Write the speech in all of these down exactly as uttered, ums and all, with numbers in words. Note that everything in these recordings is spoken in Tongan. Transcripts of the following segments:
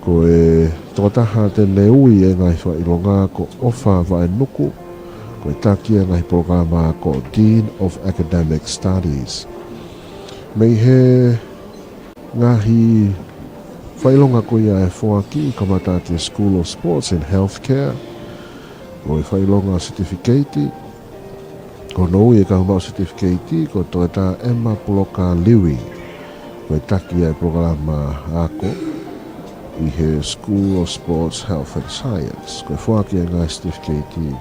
Ko e tokotaha te ne ui e ngaahi fakaʻilonga ko ʻOfa Vaʻenuku, ko e taki e ngaahi polokalama ako, Dean of Academic Studies. Mei he ngaahi fakaʻilonga ko ia ʻe foaki, kamata ʻaki e School of Sports and Healthcare, ko e fakaʻilonga certificate, ko hono ui e kau maʻu certificate ko Toketā Emma Puloka Liui, ko e taki e polokalama ako ʻi he School of Sports, Health and Science. Ko e foaki e ngaahi certificate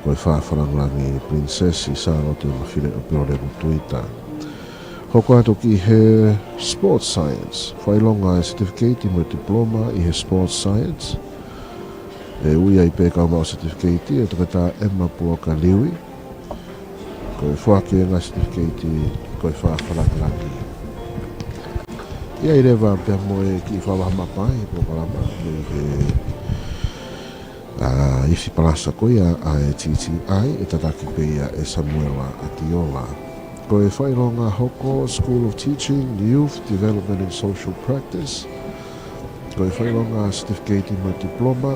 ko e fakafakalāngilangi Pilinisesi Sālote Mafileʻo Pilolevu Tuita. Hoko atu ki he Sports Science, fakaʻilonga e certificate mo e diploma ʻi he Sports Science. ʻE ui ai pē kau maʻu certificate ʻe Toketā Emma Puloka Liui. Ko e foaki e ngaahi certificate ko e fakafakalāngilangi. ʻI ai leva pea mo e kiʻi fakavahaʻa mapai e polokalama mei he, ʻa, ifi palasa ko ia ʻa e T T I, ʻe tataki pē ia ʻe Samuela ʻAtiola. Ko e fakaʻilonga hoko, School of Teaching, Youth Development and Social Practice. Ko e fakaʻilonga certificate mo e diploma,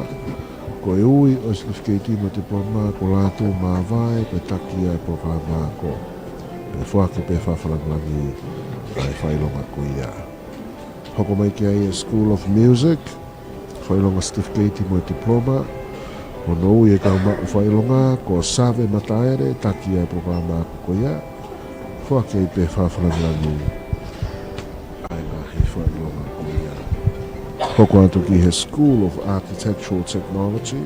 ko e ui ʻo e certificate mo e diploma ko Lātū Māvae, ko e taki e polokalama ako. Ko e foaki pē fakafakalāngilangi ʻa e fakaʻilonga ko ia. Hoko mai ki ai e School of Music, fakaʻilonga certificate mo e diploma, ko hono ui e kau maʻu fakaʻilonga ko Save Mataele, taki e polokalama ako ko ia. Foaki ai pē fakafakalāngilangi ʻa e ngaahi fakaʻilonga ko ia. Hoko atu ki he School of Architectural Technology,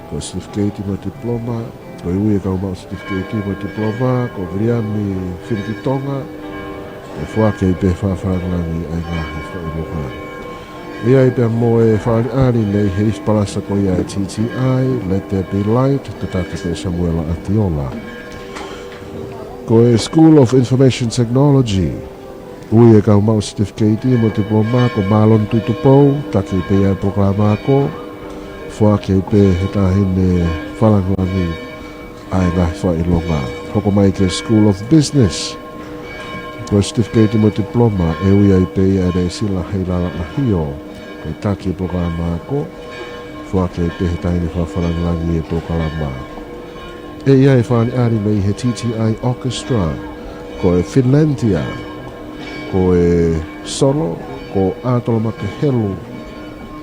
ko e certificate mo e diploma, ko e ui e kau maʻu certificate mo e diploma ko Viliami Filikitonga. ʻE foaki ai pē fakafakalāngilangi ʻa e ngaahi fakaʻilonga. ʻI ai pea mo e fakaʻaliʻali mei he ifi palasa ko ia e T T I, Let There Be Light, tataki pē ʻe Samuela ʻAtiola. Ko e School of Information Technology, ui e kau maʻu certificate mo e diploma ko Māloni Tuʻitupou, taki pē ia e polokalama ako. Foaki ai pē he taʻahine fakafakalāngilangi ʻa e ngaahi fakaʻilonga. Hoko mai ki he School of Business, ko e certificate mo e diploma, ʻe ui ai pē ia ʻe Sila Heilala ʻAhio, ko e taki e polokalama ako. Foaki ai pē he taʻahine fakafakalāngilangi e polokalama. ʻE ʻi ai e fakaʻaliʻali mei he T T I Orchestra, ko e Finlandia, ko e solo ko ʻAtolomake Helu,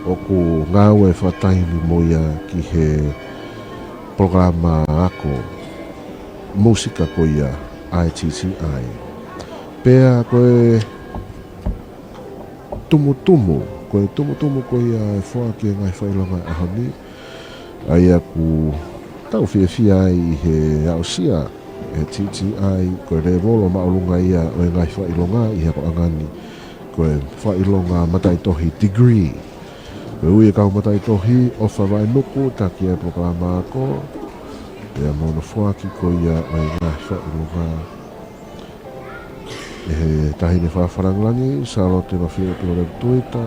ʻoku ngāue fakataimi mo ia ki he polokalama ako mūsika ko ia ʻa e T T I. Pea ko e tumutumu, ko e tumutumu ko ia e foaki e ngaahi fakaʻilonga ʻaho ni, ʻa ia ʻoku tau fiefia ai ʻi he aʻusia ʻe he T T I, ko e lēvolo māʻolunga ia ʻo e ngaahi fakaʻilonga ʻi he akoʻanga ni, ko e fakaʻilonga mataʻitohi, degree. Ko e ui e kau mataʻitohi, ʻOfa Vaʻenuku, taki e polokalama ako, pea mo hono foaki ko ia ʻo e ngaahi fakaʻilonga ʻe he taʻahine fakafakalāngilangi, Sālote Mafileʻo Pilolevu Tuita,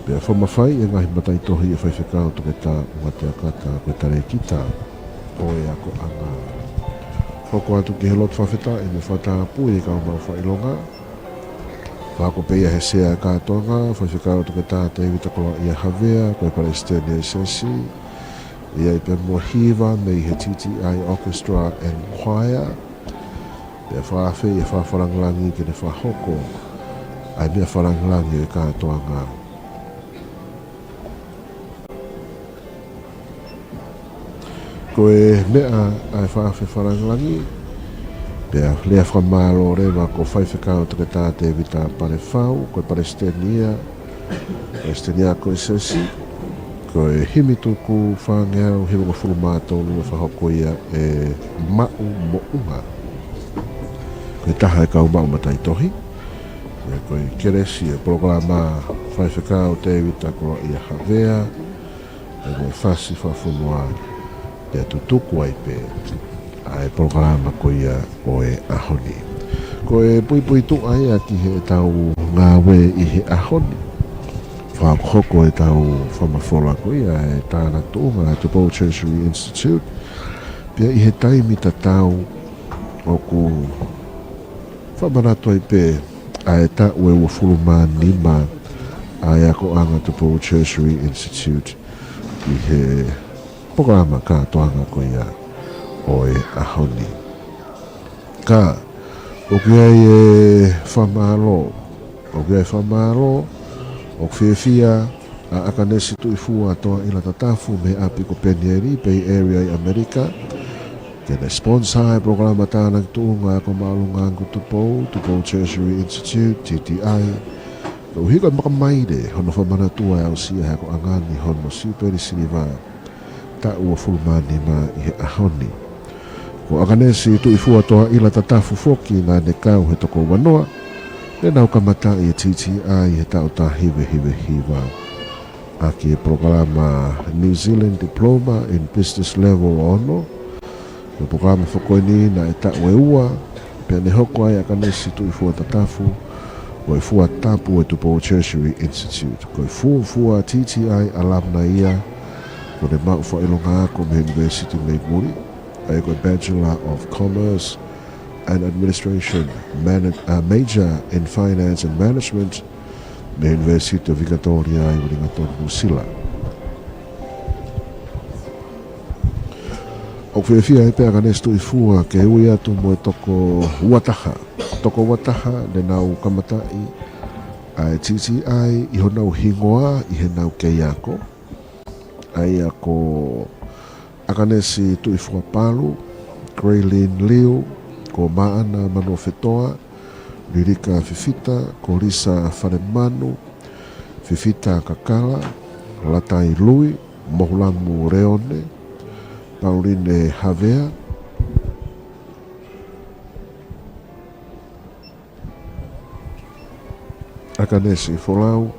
pea fakamafaiʻi e ngaahi mataʻitohi ʻe Faifekau Toketā ʻUngateakata, ko e talēkita ʻo e akoʻanga. Hoko atu ki he lotu fakafetaʻi mo e fakatapui e kau maʻu fakaʻilonga. Fakahoko pē ia ʻe he Sea e kātoanga, Faifekau Toketā Tēvita Koloaʻia Havea, ko e Palesiteni e S S C. ʻI ai pea mo e hiva mei he T T I Orchestra and Choir. Pea fakafeʻiloaki e fakafakalāngilangi ke ne fakahoko ʻa e meʻa fakalāngilangi e kātoanga. Ko e meʻa ʻa e fakafeʻiloaki fakalāngilangi, pea lea fakamālō leva ko Faifekau Toketā Tēvita Palefau, ko e Palesiteni ia, Palesiteni ia ko e S S C, ko e himi tuku fāngeau hivangofulu mā tolu ʻe fakahoko ia ʻe Maʻu Moʻunga. Ko e taha e kau maʻu mataʻitohi, ʻa ia ko e kelesi e polokalama Faifekau Tēvita Koloaʻia Havea, ʻa ia ko e fasi fakafonua, pea tutuku ai pē ʻa e polokalama ko ia ʻo e ʻaho ni. Ko e puipuituʻa ia ki heʻetau ngāue ʻi he ʻaho ni. Fakahokohoko ʻetau fakamafola ko ia ʻa e tānaki tuʻunga ʻa e Tupou Tertiary Institute. Pea ʻi he taimi tatau ʻoku fakamanatu ai pē ʻa e taʻu ʻe uofulu mā nima ʻa e akoʻanga Tupou Tertiary Institute ʻi he polokalama kātoanga ko ia ʻo e ʻaho ni. Ka, ʻoku ʻi ai e fakamālō, ʻoku ʻi ai e fakamālō, ʻoku fiefia ʻa ʻAkanesi Tuʻifua Toaʻila Tatafu mei he ʻapi ko Penieli, Bay Area ʻi ʻAmelika, ke ne sponsor e polokalama tānaki tuʻunga ʻa e Ako Māʻolunga Angu Tupou, Tupou Tertiary Institute, T T I, koeʻuhi ko e makamaile hono fakamanatua e aʻusia ʻe he akoʻanga ni hono siupeli siliva taʻu uofulu mā nima ʻi he ʻaho ni. Ko ʻAkanesi Tuʻifua Toaʻila Tatafu foki naʻa ne kau he toko uanoa, ne nau kamataʻi e T T I he taʻu taha hiva hiva hiva ʻaki e polokalama New Zealand Diploma in Business Level ono. Ko e polokalama foki ko eni naʻe taʻu ʻe ua, pea ne hoko ai ʻa ʻAkanesi Tuʻifua Tatafu ko e fua tapu ʻo e Tupou Tertiary Institute. Ko e fuofua T T I alumni ia, kuo ne maʻu fakaʻilonga ako mei he University mei muli, ʻa ia ko e Bachelor of Commerce and Administration, Mana-, uh, major in Finance and Management, mei he University of Victoria ʻi Wellington, New Zealand. ʻOku fiefia ai pē ʻa ʻAkanesi Tuʻifua ke ui atu mo e toko uataha. Toko uataha ne nau kamataʻi ʻa e T T I ʻi honau hingoa ʻi heʻenau kei ako. ʻA ia ko ʻAkanesi Tuʻifua Palu, Graylin Liu, ko Maʻana Manuofetoa, Lilika Fifita, ko Lisa Falemanu, Fifita Kakala, Latai Lui, Mohulamu Leone, Pauline Havea, ʻAkanesi Folau,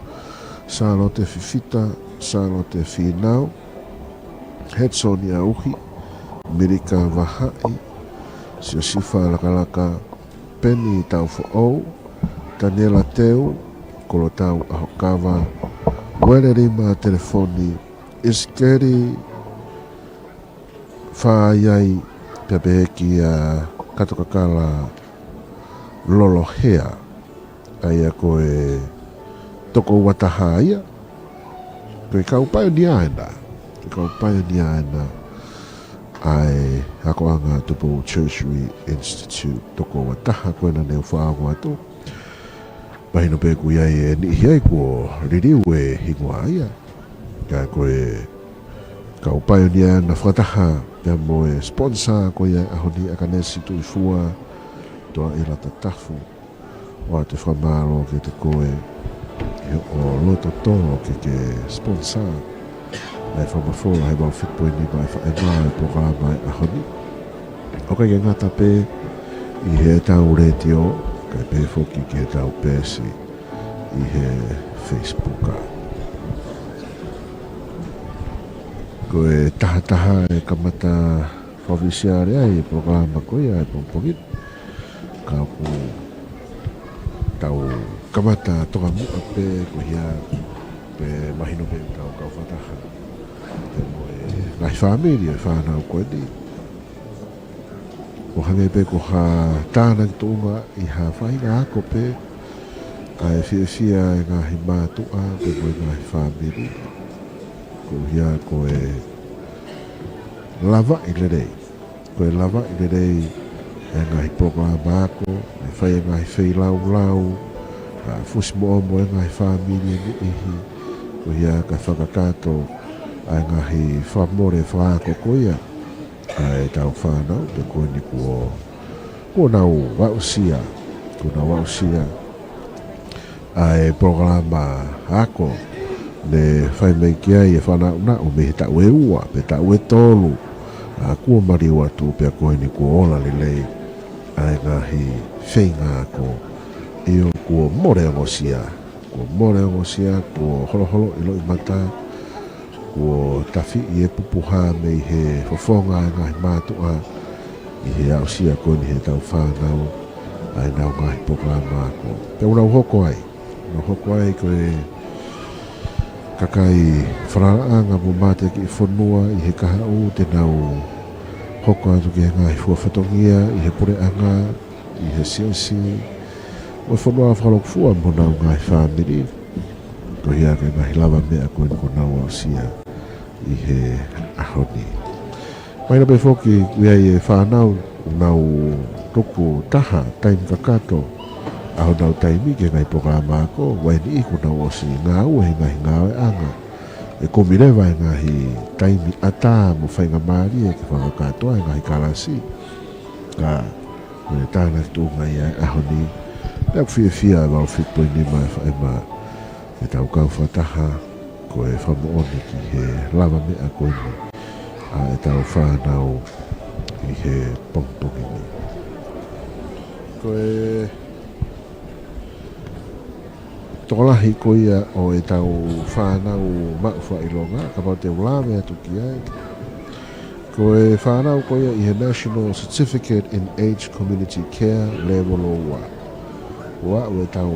Sālote Fifita, Sālote Fīnau, Hetisoni ʻAuhi, Milika Vahaʻi, Siosifa Lakalaka, Peni Taufoʻou, Taniela Teu, Kolotau ʻAhokava, Uele Lima Telefoni, ʻIsikeli Faiai, pea pehē kia Katokakala Lolohea. ʻA ia ko e toko uataha ia, ko e kau paionia ena, ko e kau paionia ena ʻa e akoʻanga Tupou Tertiary Institute, toko uataha ko ena ne u fakaongo atu. Mahino pē ʻoku ʻi ai e niʻihi ai kuo liliu e hingoa ia. Ka ko e kau paionia ena fakataha pea mo e sponsor ko ia ʻo e ʻaho ni, ʻAkanesi Tuʻifua Toaʻila Tatafu. ʻOatu e fakamālō kiate koe ʻi hoʻo loto tō ke ke sponsor ʻa e fakamafola ʻe he valu fitu poini nima ʻa e faʻē mā ʻo e polokalama ʻo e ʻaho ni. ʻOku ʻikai ke ngata pē ʻi heʻetau letiō, kae pehē foki ki heʻetau peesi ʻi he Facebook. Ko e tahataha e kamata fakaʻofisiale ai e polokalama ko ia he pongipongi ni. Ka ʻoku tau kamata toka muʻa pē ko ia, pea mahino pē ʻoku tau kau fakataha pea mo e ngaahi fāmili ʻo e fānau ko eni. ʻO hangē pē ko ha tānaki tuʻunga ʻi ha faʻahinga ako pē, ʻa e fiefia e ngaahi mātuʻa pea mo e ngaahi fāmili. Ko ia ko e lavaʻi lelei. Ko e lavaʻi lelei e ngaahi polokalama ako, ʻe fai e ngaahi feilaulau, ʻa, fusi moʻomo e ngaahi fāmili ʻe niʻihi, ko ia ka fakakakato ʻa e ngaahi fakamole fakaako ko ia ʻa ʻetau fānau, pea ko eni kuo, kuo nau aʻusia, kuo nau aʻusia ʻa e polokalama ako ne fai mai ki ai e fānau naʻa mei he taʻu ʻe ua, pe taʻu ʻe tolu, ʻa, kuo maliu atu pea ko eni kuo ola lelei ʻa e ngaahi feinga ako. ʻIo, kuo mole ongosia, kuo mole ongosia, kuo holoholoʻi loʻimata, kuo tafiʻi e pupuha mei he fofonga e ngaahi mātuʻa ʻi he aʻusia ko eni heʻetau fānau ʻa ʻenau ngaahi polokalama ako. Pea ʻoku nau hoko ai, nau hoko ai ko e kakai falalaʻanga mo mateakiʻi fonua ʻi he kahaʻu te nau hoko atu ki he ngaahi fua fatongia ʻi he puleʻanga, ʻi he siasi, ʻo e fonua fakalūkufua mo honau ngaahi fāmili. Ko ia ke ngaahi lavameʻa ko eni kuo nau aʻusia ʻi he ʻaho ni. Mahino pē foki ʻoku ʻi ai e fānau ʻoku nau tuku taha taimi kakato ʻa honau taimi ki he ngaahi polokalama ako, ʻoku ʻi ai e niʻihi kuo nau ʻosi ngāue he ngaahi ngāueʻanga. ʻE kumi leva e ngaahi taimi ʻatā mo faingamālie ke fakakātoa e ngaahi kalasi. Ka ko e tānaki tuʻunga ia e ʻaho ni, pea ʻoku fiefia e valu fitu poini nima e faʻema ʻetau kau fakataha, ko e fakamoʻoni ki he lavameʻa ko eni ʻa ʻetau fānau ʻi he pongipongi ni. Ko e tokolahi ko ia ʻo ʻetau fānau maʻu fakaʻilonga, kapau te u lave atu ki ai. Ko e fānau ko ia ʻi he National Certificate in Aged Community Care Level ua. ʻOku aʻu ʻetau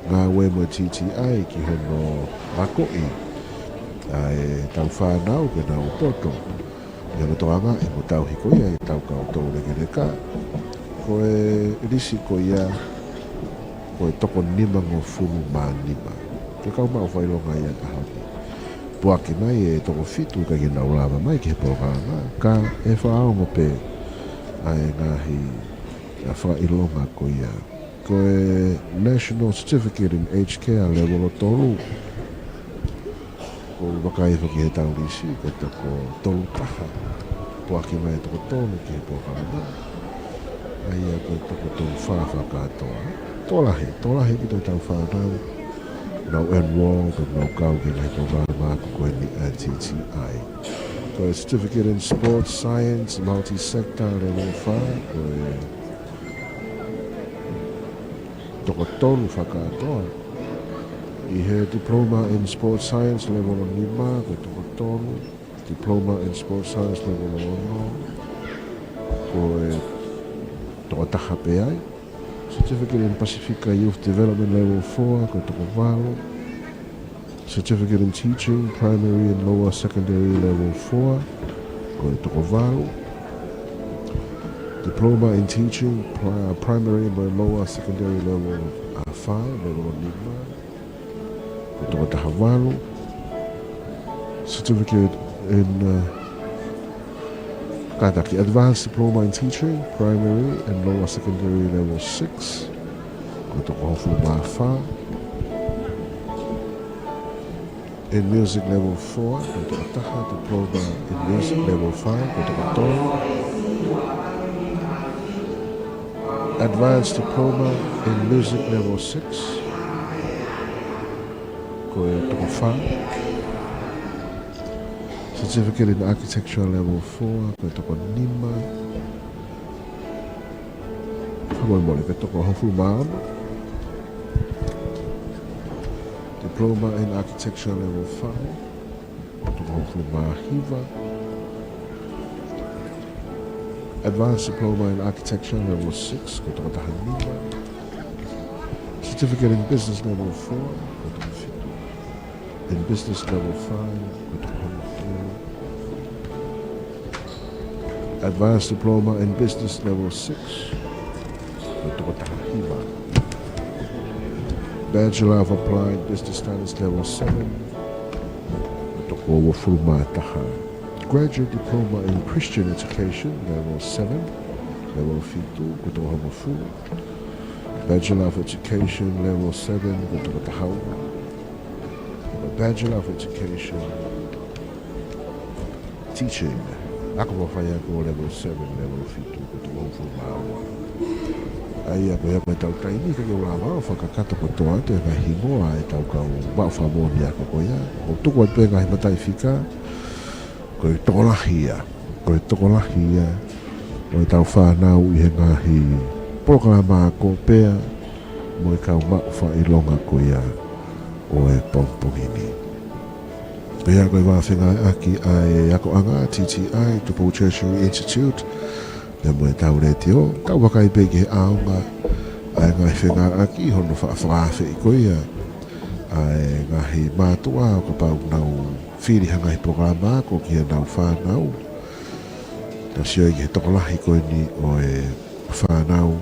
ngāue mo e T T I ki hono akoʻi ʻa ʻetau fānau ke nau poto ʻi hono tokangaʻi mo tauhi ko ia ʻetau kau toulekeleka. Ko e lisi ko ia ko e toko nimangofulu mā nima. Ko e kau maʻu fakaʻilonga ia ʻi he ʻaho ni. Puaki mai e toko fitu ʻikai ke nau lava mai ki he polokalama, ka ʻe fakaongo pē ʻa e ngaahi, ʻa e fakaʻilonga ko ia. Ko e National Certificate in Aged Care Level tolu. ʻOku ou vakai foki he tau lisi, ko e toko tolu taha. Puaki mai e toko tolu ki he polokalama. ʻA ia ko e toko tolu fā fakakātoa. Tokolahi, tokolahi ʻaupito ʻetau fānau ʻoku nau enroll, ʻoku nau kau ki he ngaahi polokalama ako ko eni ʻa e T T I. Ko e Certificate in Sports Science, Multi-Sector, Level fā, ko e toko tolu fakakātoa. ʻI he Diploma in Sports Science Level nima, ko e toko tolu. Diploma in Sports Science Level ono, ko e toko taha pē ai. Certificate in Pasifika Youth Development Level four, ko e toko valu. Certificate in Teaching, Primary and Lower Secondary Level four, ko e toko valu. Diploma in Teaching, Pri-, Primary and Lower Secondary Level, uh, five, Level nima, ko e toko taha valu. Certificate in, uh, kātaki, Advanced Diploma in Teaching, Primary and Lower Secondary Level six, ko e toko hongofulu mā fā. In Music Level four, ko e toko taha. Diploma in Music Level five, ko e toko tolu. Advanced Diploma in Music Level six, ko e toko fā. Certificate in Architecture Level four, ko e toko nima. Fakamolemole, ko e toko hongofulu mā ono. Diploma in Architecture Level five, ko e toko hongofulu mā hiva. Advanced Diploma in Architecture Level six, ko e toko taha nima. Certificate in Business Level four, ko e toko fitu. In Business Level five, ko e toko hongofulu. Advanced Diploma in Business Level six, ko e toko taha hiva. Bachelor of Applied Business Studies Level seven, ko e toko uofulu mā taha. Graduate Diploma in Christian Education Level seven, Level fitu, ko e toko hongofulu. Bachelor of Education Level seven, ko e toko taha ua. Bachelor of Education Teaching, ako faiako Level seven, Level fitu, ko e toko hongofulu mā ua. ʻA ia ko ia ko ʻetau taimi, ʻikai ke u lava ʻo fakakakato kotoa atu e ngaahi hingoa ʻetau kau maʻu fakamoʻoni ako ko ia. ʻOku ou tuku atu pē ngaahi mataʻifika, ko e tokolahi ia, ko e tokolahi ia ʻo ʻetau fānau ʻi he ngaahi polokalama ako pea mo e kau maʻu fakaʻilonga ko ia ʻo e pongipongi ni. Ko ia ko e vā fengāueʻaki ʻa e akoʻanga T T I, Tupou Tertiary Institute, pea mo ʻetau letiō, tau vakai pē ki he ʻaonga ʻa e ngaahi fengāueʻaki, hono fa-, fakaafeʻi ko ia ʻa e ngaahi mātuʻa ʻo kapau ʻoku nau fili ha ngaahi polokalama ako ki heʻenau fānau. Tau sio ki he tokolahi ko eni ʻo e fānau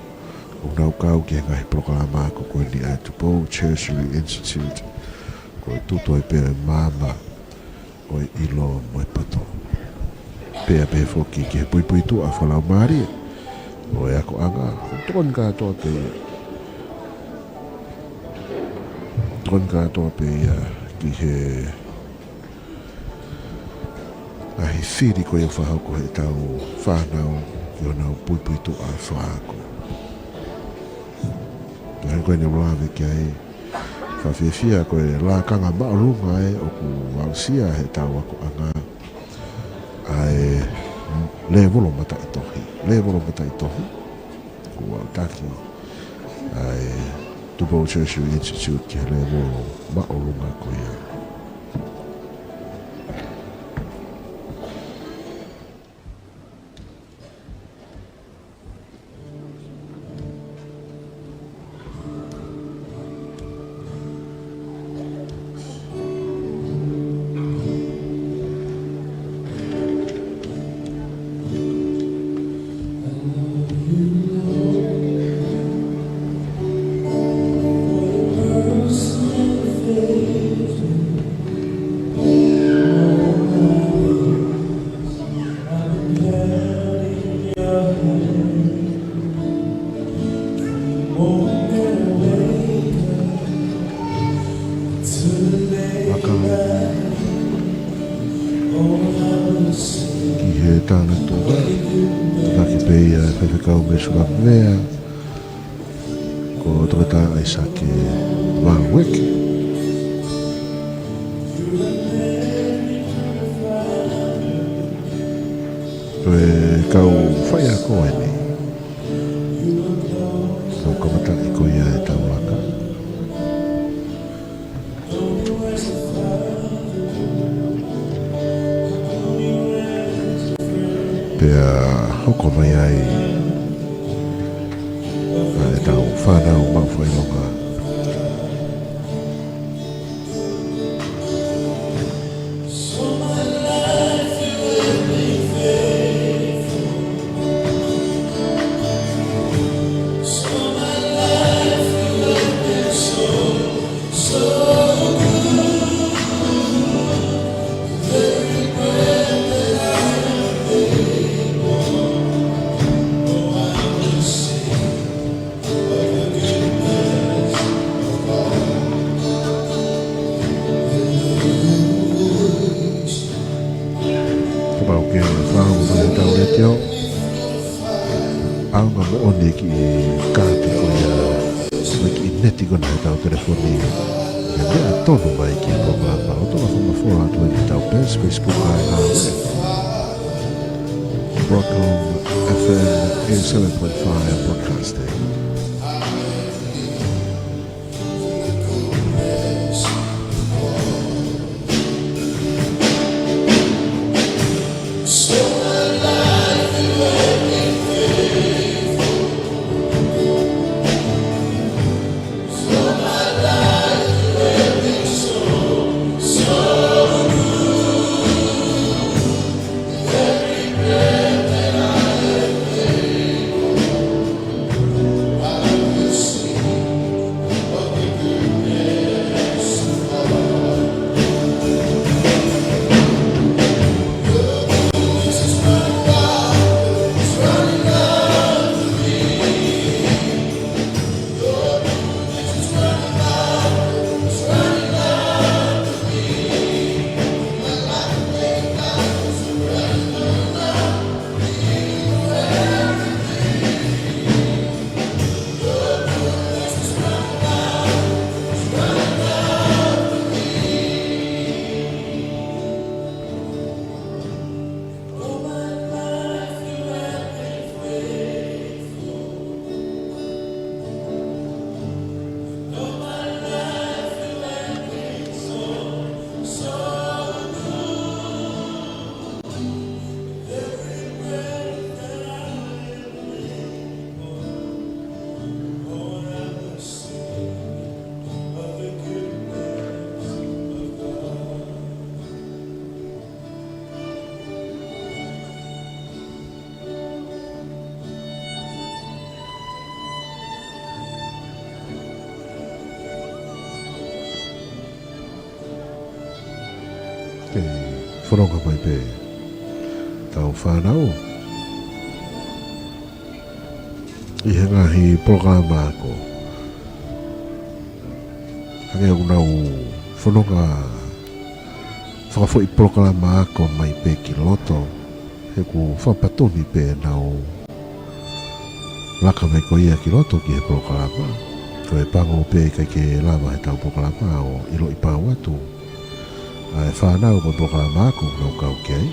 ʻoku nau kau ki he ngaahi polokalama ako ko eni ʻa e Tupou Tertiary Institute. ko e tutu ai pē ʻo e maama ʻo e ʻilo mo e poto. Pea pehē foki ki he puipuituʻa fakalaumālie ʻo e akoʻanga. Tokoni kātoa pē ia. Tokoni kātoa pē ia ki he ʻaho fili ko ia ʻoku fakahoko heʻetau fānau ki honau puipuituʻa fakaako. Ko e hangē ko eni ʻoku lave ki ai, fakafiefia ko e lakanga māʻolunga ē ʻoku aʻusia heʻetau akoʻanga ʻa e lēvolo mataʻitohi. Lēvolo mataʻitohi. Kuo aʻutaki ʻa e Tupou Tertiary Institute ki he lēvolo māʻolunga ko ia. Maka ki he tānaki tō, taki pē ia e faifekau mei Sulāvea, ko Toketā ʻAisake Vaueke. Ko e kau faiako eni. Kau kamataʻi ko ia ʻetau laka. Pea hoko mai ai ʻa ʻetau fānau maʻu fakaʻilonga. Kapau ʻoku ke fāʻū mai heʻetau letiō, ʻaonga moʻoni e kiʻi kaati ko ia, mo e kiʻi neti ko ena heʻetau telefoni. Ke meʻa tonu mai ki he polokalama, ʻo toka fakamafola atu ʻi heʻetau peesi Facebook ʻa e R F M Broadcom F M eighty-seven point five Broadcasting. Fononga mai pē ʻetau fānau ʻi he ngaahi polokalama ako. Hangē ʻoku nau fononga fakafoʻi polokalama ako mai pē ki loto, he ʻoku fakapatoni pē ʻenau laka mai ko ia ki loto ki he polokalama. Ko e pango pē ʻikai ke lava heʻetau polokalama ʻo ʻiloʻi pau atu ʻa e fānau mo e polokalama ako ʻoku nau kau ki ai.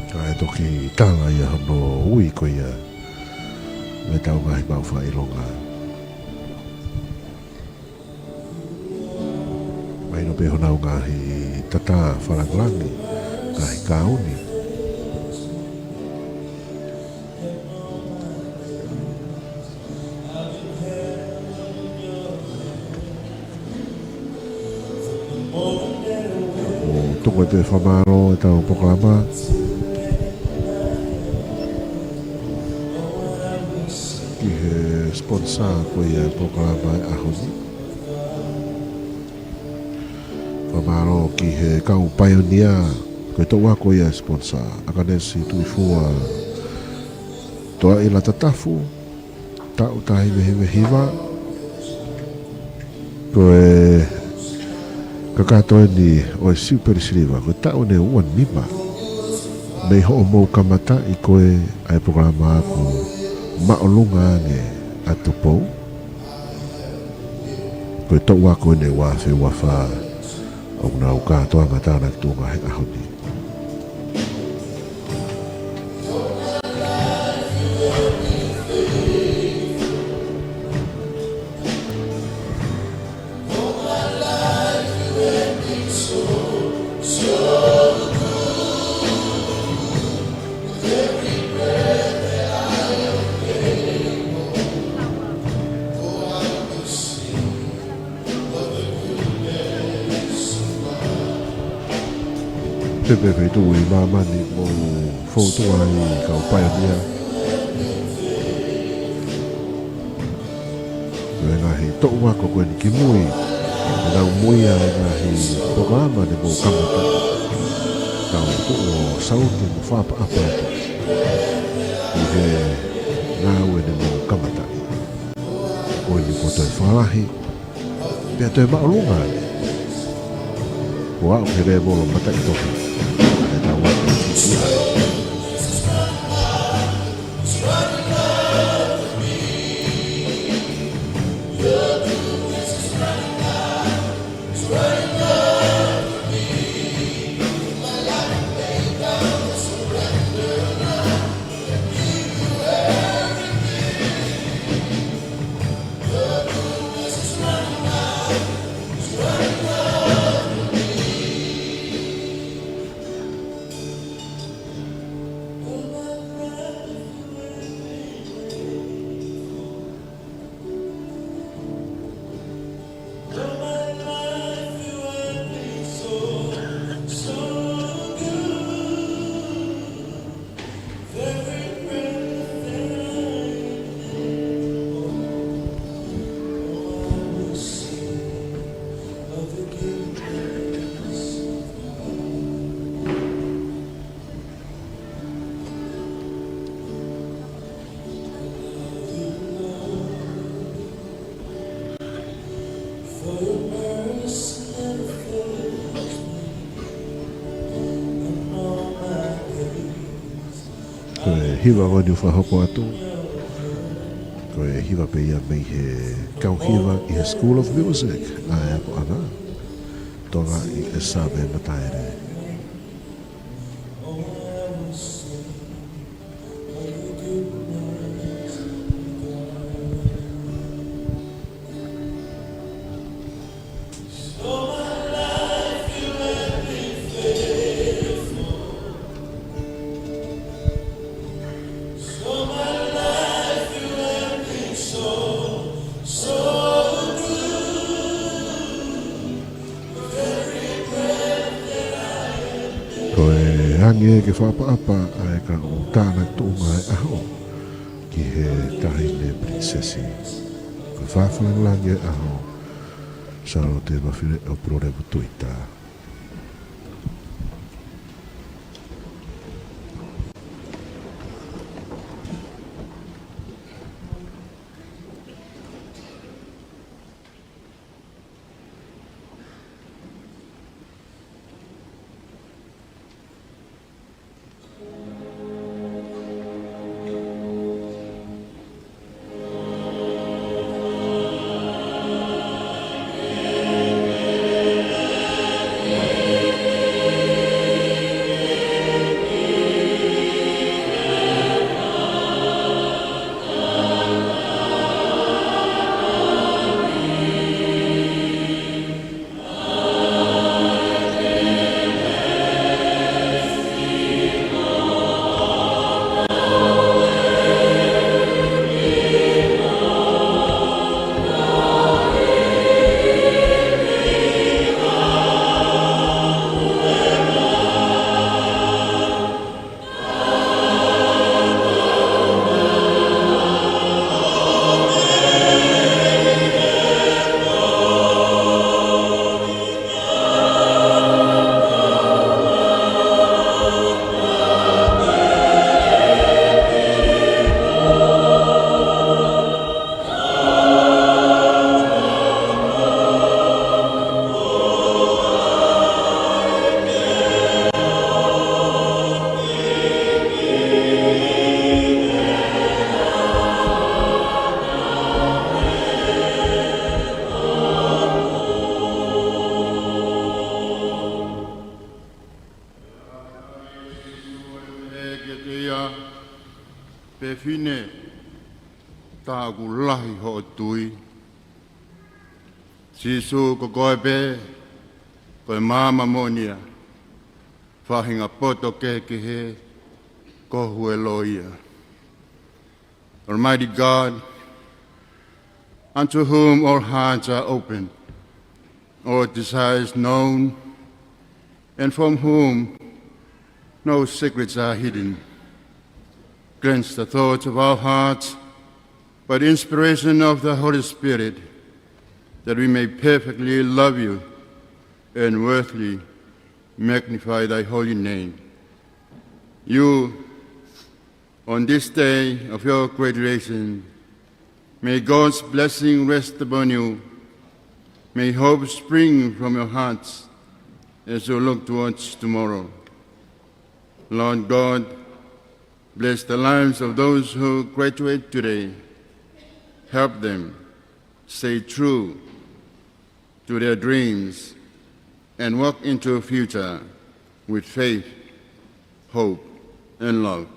Kae toki tala ia hono ui ko ia mei heʻetau ngaahi maʻu fakaʻilonga. Mahino pē honau ngaahi tatā fakalāngilangi, ngaahi kauni. ʻOku tuku ai pē fakamālō ʻetau polokalama ki he sponsor ko ia e polokalama e ʻaho ni. Fakamālō ki he kau paionia, ko e toʻu ako ia e sponsor, ʻAkanesi Tuifua Toaʻila Tatafu, taʻu taha hiva hiva hiva. Ko e kakato eni ʻo e Siupeli Siliva, ko e taʻu ʻeni ua nima. Mei hoʻomou kamataʻi ko ē ʻa e polokalama ako Māʻolunga Ange ʻa Tupou. Ko e toʻu ako ʻeni ua afe ua fā ʻoku nau kātoanga tānaki tuʻunga he ʻaho ni. Pea pehē ʻi māmani mo fōtunga ʻi he kau paionia. Ko e ngaahi toʻu ako ko eni kimui, ʻenau muia e ngaahi polokalama ne mou kamata. Tau tuʻu ʻo sauni mo fakaʻapaʻapa atu ʻi he ngāue ne mou kamata. Ko eni kuo toe fakalahi, pea toe māʻolunga ange. Kuo aʻu ki he lēvolo mataʻitohi ʻa ʻetau ako ʻi Fisi. Ko e hiva ko eni ʻoku fakahoko atu, ko e hiva pē ia mei he kau hiva ʻi he School of Music ʻa e akoʻanga, tokolahi ʻe Save Mataele. Ko e hangē ke fakaʻapaʻapa ʻa e kau tānaki tuʻunga he ʻaho. ki he Taʻahine Pilinisesi. Ko e fakalangilangi ʻo e ʻaho, Sālote Mafileʻo Puleʻi Tuita. Pehē kiate ia, Fefine, tā ʻoku lahi hoʻo tui. Sīsū, ko koe pē, ko e maama moʻoni ia. Faʻahinga poto kehekehe, ko ho huelo ia. Almighty God, unto whom all hearts are open, all desires known, and from whom no secrets are hidden, cleanse the thoughts of our hearts by the inspiration of the Holy Spirit, that we may perfectly love you and worthily magnify thy holy name. You, on this day of your graduation, may God's blessing rest upon you. May hope spring from your hearts as you look towards tomorrow. Lord God, bless the lives of those who graduate today. Help them stay true to their dreams and walk into a future with faith, hope, and love.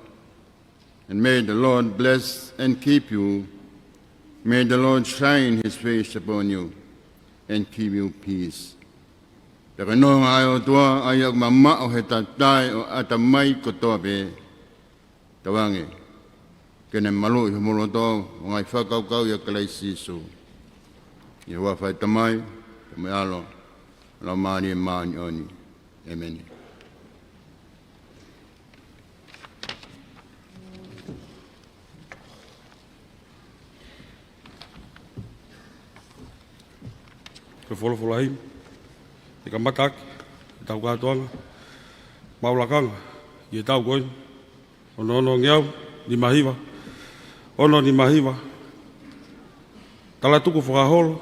And may the Lord bless and keep you. May the Lord shine his face upon you and give you peace. Pea ko e nonga ʻa e ʻOtua, ʻa ia ʻoku mamaʻo he tatae ʻo e ʻatamai kotoa pē, tauange ke ne maluʻi homou loto mo e ngaahi fakakaukau ʻia Kalaisi Sīsū. ʻI he huafa ʻo e Tamai, pea mo e ʻAlo, Laumālie Māʻoniʻoni. ʻĒmeni. Ko e folofola himi, ʻe kamata ʻaki ʻetau kātoanga maʻu lakanga ʻi he taʻu ko eni, ono ono ngeau nima hiva, ono nima hiva. Talatuku fakaholo,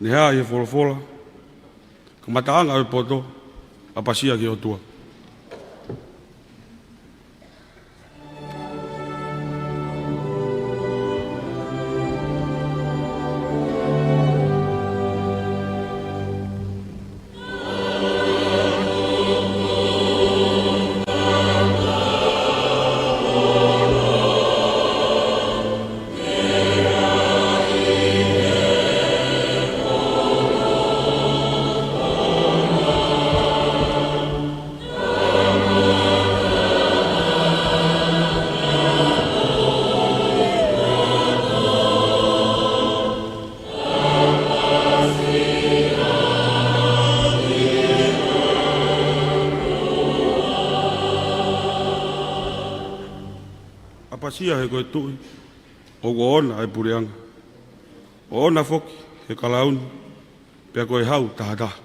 ne hā ʻi he folofola, Kamataʻanga ʻo e poto, ʻapasia ki he ʻOtua. ʻApasia he ko e Tuʻi, ʻOku ʻoʻona ʻa e puleʻanga, ʻoʻona foki ʻa e kalauni, pea ko e hau tahataha.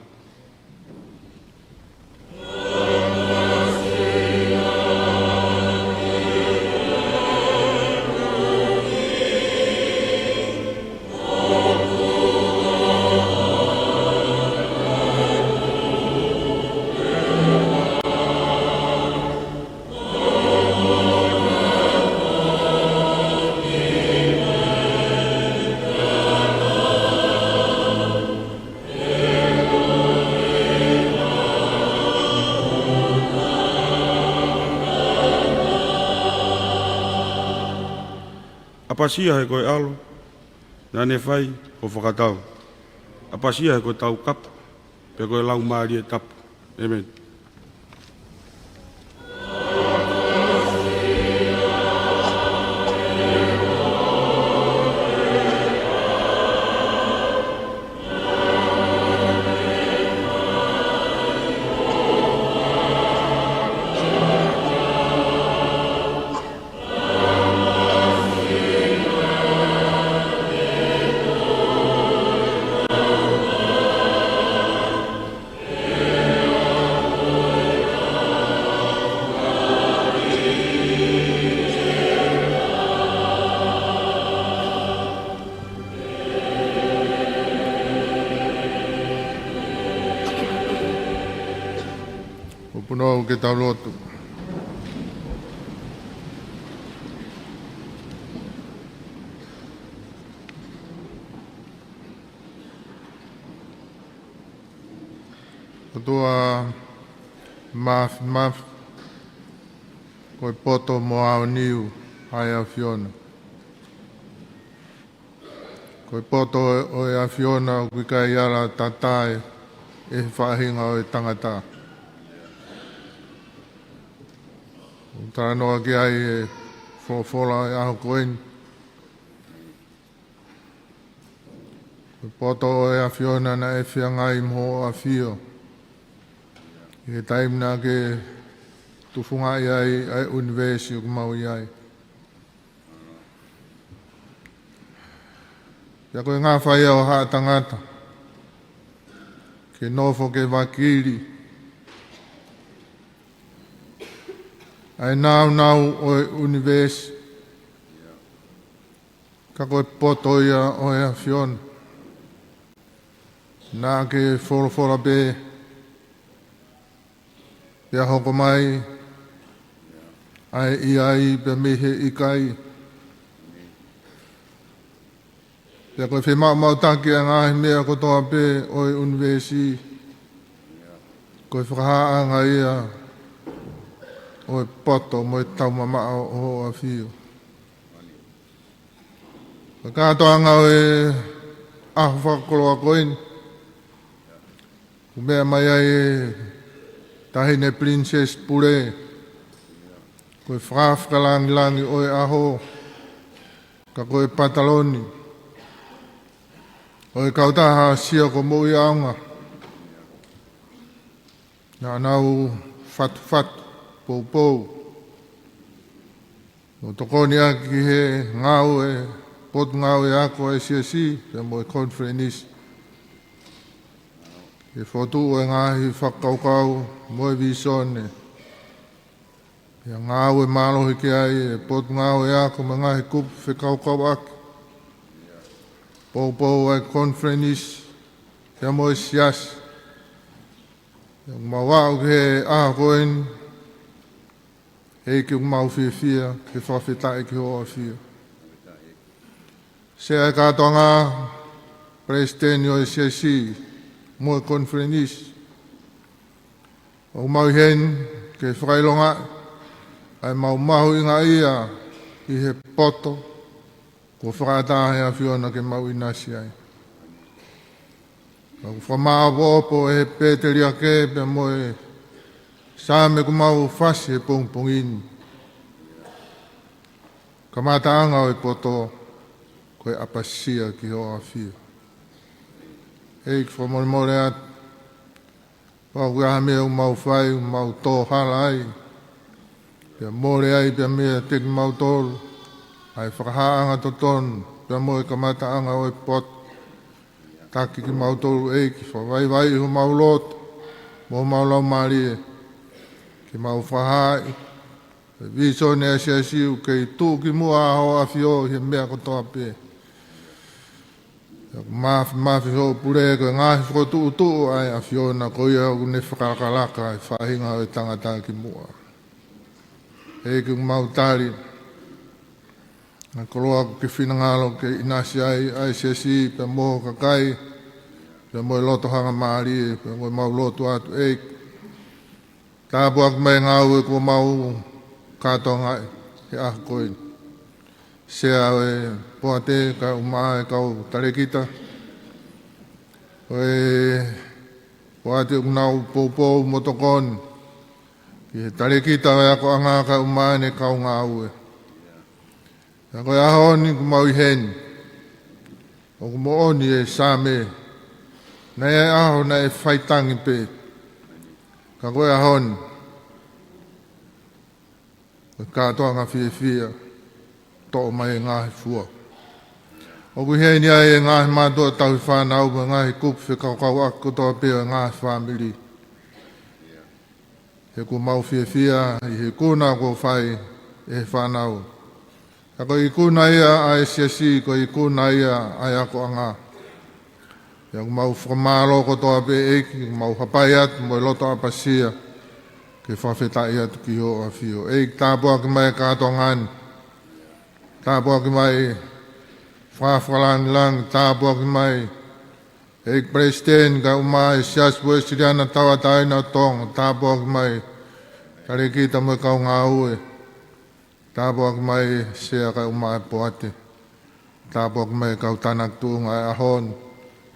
ʻApasia he ko e ʻAlo, naʻa ne fai ʻo fakatau. ʻApasia he ko e Taukapo, pea ko e Laumālie Tapu. ʻĒmeni. ʻOku punou ke tau lotu. ʻOtua Māfimafi, ko e poto mo e aoniu ʻa e ʻAfiona. Ko e poto ʻo e ʻAfiona ʻoku ʻikai ala tatae ʻe he faʻahinga ʻo e tangata. ʻOku talanoa ki ai e folofola ʻo e ʻaho ko eni. Ko e poto ʻo e ʻAfiona naʻe feangai mo hoʻo ʻAfio ʻi he taimi naʻa ke tufungaʻi ai ʻa e ʻunivēsi ʻoku mau ʻi ai. Pea ko e ngafa ia ʻo haʻa tangata ke nofo ke vakili ʻa e nāunau ʻo e ʻunivēsi, ka ko e poto ia ʻo e ʻAfiona. Naʻa ke folofola pē, pea hoko mai ʻa e ʻi ai pea mei he ʻikai. Pea ko e femaʻumaʻutaki ʻa e ngaahi meʻa kotoa pē ʻo e ʻunivēsi, ko e fakahāʻanga ia ʻo e poto mo e taumamaʻo ʻo hoʻo ʻAfio. Ko e kātoanga ʻo e ʻaho fakakoloa ko eni, ʻoku meʻa mai ai e Taʻahine Princess Pule, ko e fakafakalāngilangi ʻo e ʻaho, ka ko e pataloni ʻo e kautaha Sia ko Moʻui ʻAonga. Naʻa nau fatufatu, poupou, ʻo tokoni ʻaki ki he ngāue, potungāue ako ʻa e Siasi, pea mo e konifelenisi, ke fokotuʻu e ngaahi fakakaukau mo e vīsone. Pea ngāue mālohi ki ai e potungāue ako mo e ngaahi kupu fekaukauʻaki, poupou ʻa e konifelenisi, pea mo e Siasi. Pea ʻoku mau aʻu ki he ʻaho ko eni, ʻEiki, ʻoku mau fiefia ke fakafetaʻi ki hoʻo ʻAfio. Sea ʻa e kātoanga, Palesiteni ʻo e Siasi mo e konifelenisi, ʻoku mau ʻi heni ke fakaʻilongaʻi ʻa e mau mahuʻingaʻia ʻi he poto kuo fakaʻatā ʻe he ʻAfiona ke mau ʻinasi ai. Ka ʻoku fakamāʻopoʻopo ʻe he pēteliake pea mo e Saame ʻoku mau fasi he pongipongi ni, kamataʻanga ʻo e poto ko e ʻapasia ki hoʻo ʻAfio. ʻEiki, fakamolemole atu, kapau ʻoku ʻi ai ha meʻa ʻoku mau fai, ʻoku mau tō hala ai, pea mole ai pea meiate kimautolu ʻa e fakahāʻanga totonu, pea mo e kamataʻanga ʻo e poto. Taki kimautolu ʻEiki, fakavaivaiʻi homau loto, mo homau laumālie, ke mau fakahaaʻi e vīsone ʻa e siasi ʻoku kei tuʻu ki muʻa ʻa Hoʻo ʻAfio ʻi he meʻa kotoa pē. Pea ʻoku māfimafi hoʻo pule, ko e ngaahi fokotuʻutuʻu ʻa e ʻAfiona, ko ia ʻoku ne fakalakalaka e faʻahinga ʻo e tangata ki muʻa. ʻEiki, ʻoku mau tali ʻa e koloa ʻoku ke finangalo ke ʻinasi ai ʻa e siasi pea mo e kakai, pea mo e loto hangamālie, pea ʻoku mau lotu atu ʻEiki, tāpuaki mai e ngāue kuo mau kātoangaʻi he ʻaho ko eni. Sea ʻo e poate kae ʻumaʻā e kau talēkita ʻo e poate ʻoku nau poupou mo tokoni ki he talēkita ʻo e akoʻanga kae ʻumaʻā ʻene kau ngāue. Ka ko e ʻaho ni ʻoku mau ʻi heni, ʻoku moʻoni e Saame, naʻe ʻi ai e ʻaho naʻe faitangi pē, ka ko e ʻaho ni ko e kātoanga fiefia, toʻo mai e ngaahi fua. ʻOku ʻi heni ai e ngaahi mātuʻa tauhi fānau mo e ngaahi kupu fekauʻaki kotoa pē ʻo e ngaahi fāmili. He ʻoku mau fiefia ʻi he ikuna kuo fai ʻe he fānau. Ka ko e ikuna ia ʻa e siasi, ko e ikuna ia ʻa e akoʻanga. Pea ʻoku mau fakamālō kotoa pē ʻEiki, ʻoku mau hapai atu mo e loto ʻapasia ke fakafetaʻi atu ki Hoʻo ʻAfio. ʻEiki, tāpuaki mai e kātoanga ni. Tāpuaki mai e fakafakalangilangi, tāpuaki mai ʻEiki Palesiteni kae ʻumaʻā e Siasi Uēsiliana Tauʻatāina ʻo Tonga, tāpuaki mai e talēkita mo e kau ngāue, tāpuaki mai e sea kae ʻumaʻā e poate, tāpuaki mai e kau tānaki tuʻunga ʻo e ʻaho ni,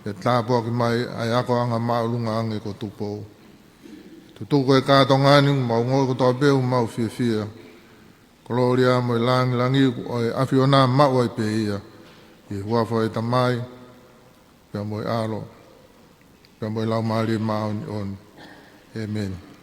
pea tāpuaki mai ʻa e akoʻanga māʻolunga ange ko Tupou. Tutuku e kātoanga ni, ʻoku mau ongoʻi kotoa pē ʻoku mau fiefia. Kolōlia mo e langilangi ʻoku ʻo e ʻAfiona, maʻu ai pē ia. ʻI he huafa ʻo e Tamai, pea mo e ʻAlo, pea mo e Laumālie Māʻoniʻoni. ʻĒmeni.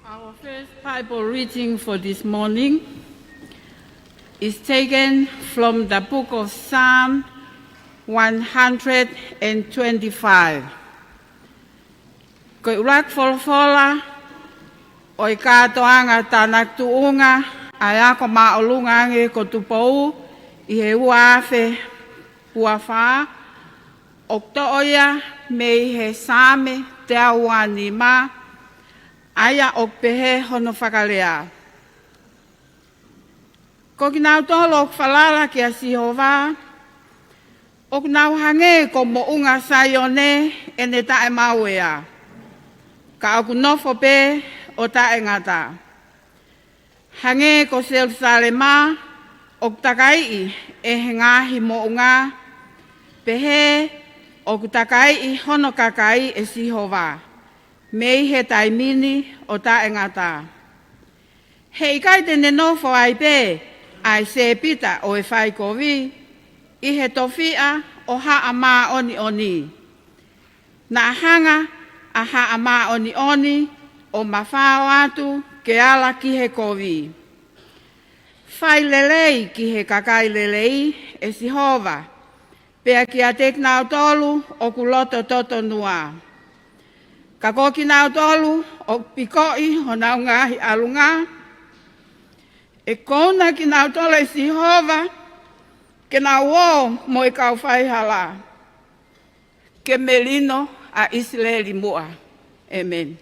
Our first Bible reading for this morning is taken from the book of Psalm one hundred and twenty-five. Ko e ʻuluaki folofola ʻo e kātoanga tānaki tuʻunga ʻa e ako māʻolunga ange ko Tupou ʻi he ua afe ua fā, ʻoku toʻo ia mei he Saame teau ua nima, ʻa ia ʻoku pehē hono fakalea: Ko kinautolu ʻoku falala kia Sihova, ʻoku nau hangē ko Moʻunga Saione ʻene taʻemauea, ka ʻoku nofo pē ʻo taʻengata. Hangē ko Selusalema ʻoku takaiʻi ʻe he ngaahi moʻunga, pehē ʻoku takaiʻi hono kakai ʻe Sihova mei he taimi ni ʻo taʻengata. He ʻikai te ne nofo ai pē ʻa e sēpita ʻo e faikovi ʻi he tofiʻa ʻo Haʻa Māʻoniʻoni? Naʻa hanga ʻa Haʻa Māʻoniʻoni ʻo mafao atu ke ala ki he kovi. Fai lelei ki he kakai lelei, ʻe Sihova, pea kiate kinautolu ʻoku loto totonua. Ka ko kinautolu ʻoku pikoʻi honau ngaahi ʻalunga, ʻe kouna kinautolu ʻe Sihova ke nau ō mo e kau faihala, ke melino ʻa ʻIsileli muʻa. ʻĒmeni.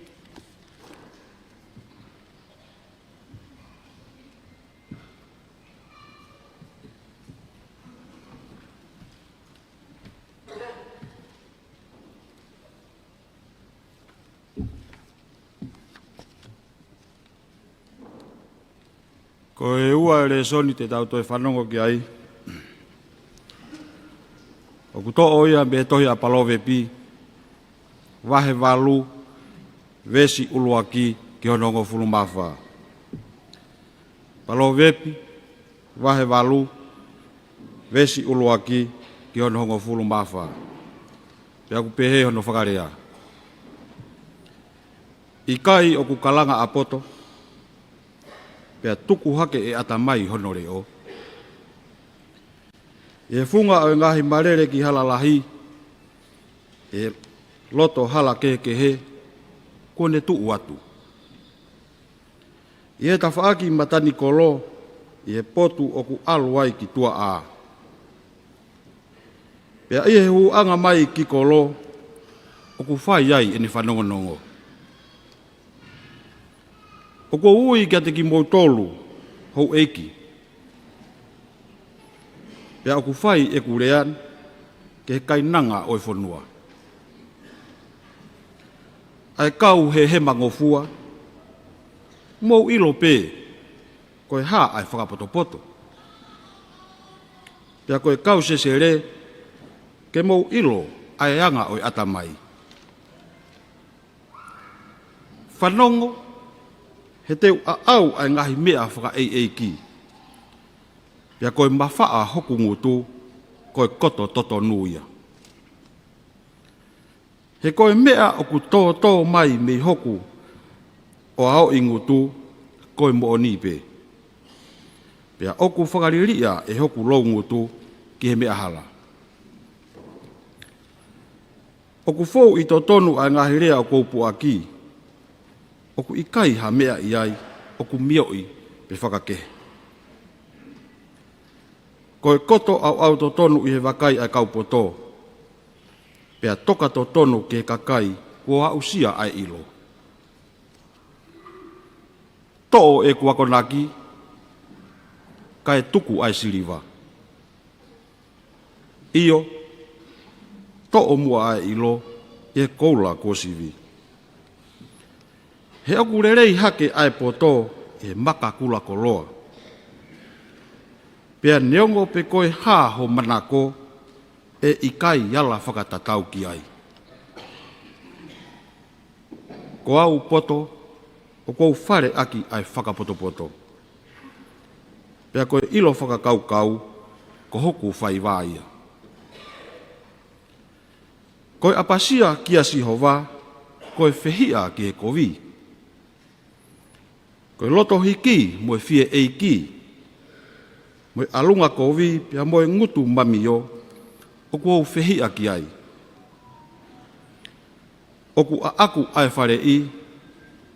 Ko e ua e lēsoni te tau toe fanongo ki ai, ʻoku toʻo ia mei he tohi ʻa Palōvepi, vahe valu, veesi ʻuluaki ki hono hongofulu mā fā. Palōvepi, vahe valu, veesi ʻuluaki ki hono hongofulu mā fā. Pea ʻoku pehē hono fakalea: ʻIkai ʻoku kalanga ʻa poto, pea tuku hake ʻe ʻatamai hono leʻo? ʻI he funga ʻo e ngaahi malele ki hala lahi, ʻi he loto hala kehekehe, kuo ne tuʻu atu. ʻI he tafaʻaki matanikolo, ʻi he potu ʻoku ʻalu ai ki tuaʻā. Pea ʻi he hūʻanga mai ki kolo, ʻoku fai ai ʻene fanongonongo. ʻOku ou ui kiate kimoutolu, houʻeiki, pea ʻoku fai ʻeku lea ki he kainanga ʻo e fonua. ʻA e kau hehemangofua, mou ʻilo pē ko e hā ʻa e fakapotopoto. Pea ko e kau sesele, ke mou ʻilo ʻa e anga ʻo e ʻatamai. Fanongo, he te u ʻaʻau ʻa e ngaahi meʻa fakaʻeiʻeiki. Pea ko e mafaʻa hoku ngutu, ko e koto totonu ia. He ko e meʻa ʻoku tōtō mai mei hoku ʻoaoʻi ngutu, ko e moʻoni pē. Pea ʻoku fakaliliʻa ʻe hoku loungutu ki he meʻa hala. ʻOku fou ʻi totonu ʻa e ngaahi lea ʻoku ou puʻaki. ʻOku ʻikai ha meʻa ʻi ai ʻoku mioʻi pe fakakehe. Ko e koto ʻauʻautotonu ʻi he vakai ʻa e kau poto, pea toka totonu ki he kakai kuo aʻusia ʻa e ʻilo. Toʻo ʻeku akonaki, kae tuku ʻa e siliva. ʻIo, toʻo muʻa ʻa e ʻilo ʻi he koula kuo sivi. He ʻoku lelei hake ʻa e poto ʻi he maka kula koloa. Pea neongo pe ko e hā ho manako, ʻe ʻikai ala fakatatau ki ai. Ko au poto, ʻoku ou fale ʻaki ʻa e fakapotopoto. Pea ko e ʻilo fakakaukau, ko hoku faiva ia. Ko e ʻapasia kia Sihova, ko e fehiʻa ki he kovi. Ko e loto hiki mo e fie ʻeiki, mo e ʻalunga kovi pea mo e ngutu mamio, ʻoku ou fehiʻa ki ai. ʻOku ʻaʻaku ʻa e faleʻi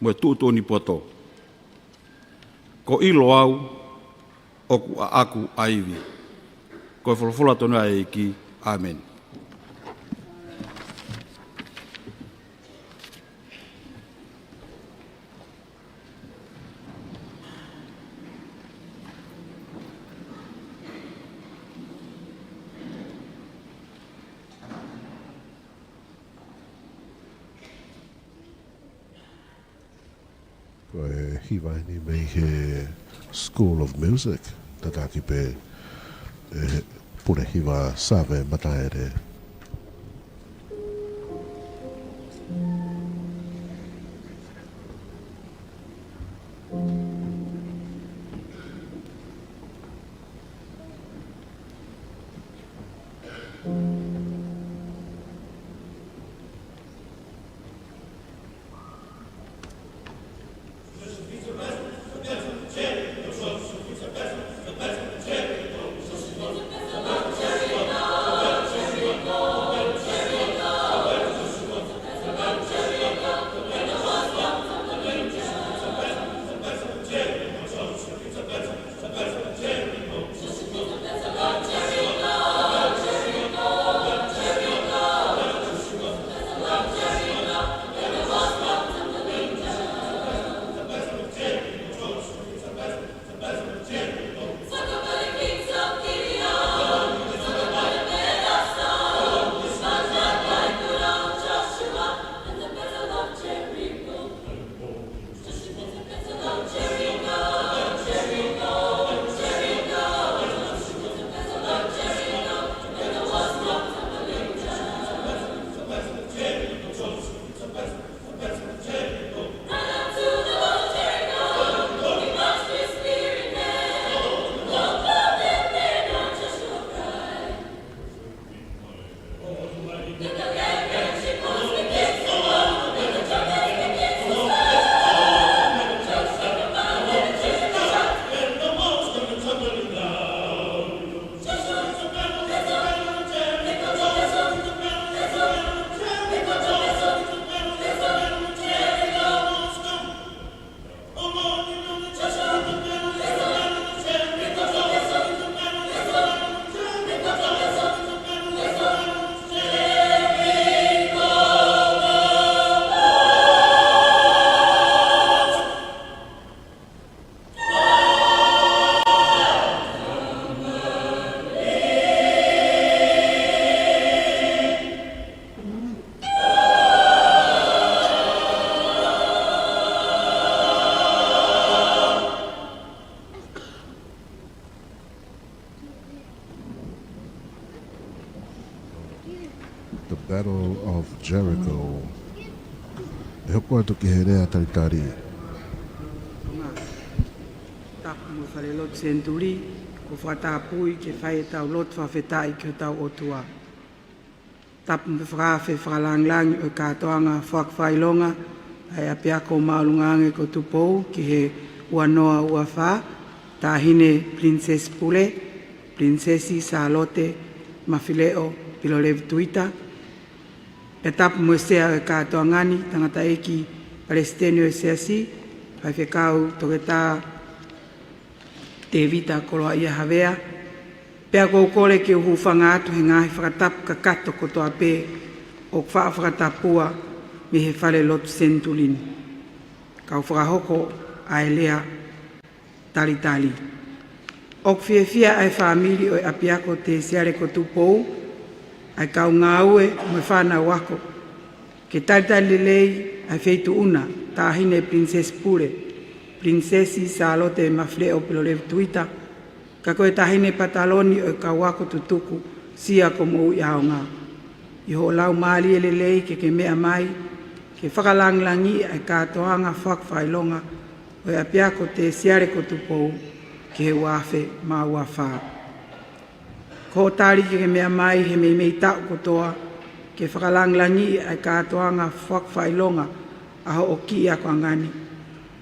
mo e tuʻutuʻuni poto. Ko ʻilo au, ʻoku ʻaʻaku ʻa e ivi. Ko e folofola tonu ʻa e ʻEiki. ʻĀmeni. Ko e hiva eni mei he School of Music, tataki pē ʻe he pule hiva Save Mataele. The Battle of Jericho. ʻE hoko atu ki he lea talitali. Tapu mo e falelotu Senituli, ʻoku fakatapui ke fai ʻetau lotu fakafetaʻi ki hotau ʻOtua. Tapu mo e fakaafe fakalangilangi ʻo e kātoanga fakafakaʻilonga ʻa e ʻapiako māʻolunga ange ko Tupou ki he ua noa ua fā, Taʻahine Pilinisesi Pule, Pilinisesi Sālote Mafileʻo Pilolevu Tuita. Pea tapu mo e sea ʻo e kātoanga ni, tangataʻeiki palesiteni ʻo e Siasi, Faifekau Toketā Tēvita Koloaʻia Havea. Pea ʻoku ou kole ke u hūfanga atu he ngaahi fakatapu kakato kotoa pē ʻoku faʻa fakatapua mei he falelotu Senituli ni. Kau fakahoko ʻa e lea talitali. ʻOku fiefia ʻa e fāmili ʻo e ʻapiako Tēsiale ko Tupou, ʻa e kau ngāue mo e fānau ako, ke talitali lelei ʻa e feituʻu na, Taʻahine Pilinisesi Pule, Pilinisesi Sālote Mafileʻo Pilolevu Tuita, ka ko e Taʻahine Pataloni ʻo e kau ako tutuku, Sia ko Moʻui ʻAonga. ʻI hoʻo laumālie lelei ke ke meʻa mai, ke fakalangilangiʻi ʻa e kātoanga fakafakaʻilonga ʻo e ʻapiako Tēsiale ko Tupou ki he ua afe mā ua fā. Ko hoʻo tali ke ke meʻa mai he meimei taʻu kotoa, ke fakalangilangiʻi ʻa e kātoanga fakafakaʻilonga ʻa hoʻo kiʻi akoʻanga ni.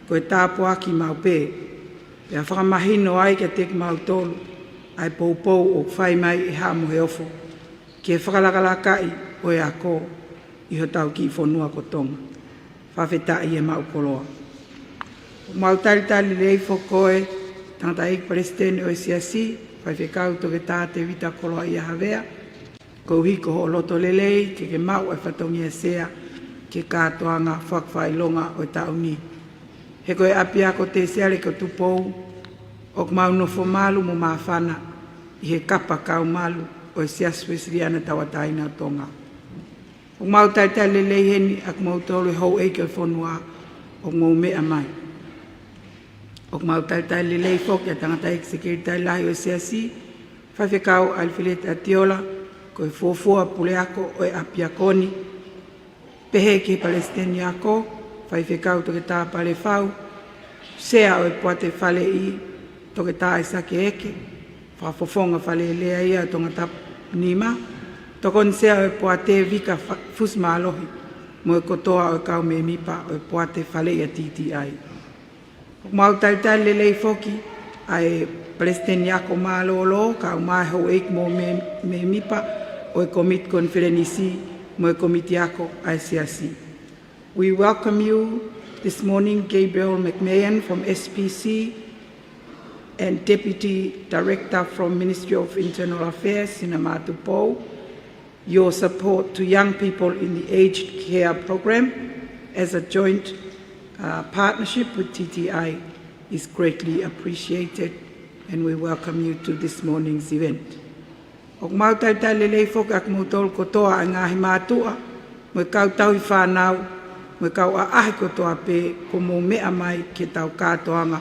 ko e tāpuaki maʻu pē, pea fakamahino ai kiate kimautolu ʻa e poupou ʻoku fai mai ʻe Haʻa Moheofo ki he fakalakalakaʻi ʻo e ako ʻi hotau kiʻi fonua ko Tonga. Fakafetaʻi e maʻu koloa. ʻOku mau talitali lelei foki koe, Tangataʻeiki Palesiteni ʻo e Siasi, Faifekau Toketā Tevita Koloaʻia Havea, koeʻuhi ko hoʻo loto lelei ke ke maʻu e fatongia Sea ki he kātoanga fakafakaʻilonga ʻo e taʻu ni. He ko e ʻApiako Tesiale ko Tupou, ʻoku mau nofo malu mo māfana ʻi he kapa kau malu ʻo e Siasi Uēsiliana Tauʻatāina ʻo Tonga. ʻOku mau talitali lelei heni ʻa kimoutolu e houʻeiki ʻo e fonua ʻoku mou meʻa mai. ʻOku mau talitali lelei foki ʻa e Tangataʻeiki Sekelitali Lahi ʻo e Siasi, Faifekau ʻAlifeleti ʻAtiola, ko e fuofua puleako ʻo e ʻapiako ni, pehē ki he Palesiteni Ako, Faifekau Toketā Palefau, Sea ʻo e Poate Faleʻi, Toketā ʻAisake Eke, Fakafofonga Fale Alea ia ʻo Tongatapu nima, Tokoni Sea ʻo e Poate Vika Fa-, Fusimālohi, mo e kotoa ʻo e kau mēmipa ʻo e Poate Faleʻi ʻa TTI. ʻOku mau talitali lelei foki ʻa e Palesiteni Ako Mālōlō, kae ʻumaʻā e houʻeiki mo e mē-, mēmipa ʻo e Komiti Konifelenisi mo e Komiti Ako ʻa e Siasi. We welcome you this morning, Gabriel McMahon from S P C and Deputy Director from Ministry of Internal Affairs, Sina Matupou, your support to young people in the aged care program as a joint, uh, partnership with TTI is greatly appreciated, and we welcome you to this morning's event. ʻOku mau talitali lelei foki ʻa kimoutolu kotoa ʻa e ngaahi mātuʻa, mo e kau tauhi fānau, mo e kau ʻaʻahi kotoa pē kuo mou meʻa mai ki heʻetau kātoanga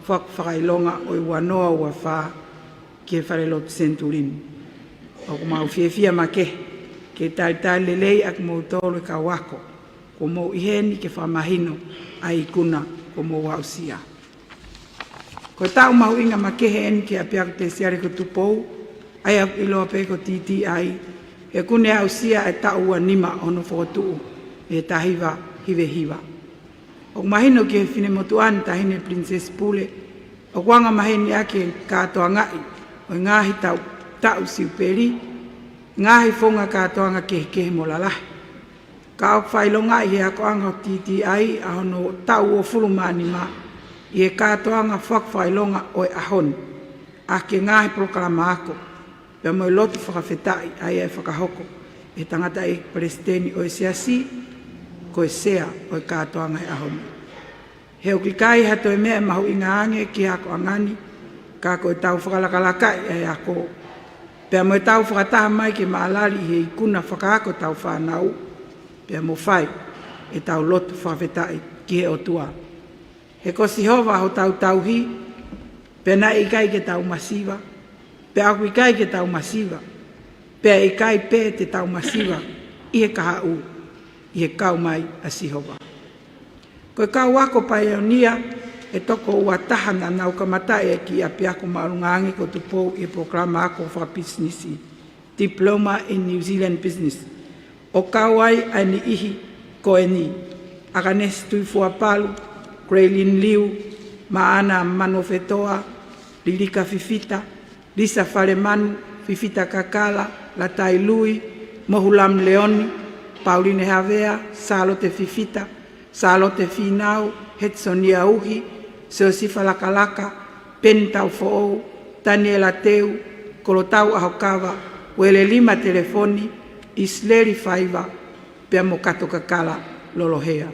fakafakaʻilonga ʻo e ua noa ua fā ki he Falelotu Senituli ni. ʻOku mau fiefia makehe ke talitali lelei ʻa kimoutolu e kau ako kuo mou ʻi heni ke fakamahino ʻa e ikuna kuo mou aʻusia. Ko e taʻu mahuʻinga makehe eni ki he ʻApiako Tesiale ko Tupou, ʻa ia ʻoku ʻiloa pē ko TTI, he ʻoku ne aʻusia e taʻu ua nima ʻo hono fokotuʻu ʻi he taha hiva hiva hiva. ʻOku mahino ki he finemotuʻa ni, Taʻahine Pilinisesi Pule, ʻoku angamaheni ʻaki e kātoangaʻi ʻo e ngaahi taʻu, taʻu siupeli, ngaahi founga kātoanga kehekehe mo lalahi. Ka ʻoku fakaʻilongaʻi he akoʻanga ʻo TTI ʻa hono taʻu uofulu mā nima ʻi he kātoanga fakafakaʻilonga ʻo e ʻaho ni, ʻaki e ngaahi polokalama ako, pea mo e lotu fakafetaʻi ʻa ia ʻe fakahoko ʻe he Tangataʻeiki Palesiteni ʻo e Siasi, ko e Sea ʻo e kātoanga he ʻaho ni. He ʻoku ʻikai ha toe meʻa mahuʻinga ange ki he akoʻanga ni, ka ko ʻetau fakalakalakaʻi ʻa e ako, pea mo ʻetau fakataha mai ke maʻalali ʻi he ikuna fakaako ʻetau fānau, pea mo fai ʻetau lotu fakafetaʻi ki he ʻOtua. He ko Sihova hotau tauhi, pea naʻe ʻikai ke tau masiva, pea ʻoku ʻikai ke tau masiva, pea ʻikai pē te tau masiva ʻi he kahaʻu, ʻi he kau mai ʻa Sihova. Ko e kau ako paionia ʻe toko ua taha naʻa nau kamataʻi e kiʻi ʻapiako māʻolunga ange ko Tupou ʻi he polokalama ako fakapisinisi, Diploma in New Zealand Business, ʻo kau ai ʻa e niʻihi ko eni: ʻAkanesi Tuʻifuapalu, Graylin Liu, Maʻana Manuofetoa, Lilika Fifita, Lisa Falemanu, Fifita Kakala, Latai Lui, Mohulam Leoni, Pauline Havea, Sālote Fifita, Sālote Fīnau, Hetisonia Uhi, Siosifa Lakalaka, Peni Taufoʻou, Taniela Teu, Kolotau ʻAhokava, Uelelima Telefoni, ʻIsileli Faiva, pea mo Kato Kakala Lolohea.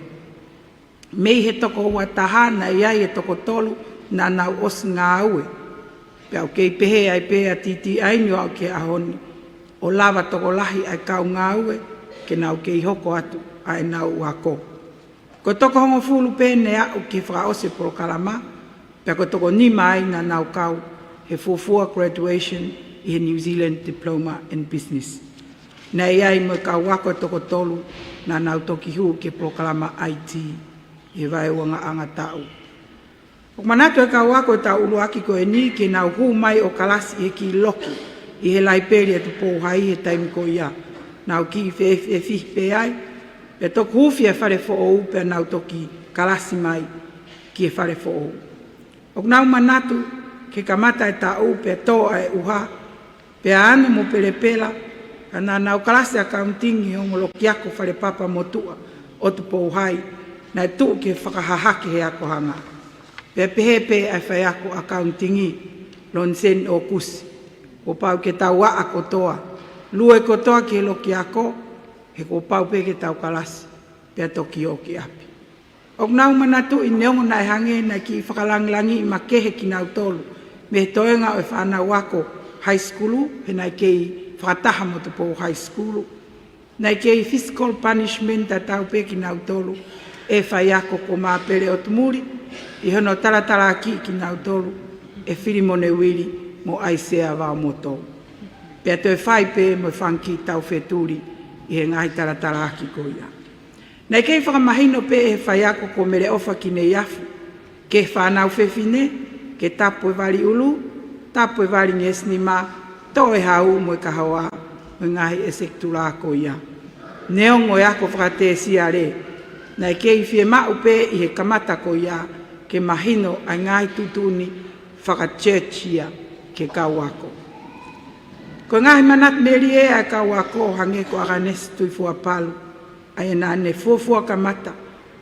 Mei he toko ua taha naʻe ʻi ai e toko tolu naʻa nau ʻosi ngāue. Pea ʻoku kei pehē ai pē ʻa TTI ni ʻo aʻu ki he ʻaho ni, ʻo lava tokolahi ʻa e kau ngāue ke nau kei hoko atu ʻa ʻenau ako. Ko e toko hongofulu pē ne aʻu ki he fakaʻosi e polokalama, pea ko e toko nima ai naʻa nau kau he fuofua graduation ʻi he New Zealand Diploma in Business. Naʻe ʻi ai mo e kau ako ʻe toko tolu naʻa nau toki hū ki he polokalama IT ʻi he vaeuangaʻanga taʻu. ʻOku manatu e kau ako ʻo e taʻu ʻuluaki ko eni ke nau hū mai ʻo kalasi ʻi he kiʻi loki ʻi he laipeli ʻa Tupou Hai he taimi ko ia. Nau kiʻi feʻefefihi pē ai, pea toki huufi e fale foʻou pea nau toki kalasi mai ki he fale foʻou. ʻOku nau manatu ke kamata e taʻu pea tō ʻa e ʻuha, pea anu mo pelepela, ka naʻa nau kalasi ʻakaunitingi ʻi he ongo lokiako fale papa motuʻa ʻo Tupou Hai, naʻe tuʻu ke fakahahake he akoʻanga. Pea pehē pē ʻa e faiako ʻakaunitingi, Loniseni ʻOkusi. Kuo pau ke tau aʻa kotoa, lue kotoa ki he lokiako, he kuo pau pē ke tau kalasi, pea toki ō ki ʻapi. ʻOku nau manatuʻi neongo naʻe hangē naʻe kiʻi fakalangilangiʻi makehe kinautolu mei he toenga ʻo e fānau ako high school, he naʻe kei fakataha mo Tupou High School. Naʻe kei physical punishment tatau pē kinautolu ʻe he faiako ko Māpele ʻOtumuli, ʻi hono talatalaaki kinautolu ʻe Filimone Uili mo ʻAisea Vaomotou. Pea toe fai pē mo e fanga kiʻi taufetuli ʻi he ngaahi talatalaaki ko ia. Naʻe kei fakamahino pē ʻe he faiako ko Meleʻofa Kineiafu ki he fānau fefine ke tapu e vali ʻulu, tapu e vali ngesinima, toʻo e hau mo e kahoa mo e ngaahi ʻesekitula ko ia. Neongo e ako fakatēsiale, naʻe kei fiemaʻu pē ʻi he kamata ko ia ke mahino ʻa e ngaahi tuʻutuʻuni fakachurch ia ki he kau ako. Ko e ngaahi manatu melie ʻa e kau ako, hangē ko ʻAkanesi Tuʻifuapalu, ʻa ia naʻa ne fuofua kamata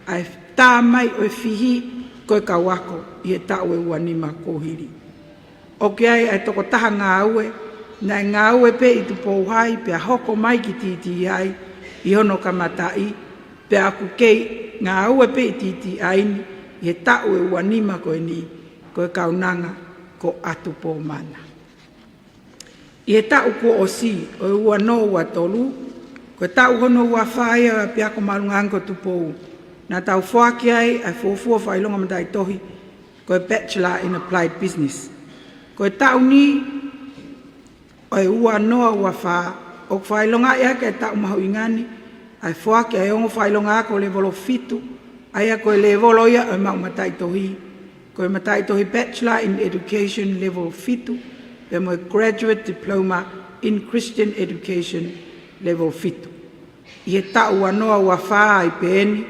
ʻa e tā mai ʻo e fihi ko e kau ako ʻi he taʻu ʻe ua nima kuo hili. ʻOku ʻi ai ʻa e tokotaha ngāue naʻe ngāue pē ʻi Tupou Hai pea hoko mai ki T T I ʻi hono kamataʻi, pea ʻoku kei ngāue pē ʻi T T I ni ʻi he taʻu ʻe ua nima ko eni, ko e kaunanga ko ʻAtupōmana. ʻI he taʻu kuo ʻosi ʻo e ua noa ua tolu, ko e taʻu hono ua fā ia ʻo e ʻApiako Māʻolunga Angi ko Tupou, naʻa tau foaki ai ʻa e fuofua fakaʻilonga mataʻitohi, ko e Bachelor in Applied Business. Ko e taʻu ni ʻo e ua noa ua fā, ʻoku fakaʻilongaʻi ʻaki e taʻu mahuʻinga ni ʻa e foaki ʻa e ongo fakaʻilonga ako levolo fitu, ʻa ia ko e levolo ia ʻo e maʻu mataʻitohi, ko e mataʻitohi Bachelor in Education level fitu, pea mo e Graduate Diploma in Christian Education level fitu. ʻI he taʻu ua noa ua fā ai pē eni,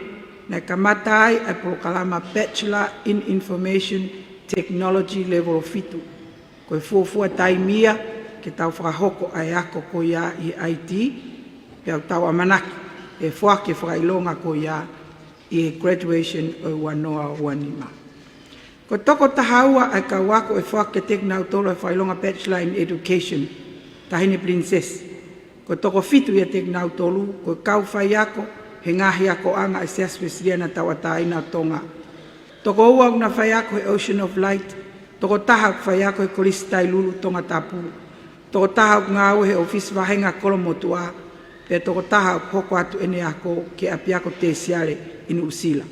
naʻe kamata ai ʻa e polokalama Bachelor in Information Technology level fitu. Ko e fuofua taimi ia ke tau fakahoko ʻa e ako ko ia ʻi he I T, pea ʻoku tau ʻamanaki ʻe foaki e fakaʻilonga ko ia ʻi he graduation ʻo e ua noa ua nima. Ko e toko taha ua ʻa e kau ako ʻe foaki kiate kinautolu ʻa e fakaʻilonga Bachelor in Education, Taʻahine Pilinisesi. Ko e toko fitu ʻiate kinautolu ko e kau faiako he ngaahi akoʻanga ʻa e Siasi Uēsiliana Tauʻatāina ʻo Tonga. Toko ua ʻoku na faiako he Ocean of Light, toko taha ʻoku faiako he Kolisi Tailulu Tongatapu, toko taha ʻoku ngāue he ʻōfisi vāhenga kolo motuʻa, pea toko taha ʻoku hoko atu ʻene ako ki he ʻapiako tēsiale ʻi Nuʻusila.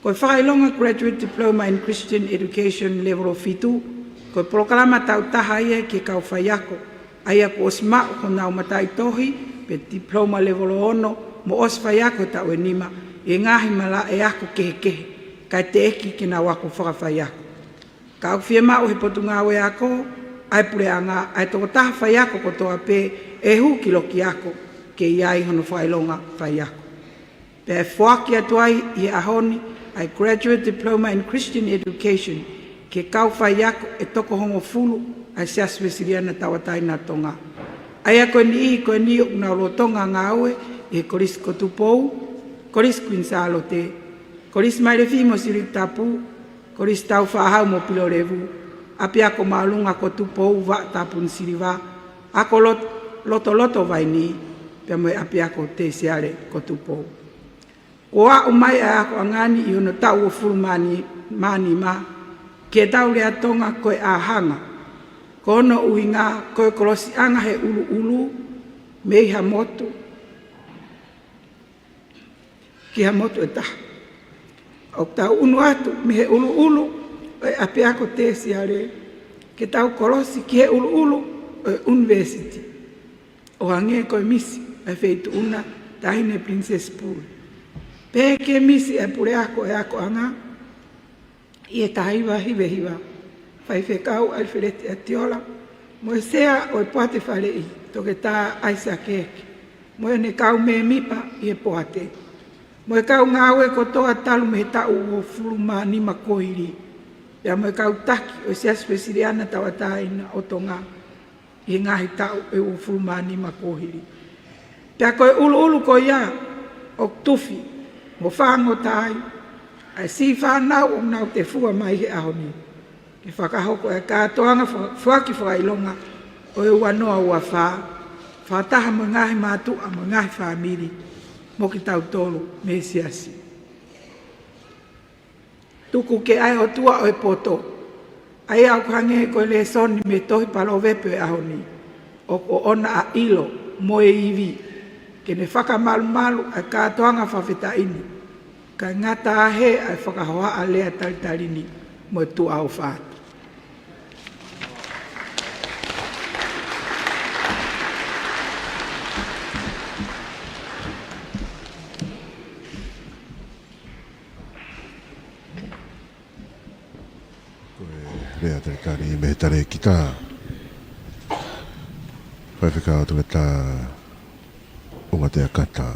Ko e fakaʻilonga Graduate Diploma in Christian Education level fitu, ko e polokalama taʻu taha ia ki he kau faiako ʻa ia kuo ʻosi maʻu honau mataʻitohi pe diploma levolo ono mo ʻosi faiako he taʻu ʻe nima ʻi he ngaahi malaʻe ako kehekehe, kae teʻeki ke nau ako fakafaiako. Ka ʻoku fiemaʻu he Potungāue Ako ʻa e Puleʻanga ʻa e tokotaha faiako kotoa pē ʻe hū ki lokiako ke ʻi ai hono fakaʻilonga faiako. Pea ʻe foaki atu ai ʻi he ʻaho ni ʻa e Graduate Diploma in Christian Education ki he kau faiako ʻe toko hongofulu ʻa e Siasi Uēsiliana Tauʻatāina ʻo Tonga. ʻA ia ko e niʻihi ko eni ʻoku nau lolotonga ngāue ʻi he Kolisi ko Tupou, Kolisi Kuini Sālote, Kolisi Maile Fimo Siliki Tapu, Kolisi Taufaʻāhau mo Pilolevu, ʻApiako Māʻolunga ko Tupou Vaʻa Tapu ni Siliva, Ako Lot-, Lotoloto Vainī, pea mo e ʻApiako Tēsiale ko Tupou. Kuo aʻu mai ʻa e akoʻanga ni ʻi hono taʻu uofulu mā ni-, mā nima, ke tau lea Tonga ko e ʻāhanga. Ko hono ʻuhinga ko e kolosiʻanga he ʻuluʻulu mei ha motu ki ha motu ʻe taha. ʻOku tau ʻunu atu mei he ʻuluʻulu ʻo e ʻapiako tēsiale ke tau kolosi ki he ʻuluʻulu ʻo e ʻunivēsiti. ʻO hangē ko e misi ʻa e feituʻu na, Taʻahine Pilinisesi Pule. Pehē ki he misi ʻa e puleako ʻo e akoʻanga, ʻi he taha hiva hiva hiva, Faifekau ʻAlifeleti ʻAtiola, mo e Sea ʻo e Poate Faleʻi, Toketā ʻAisake Heke, mo ʻene kau mēmipa ʻi he poate. mo e kau ngāue kotoa talu mei he taʻu uofulu mā nima kuohili, pea mo e kau taki ʻo e Siasi Uēsiliana Tauʻatāina ʻo Tonga ʻi he ngaahi taʻu ʻe uofulu mā nima kuohili. Pea ko e ʻuluʻulu ko ia ʻoku tufi mo fāngota ai ʻa e siʻi fānau ʻoku nau tefua mai he ʻaho ni, ke fakahoko e kātoanga fa-, foaki fakaʻilonga ʻo e ua noa ua fā, fakataha mo e ngaahi mātuʻa mo e ngaahi fāmili, mo kitautolu mei he Siasi. Tuku ke ʻai ʻOtua ʻo e poto, ʻa ia ʻoku hangē ko e lēsoni mei he tohi Palovepi ʻo e ʻaho ni, ʻoku ʻoʻona ʻa e ʻilo mo e ivi, ke ne fakamalumalu ʻa e kātoanga fakafetaʻi ni, kae ngata hē ʻa e fakahohaʻa lea talitali ni mo e tuʻa ʻofa atu. Ko e lea talitali mei he Talēkita, Faifekau Toketā ʻUngatea Kata.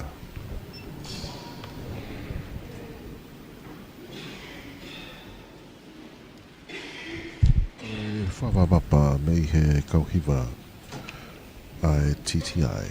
Ko e fakamaʻa mei he kau hiva ʻa e T T I.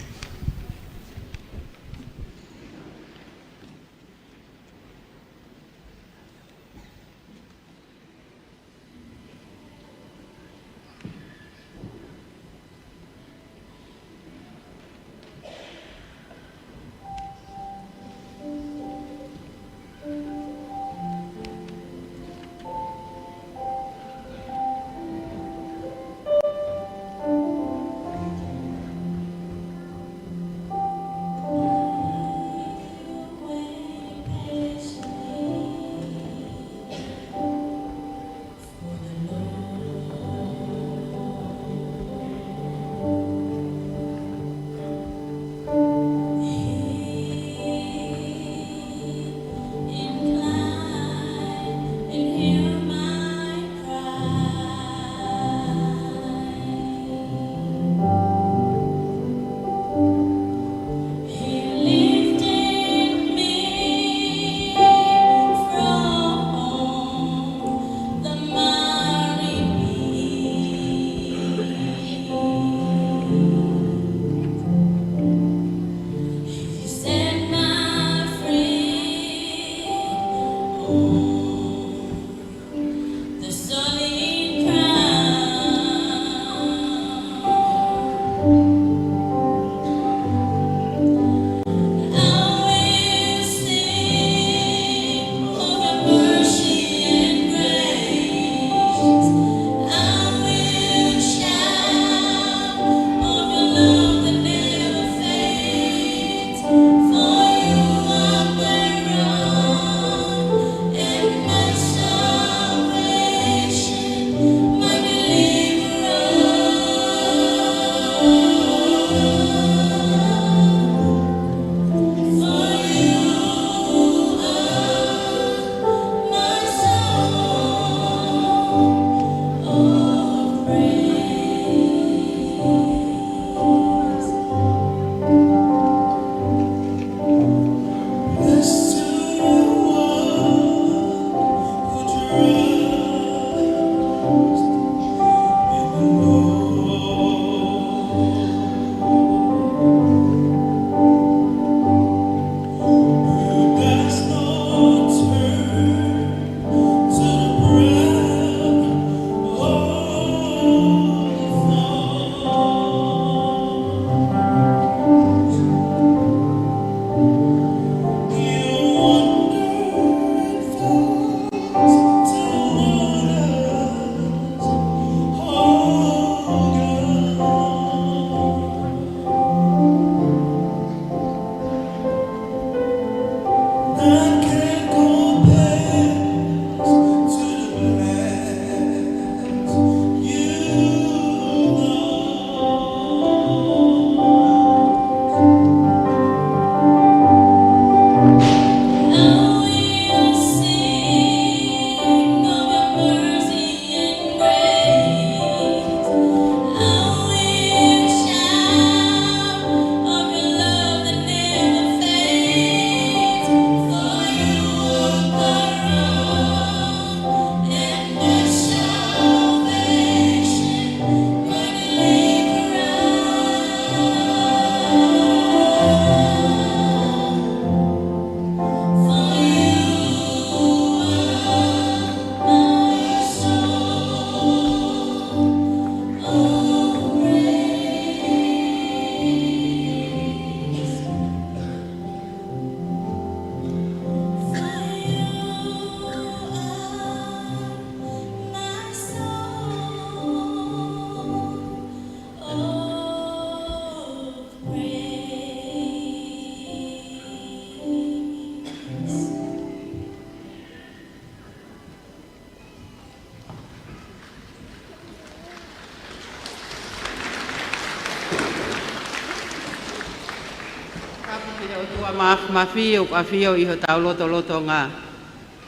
Māfimafi ʻoku ʻafio ʻi hotau lotolotonga.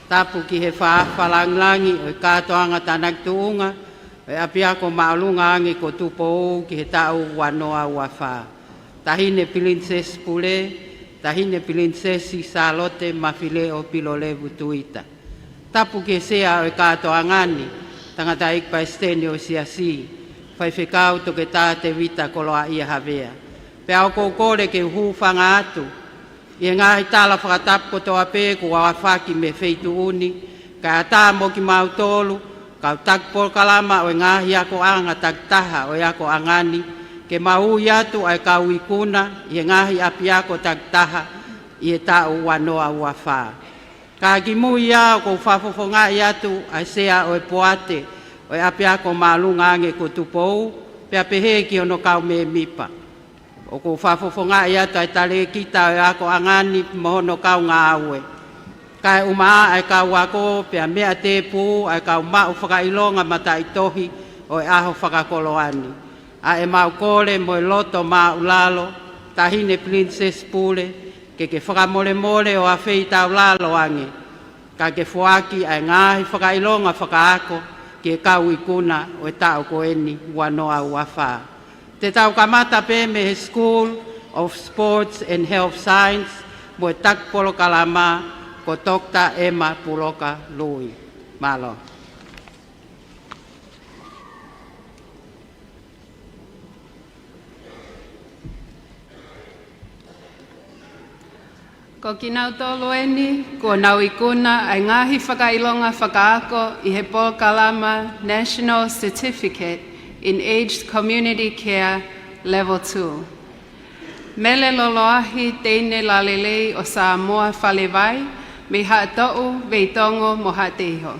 Tapu ki he fakaʻapaʻapa langilangi ʻo e kātoanga tānaki tuʻunga ʻo e ʻapiako māʻolunga ange ko Tupou ki he taʻu ua noa ua fā. Taʻahine Pilinisesi Pule, Taʻahine Pilinisesi Sālote Mafileʻo Pilolevu Tuita. Tapu ki he Sea ʻo e kātoanga ni, Tangataʻeiki Palesiteni ʻo e Siasi, Faifekau Toketā Tēvita Koloaʻia Havea. Pea ʻoku ou kole ke u hūfanga atu ʻi he ngaahi tala fakatapu kotoa pē kuo aofaki mei he feituʻu ni, kae ʻatā mo kimautolu, kau taki polokalama ʻo e ngaahi akoʻanga takitaha ʻo e akoʻanga ni, ke mau ui atu ʻa e kau ikuna ʻi he ngaahi ʻapiako takitaha ʻi he taʻu ua noa ua fā. Ka kimui ia ʻoku ou fakafofongaʻi atu ʻa e Sea ʻo e Poate ʻo e ʻapiako māʻolunga ange ko Tupou, pea pehē ki hono kau mēmipa. ʻOku ou fakafofongaʻi atu ʻa e talēkita ʻo e akoʻanga ni mo hono kau ngāue. Kae ʻumaʻā ʻa e kau ako pea meʻa tēpū ʻa e kau maʻu fakaʻilonga mataʻitohi ʻo e ʻaho fakakoloa ni. ʻA ʻemau kole mo e loto māʻulalo, Taʻahine Pilinisesi Pule, ke ke fakamolemole ʻo afeitaulalo ange, ka ke foaki ʻa e ngaahi fakaʻilonga fakaako ki he kau ikuna ʻo e taʻu ko eni ua noa ua fā. Te tau kamata pē mei he School of Sports and Health Science mo e taki polokalama ko Toketā Emma Puloka Lui. Mālō. Ko kinautolu eni kuo nau ikuna ʻa e ngaahi fakaʻilonga fakaako ʻi he polokalama National Certificate in Aged Community Care Level two. Mele Loloahi Teine Lalelei ʻo Samoa Falevai, mei Haʻatoʻu, Veitongo mo Haʻateiho.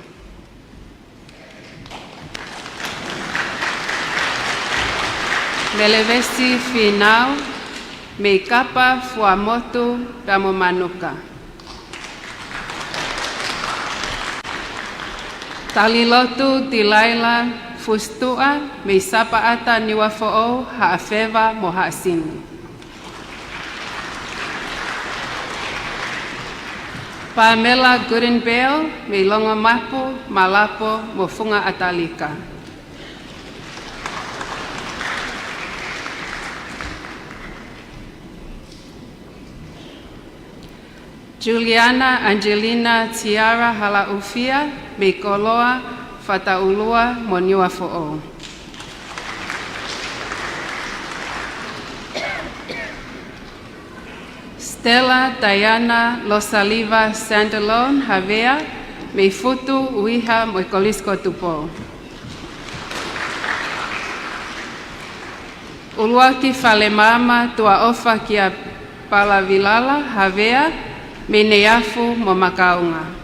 Melevesi Fīnau, mei Kapa, Fuaʻamotu pea mo Manuka. Talilotu Tilaila Fusituʻa, mei Sapaʻata, Niuafoʻou, Haʻafeva mo Haʻasini. Pamela Goodenbeil, mei Longomapu, Malapo mo Funga ʻAtalika. Juliana Angelina Tiara Halaʻufia, mei Koloa, Fataʻulua mo Niuafoʻou. Stella Diana Losaliva Sandelon Havea, mei Futu, ʻUiha mo e Kolisi ko Tupou. ʻUluaki Falemaama Tuʻaʻofakiapalavilala Havea, mei Neiafu mo Makaunga.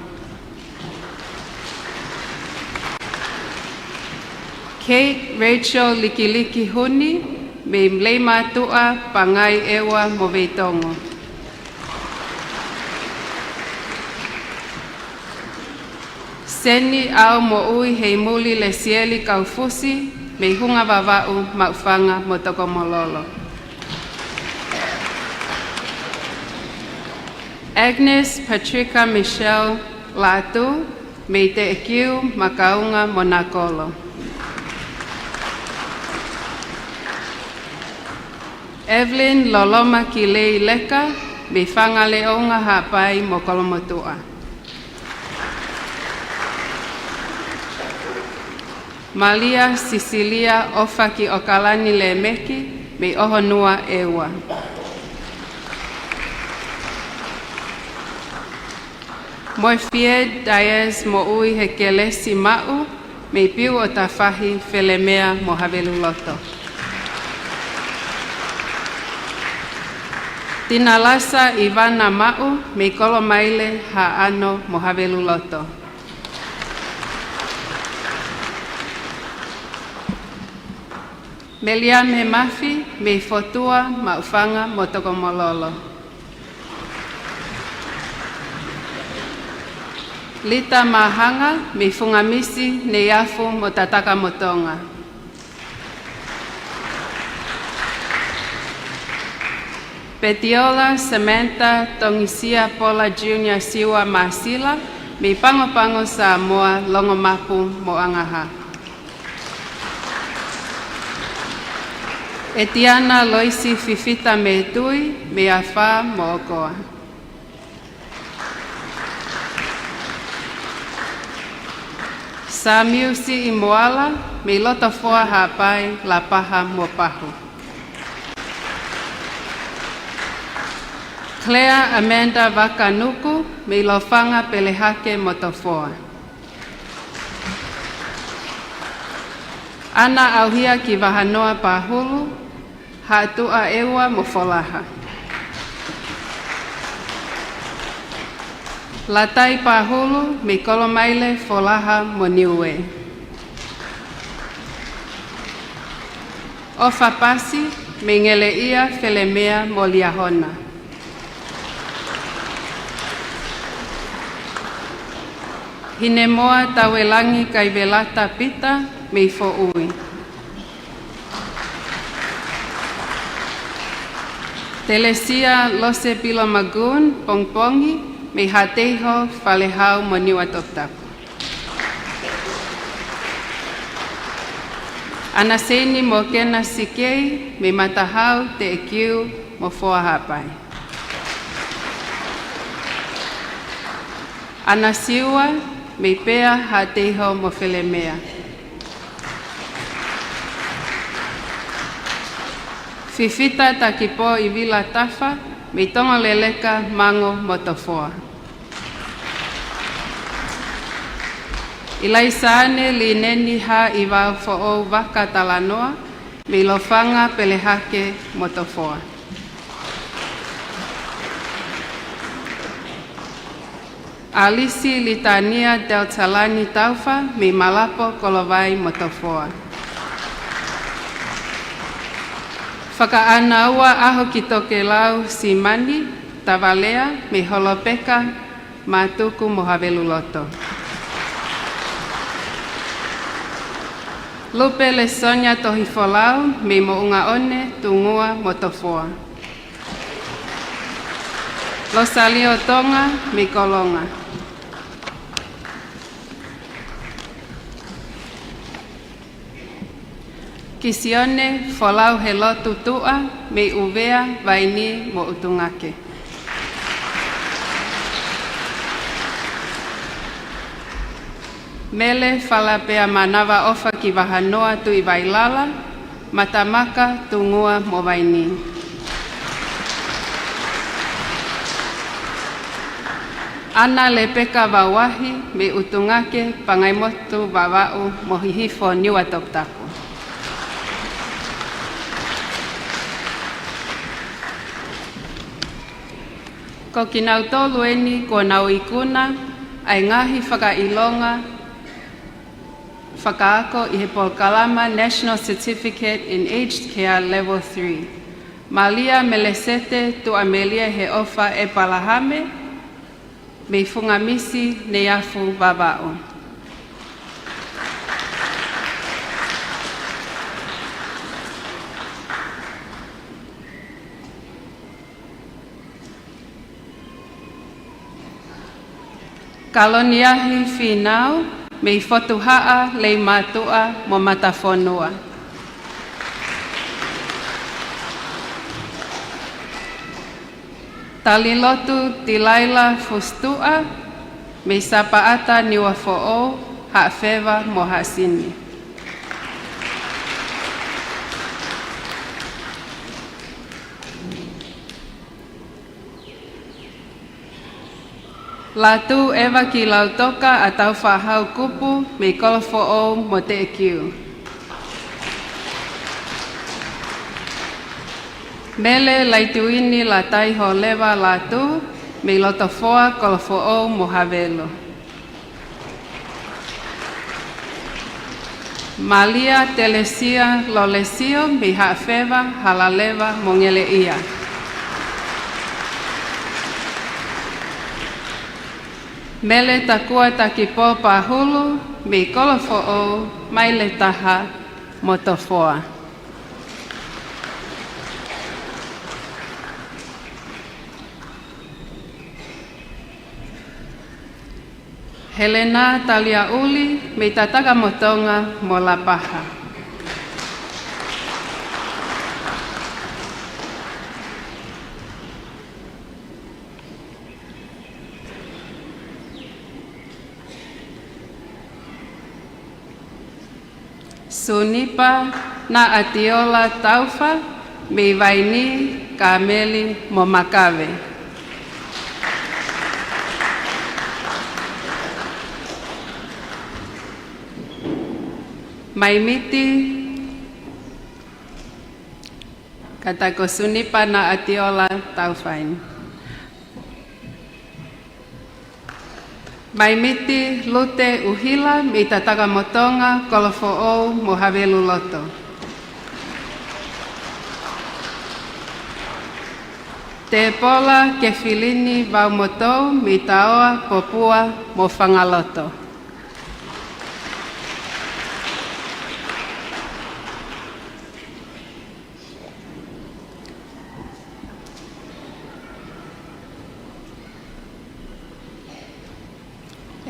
Kate Rachel Likiliki Huni, mei Leimātuʻa, Pangai, ʻEua mo Veitongo. Seni ʻAomoʻui Heimuli Lesieli Kaufusi, mei Hunga Vavaʻu, Maʻufanga mo Tokomololo. Agnes Patrica Michelle Lātū, mei Teʻekiu, Makaunga mo Nakolo. Evelyn Loloma Kilei Leka, mei Fangaleʻounga, Haʻapai mo Kolomotuʻa. Malia Sisilia ʻOfakiʻokalani Lēmeki, mei ʻOhonua, ʻEua. Moefied Diaz Moʻui Hekelesi Maʻu, mei Piuʻotafahi, Felemea mo Haveluloto. Tinalasa ʻIvana Maʻu, mei Kolomaile, Haʻano mo Haveluloto. Meliame Mafi, mei Fotua, Maʻufanga mo Tokomololo. Lita Mahanga, mei Fungamisi, Neiafu mo Tatakamotonga. Petiola Samantha Tongisia Pola Junior Siua Māsila, mei Pagopago Samoa, Longomapu mo ʻAngahā. ʻEtiana Loisi Fifita Mētui, mei Afā mo ʻOkoa. Samiusi Imoala, mei Lotofoa Haʻapai, Lapaha mo Pahu. Claire Amanda Vakanuku, mei Lofanga Pelehake mo Tofoa. ʻAna ʻAuhia ki Vahanoa Pahulu, Haʻatuʻa ʻEua mo Folaha. Latai Pahulu, mei Kolomaile, Folaha mo Niuē. ʻOfa Pasi, mei Ngeleʻia, Felemea mo Liahona. Hinemoa Tauelangi Kaivelata Pita, mei Foʻui. Telesia Lose Pilo Magoon Pongipongi, mei Haʻateiho, Falehau mo Niuatoputapu. ʻAna Seini Mokena Sikei, mei Matahau, Teʻekiu mo Foa Haʻapai. ʻAna Siua, mei Pea, Haʻateiho mo Felemea. Fifita Takipō ʻIvila Tafa, mei Tongoleleka, Mango mo Tofoa. ʻIlaisaane Lineni Haʻivau Foʻou Vaka Talanoa, mei Lofanga Pelehake mo Tofoa. ʻAlisi Litania Deltalani Taufa, mei Malapo, Kolovai mo Tofoa. Fakaʻānaua ʻAhokitokelau Simani Tavalea, mei Holopeka, Matuku mo Haveluloto. Lupe Lesonia Tohifolau, mei Moʻungaʻone, Tungua mo Tofoa. Losalio Tonga, mei Kolonga. Kisione Folau Helotu Tuʻa, mei ʻUvea, Vaini mo ʻUtungake. Mele Falapea Manavaʻofa ki Vahanoa, Tuʻivailala, Matamaka, Tungua mo Vaini. ʻAna Lepeka Vauahi, mei ʻUtungake, Pangaimotu, Vavaʻu mo Hihifo, Niuatoputapu. Ko kinautolu eni kuo nau ikuna ʻa e ngaahi fakaʻilonga fakaako ʻi he polokalama National Certificate in Aged Care Level three. Malia Melesete Tuʻamelie Heʻofa ʻEpalahame, mei Fungamisi, Neiafu, Vavaʻu. Kaloniahi Fīnau, mei Fotuhaʻa, Leimātuʻa mo Matafonua. Talilotu Tilaila Fusituʻa, mei Sapaʻata, Niuafoʻou, Haʻafeva mo Haʻasini. Lātū ʻEva ki Lautoka ʻa Taufaʻahau Kupu, mei Kolofoʻou mo Teʻekiu. Mele Laituini Lataiholeva Lātū, mei Lotofoa, Kolofoʻou mo Havelu. Malia Telesia Lolesio, mei Haʻafeva, Halaleva mo Ngeleʻia. Mele Takua Takipō Pahulu, mei Kolofoʻou, Maile Taha mo Tofoa. Helena Taliaʻuli mei Tatakamotonga mo Lapaha. Sunipa Naʻatiola Taufa mei Vainī, Kāmeli mo Makave. Maimiti, kātaki ko Sunipa Naʻatiola Taufa eni. Maimiti Lute ʻUhila mei Tatakamotonga, Kolofoʻou mo Haveluloto. Tepola Kefilini Vaumotou mei Taoa, Popua mo Fangaloto.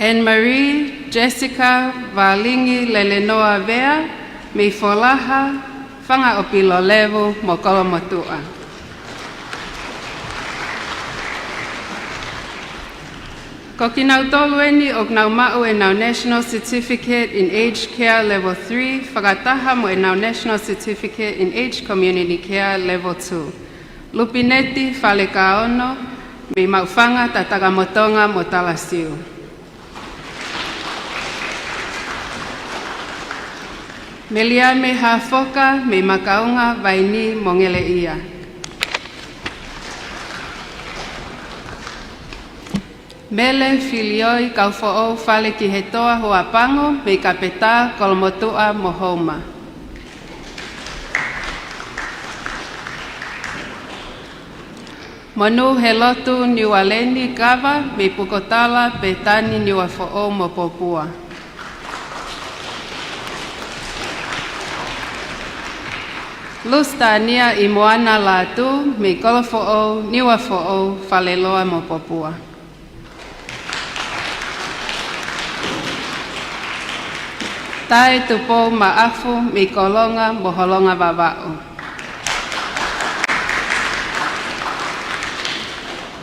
Anne Marie Jessica Valingi Lelenoa Vea mei Folaha, Fangaʻopilolevu mo Kolomotuʻa. Ko kinautolu eni ʻoku nau maʻu ʻenau National Certificate in Aged Care Level three, fakataha mo ʻenau National Certificate in Aged Community Care Level two. Lupineti Falekaono mei Maʻufanga, Tatakamotonga mo Talasiu. Meliame Hafoka mei Makaunga, Vainī mo Ngeleʻia. Mele Filioi Kaufoʻou Falekihetoa Huapango mei Kapetā, Kolomotuʻa mo Houma. Monūhelotu Niualeni Kava mei Pukotala, Pētani, Niuafoʻou mo Popua. Lusitania ʻImoana Lātū mei Kolofoʻou, Niuafoʻou, Faleloa mo Popua. Tae Tupou Maʻafu mei Kolonga mo Holonga Vavaʻu.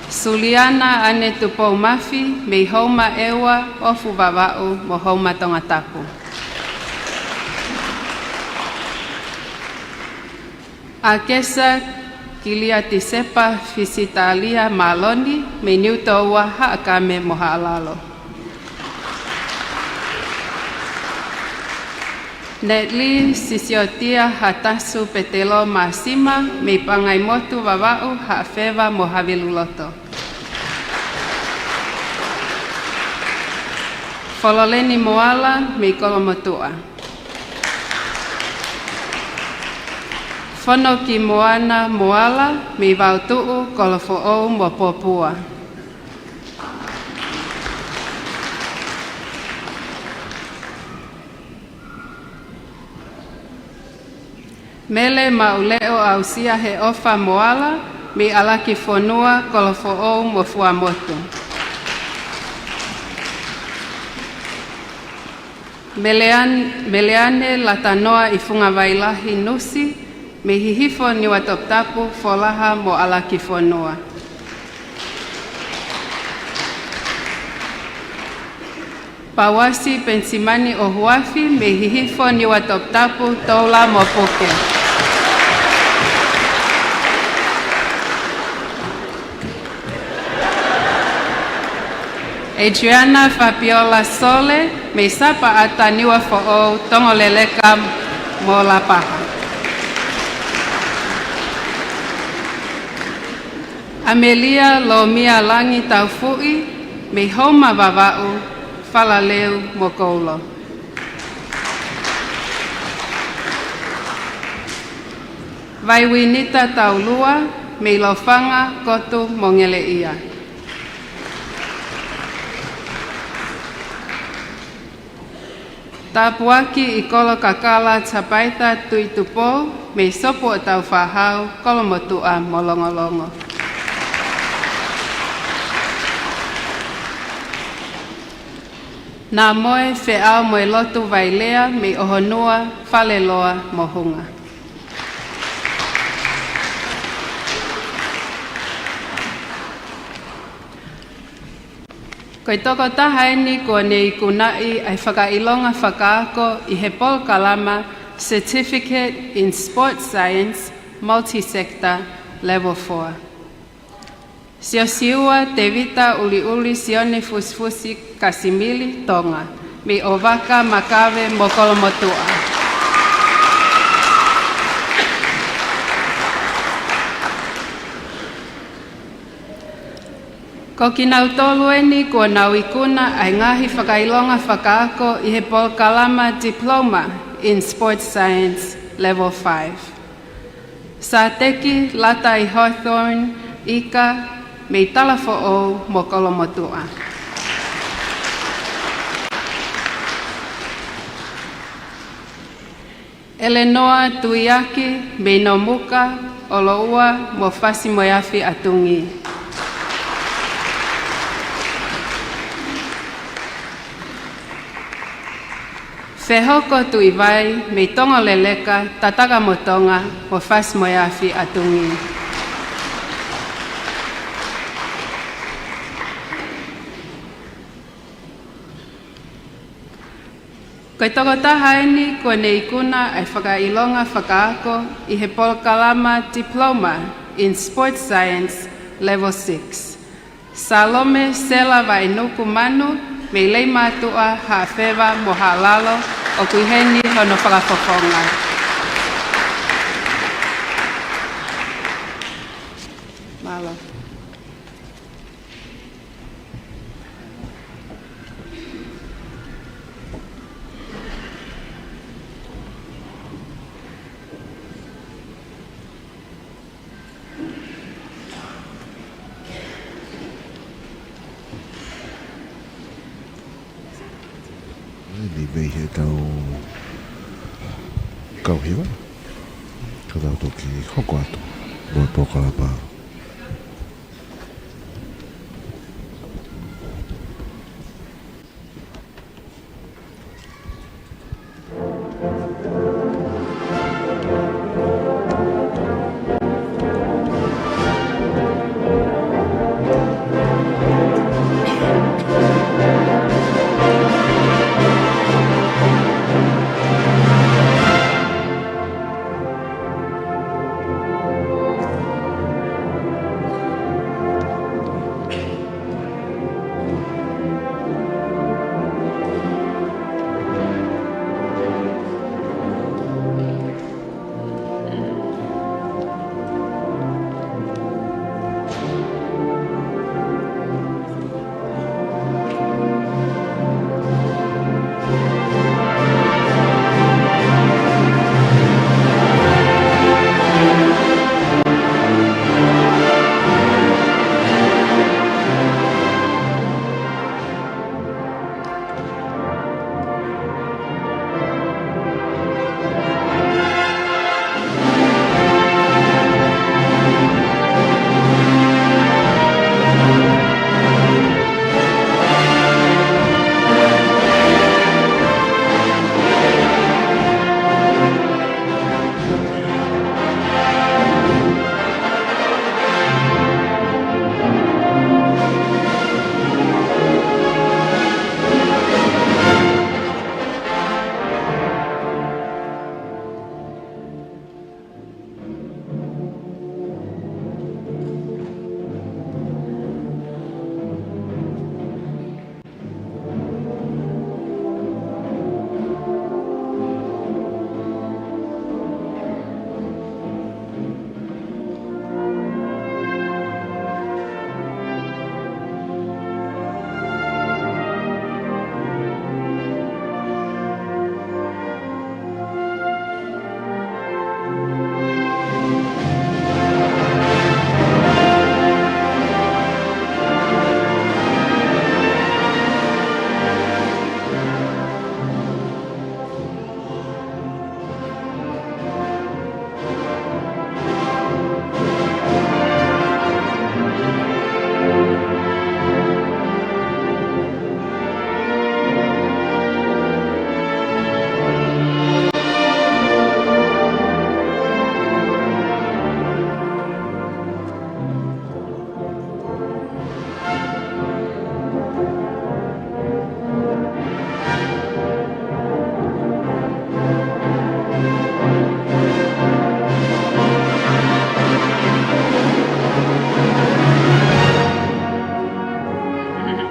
Suliana ʻAne Tupou Mafi mei Houma ʻEua, ʻOfu Vavaʻu mo Houma Tongatapu. ʻAkesa Kiliati Sepa Fisitalia Maloni mei Niutoua, Haʻakame mo Haʻalalo. Netlī Sisiotia Hatasu Petelo Māsima mei Pangaimotu Vavaʻu, Haʻafeva mo Haveluloto. Fololeni Moala mei Kolomotuʻa. Fonokimoana Moala mei Vautuʻu, Kolofoʻou mo Popua. Mele Maʻuleʻo ʻAusia Heʻofa Moala mei ʻAlakifonua, Kolofoʻou mo Fuaʻamotu. Melean-, Meleane Latanoa ʻIfungavailahi Nusi mei Hihifo, Niuatoputapu, Folaha mo ʻAlakifonua. Pauasi Penisimani ʻOhuafi mei Hihifo, Niuatoputapu, Toula mo Puke. Adriana Fabiola Sole mei Sapaʻata, Niuafoʻou, Tongoleleka mo Lapaha. ʻAmelia Lomia Langi Taufuʻi mei Houma Vavaʻu, Falaleu mo Koulo. Vaiuinita Taulua mei Lofanga, Kotu mo Ngeleʻia. Tāpuaki ʻi Kolokakala Tapaita Tuʻitupou mei Sopu ʻo Taufaʻahau, Kolomotuʻa mo Longolongo. Namoe, Feʻao mo e Lotu Vailea mei ʻOhonua, Faleloa mo Hunga. Ko e tokotaha eni kuo ne ikunaʻi ʻa e fakaʻilonga fakaako ʻi he polokalama Certificate in Sports Science Multisector Level four. Siosiua Tevita ʻUliʻuli Sione Fusifusi Kasimili, Tonga, mei ʻOvaka, Makave mo Kolomotuʻa. Ko kinautolu eni kuo nau ikuna ʻa e ngaahi fakaʻilonga fakaako ʻi he polokalama Diploma in Sports Science Level five. Sateki Latai Hawthorne Ika mei Talafoʻou mo Kolomotuʻa. Elenoa Tuiaki mei Nomuka, ʻOloʻua mo Fasi-mo-e-Afi Atungi. Fehoko Tuʻivai mei Tongoleleka, Tatakamotonga mo Fasi-mo-e-Afi Atungi. Ko e tokotaha eni kuo ne ikuna ʻa e fakaʻilonga fakaako ʻi he polokalama Diploma in Sports Science Level six. Salome Sela Vaʻenuku Manu mei Leimātuʻa, Haʻafeva mo Haʻalalo, ʻoku ʻi heni hono fakafofonga. Mālō. Eni mei he kau, kau hiva, ka tau toki hoko atu mo e polokalama.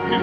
Ko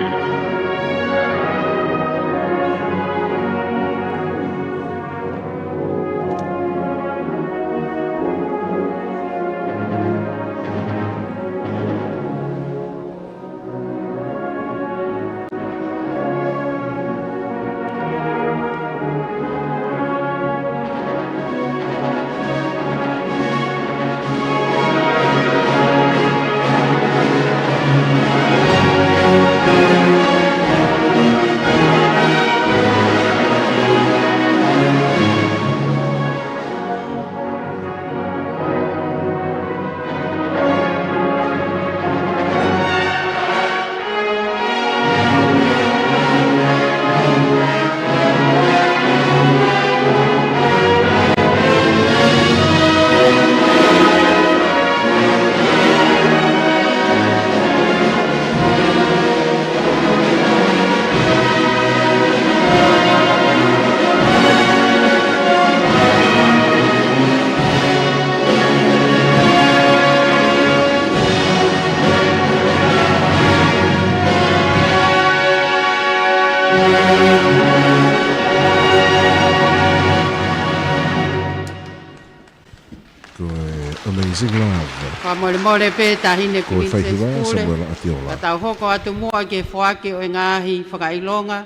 e Amazing Love. Fakamolemole pē Taʻahine Ko e Kuini Faihiva Sesikule. Samuela Atiola. Ka tau hoko atu muʻa ki he foaki ʻo e ngaahi fakaʻilonga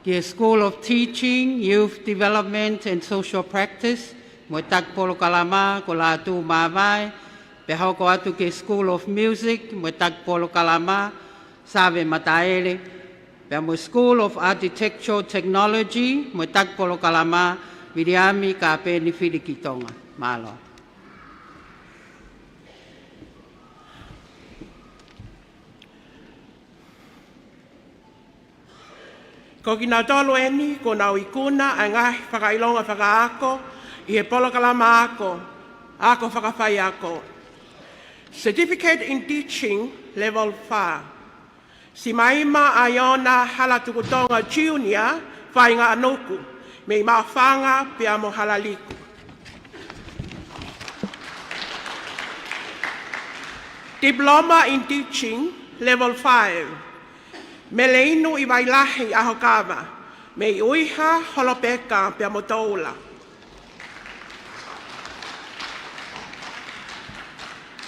ki he School of Teaching, Youth Development and Social Practice, mo e taki polokalama ko Lātū Māvae, pea hoko atu ki he School of Music, mo e taki polokalama Save Mataele, pea mo e School of Architectural Technology, mo e taki polokalama Viliami Kāpeni Filikitonga. Mālō. Ko kinautolu eni kuo nau ikuna ʻa e ngaahi fakaʻilonga fakaako ʻi he polokalama ako, ako fakafaiako. Certificate in Teaching Level Five. Simaima ʻAiona Halatukutonga Junior, Faingaʻanuku, mei Maʻufanga pea mo Halaliku. Diploma in Teaching, Level Five, Meleinu ʻi Vailahi, ʻAhokava, mei ʻUiha, Holopeka pea mo Toula.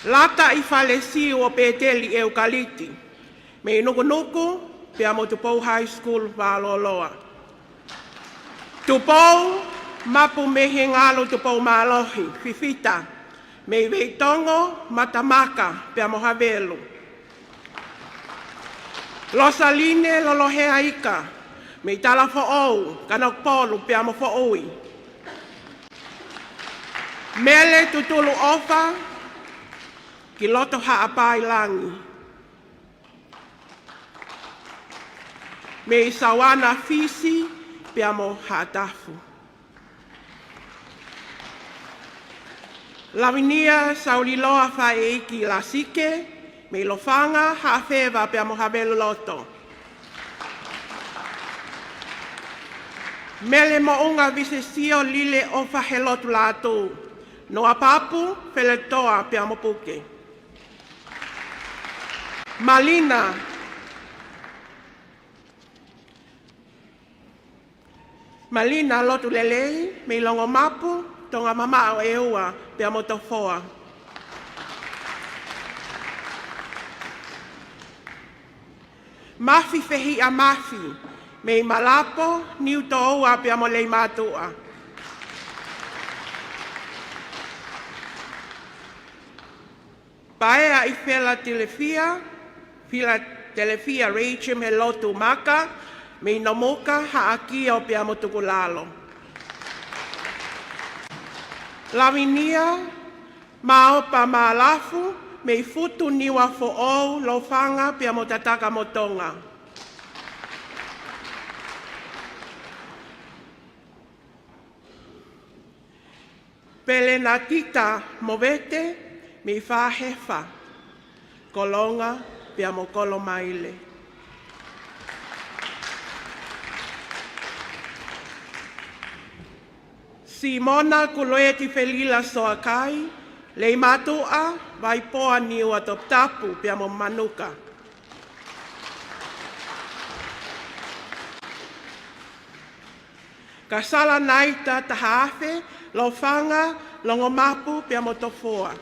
Lata ʻi Falesiu ʻo Pēteli ʻEukaliti, mei Nukunuku pea mo Tupou High School, Vālōloa. Tupou Mapu Mehengalu Tupoumālohi, Fifita, mei Veitongo, Matamaka pea mo Havelu. Losaline Lolohea Ika, mei Talafoʻou, Kanokupolu pea mo Foʻui. Mele Tutuluʻofa ki loto Haʻapai Langi, mei Sauana, Fisi pea mo Haʻatafu. Lavinia Sauliloa Faʻeiki Lasike, mei Lofanga, Haʻafeva pea mo Haveluloto. Mele Moʻunga Visesio Lileʻofa Helotu Lātū, Noapapu, Feletoa pea mo Puke. Malina, Malina Lotulelei, mei Longomapu, Tongamamaʻo ʻEua pea mo Tofoa. Mafi Fehiʻa Mafi, mei Malapo, Niutoua pea mo Leimātuʻa. Paea ʻi Filatelefia, Filatelefia Rachel Helotu Maka, mei Nomuka, Haʻakio pea mo Tukulalo. Lavinia Maopa Malafu, mei Futu, Niuafoʻou, Lofanga pea mo Tatakamotonga. Pelenatita Movete, mei Fahefa, Kolonga pea mo Kolomaile. Simona Kuloeti Felila Soakai, Leimātuʻa, Vaipoa, Niua, Toputapu pea mo Manuka. Kasala Naita Tahaafe, Lofanga, Longomapu pea mo Tofoa.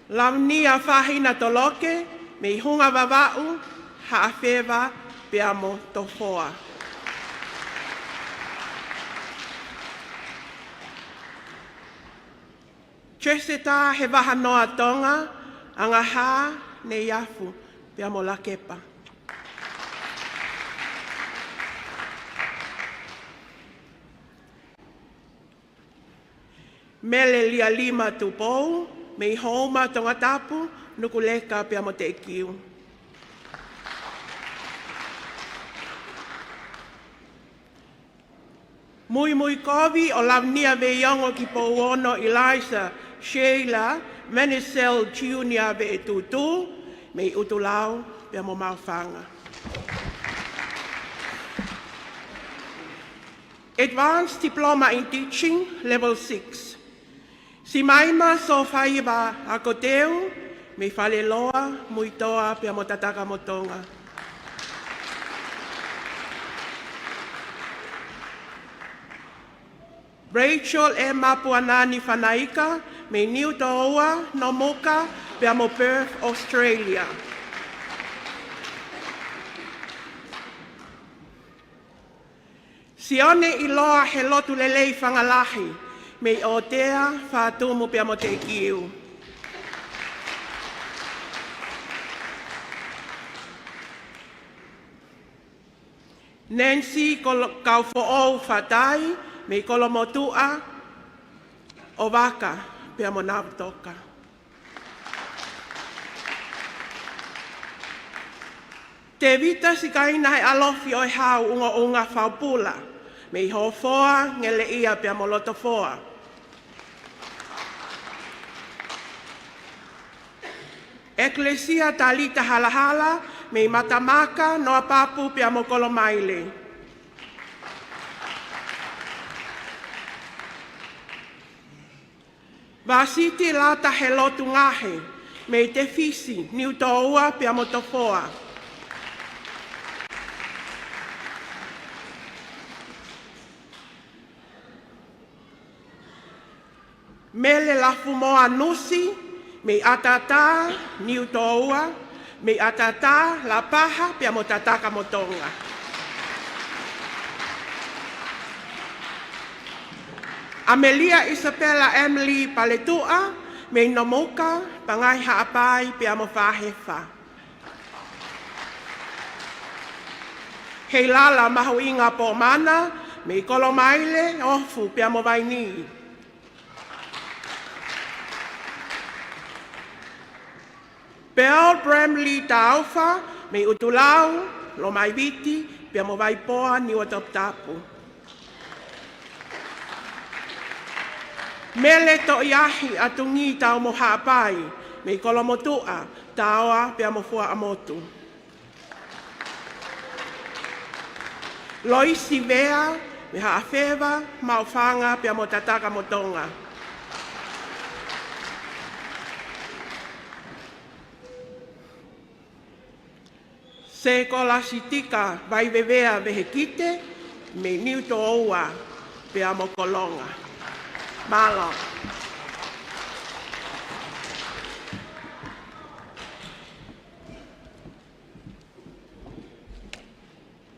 Launia Fahina Toloke, mei Hunga Vavaʻu, Haʻafeva pea mo Tofoa. Cheseta Hevahanoa Tonga, Angahā, Neiafu pea mo Lakepa. Mele Lialima Tupou, mei Houma, Tongatapu, Nukuleka pea mo Teʻekiu. Muimui Kovi ʻo Launia Veiongo ki Pouono, Eliza, Sheila, Manisel Junior Veʻetūtū, mei ʻUtulau pea mo Maʻufanga. Advanced Diploma in Teaching, Level six. Simaima Sofaiva Akoteu, mei Faleloa, Muitoa pea mo Tatakamotonga. Rachel Emma Puanani Fanaika, mei Niutōua, Nomuka pea mo Perth, Australia. Sione ʻIloa Helotulelei Fangalahi, mei ʻOtea, Fatumu pea mo Teʻekiu. Nancy Kolo-, Kaufoʻou Fatai, mei Kolomotuʻa, ʻOvaka pea mo Navutoka. Tevita Sikaina Heʻalofi ʻOehau Ungaunga Faupula, mei Hofoa, Ngeleʻia pea mo Lotofoa. ʻEkelesia Talita Halahala, mei Matamaka, Noapapu pea mo Kolomaile. Vasiti Lata Helotu Ngahe, mei Tefisi, Niutōua pea mo Tofoa. Mele Lafumoa Nusi, mei ʻAtatā, Niutōua, mei ʻAtatā, Lapaha pea mo Tatakamotonga. ʻAmelia Isapela Emily Paletuʻa, mei Nomuka, Pangai Haʻapai pea mo Fahefa. Heilala Mahuʻinga Pomana, mei Kolomaile, Ofu pea mo Vainī. Pearl Bramley Taufa, mei ʻUtulau, Lomaiviti pea mo Vaipoa, Niua Toputapu. Mele Toʻiahi Atungi Taumohaʻapai, mei Kolomotuʻa, Taoa pea mo Fuaʻamotu. Loisi Vea, mei Haʻafeva, Maʻufanga pea mo Tatakamotonga. Sekolasitika Vaivevea Vehekite, mei Niutōua pea mo Kolonga. Mālō.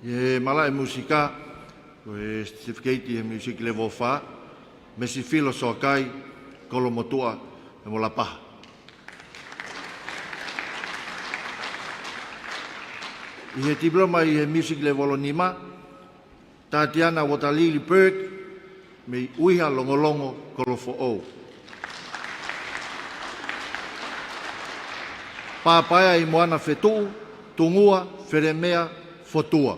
ʻI he malaʻe musika, ko e certificate ʻi he music level four, Mesifilo Soakai, Kolomotuʻa pea mo Lapaha. ʻI he diploma ʻi he music level nima, Tatiana Watalili Burke, mei ʻUiha Longolongo, Kolofoʻou. Papaea ʻi Moana Fetuʻu, Tungua, Felemea, Fotua.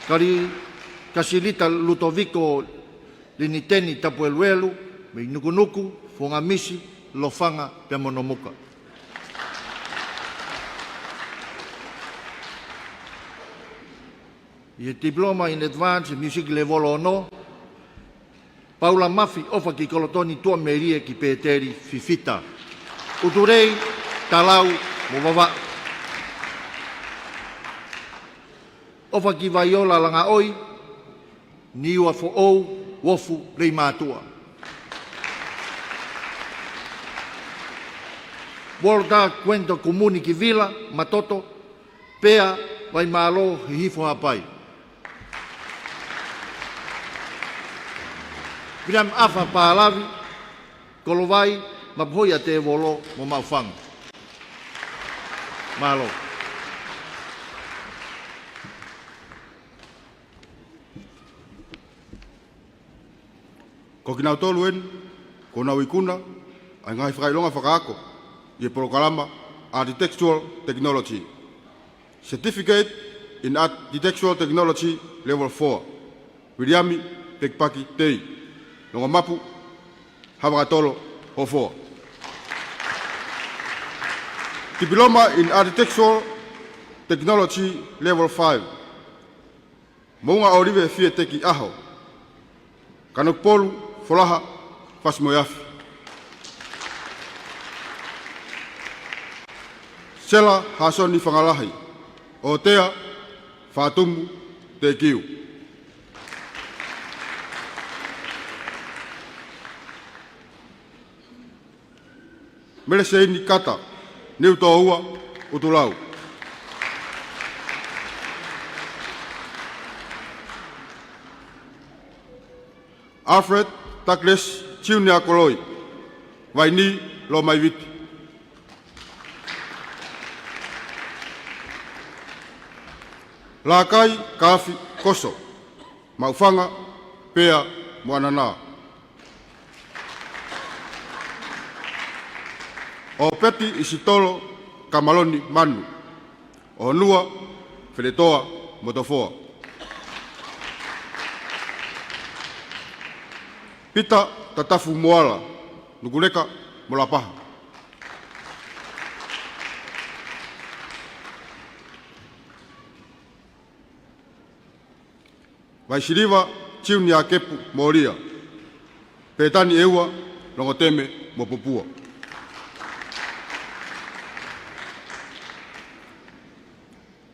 Kali Kasilita Lutoviko Liniteni Tapueluelu, mei Nukunuku, Fongamisi, Lofanga pea mo Nomuka. ʻI he Diploma in Advanced Music Level ono, Paula Mafi ʻOfa ki Kolotoni, Tuʻamelie ki Pēteli, Fifita. ʻUtulei, Talau mo Vavaʻu. ʻOfakivaiola Langaʻoi, Niuafoʻou, Uofu, Leimātuʻa. Walter Kuento Kumuni Kivila, Matoto, Pea, Vaimālō, Hihifo, Haʻapai. Viliami ʻAfa Pālavi, Kolovai, Mapuhoia Tēvolo mo Maʻufanga. Mālō. Ko kinautolu eni kuo nau ikuna ʻa e ngaahi fakaʻilonga fakaako ʻi he polokalama Architectural Technology. Certificate in Architectural Technology Level four, Viliami Pekipaki Tei, Longomapu, Havakatolo, Hofoa. Diploma in Architectural Technology Level five, Moʻunga ʻŌlive Fieteki ʻAho, Kanokupolu, Folaha, Fasi-moe-Afi. Sela Hasoni Fangalahi, ʻŌtea, Fatumu, Tekiu. Meleseini Kata, Niutōua, ʻUtulau. Alfred Douglas Junior Koloi, Vainī, Lomaiviti. Lakai Kaafi Koso, Maʻufanga, Pea mo ʻAnana. ʻOpeti ʻIsitolo Kamaloni Manu, ʻOnua, Feletoa mo Tofoa. Pita Tatafu Moala, Nukuleka mo Lapaha. Vaisiliva Junior Kepu Molia, Petani ʻEua, Longoteme mo Pupua.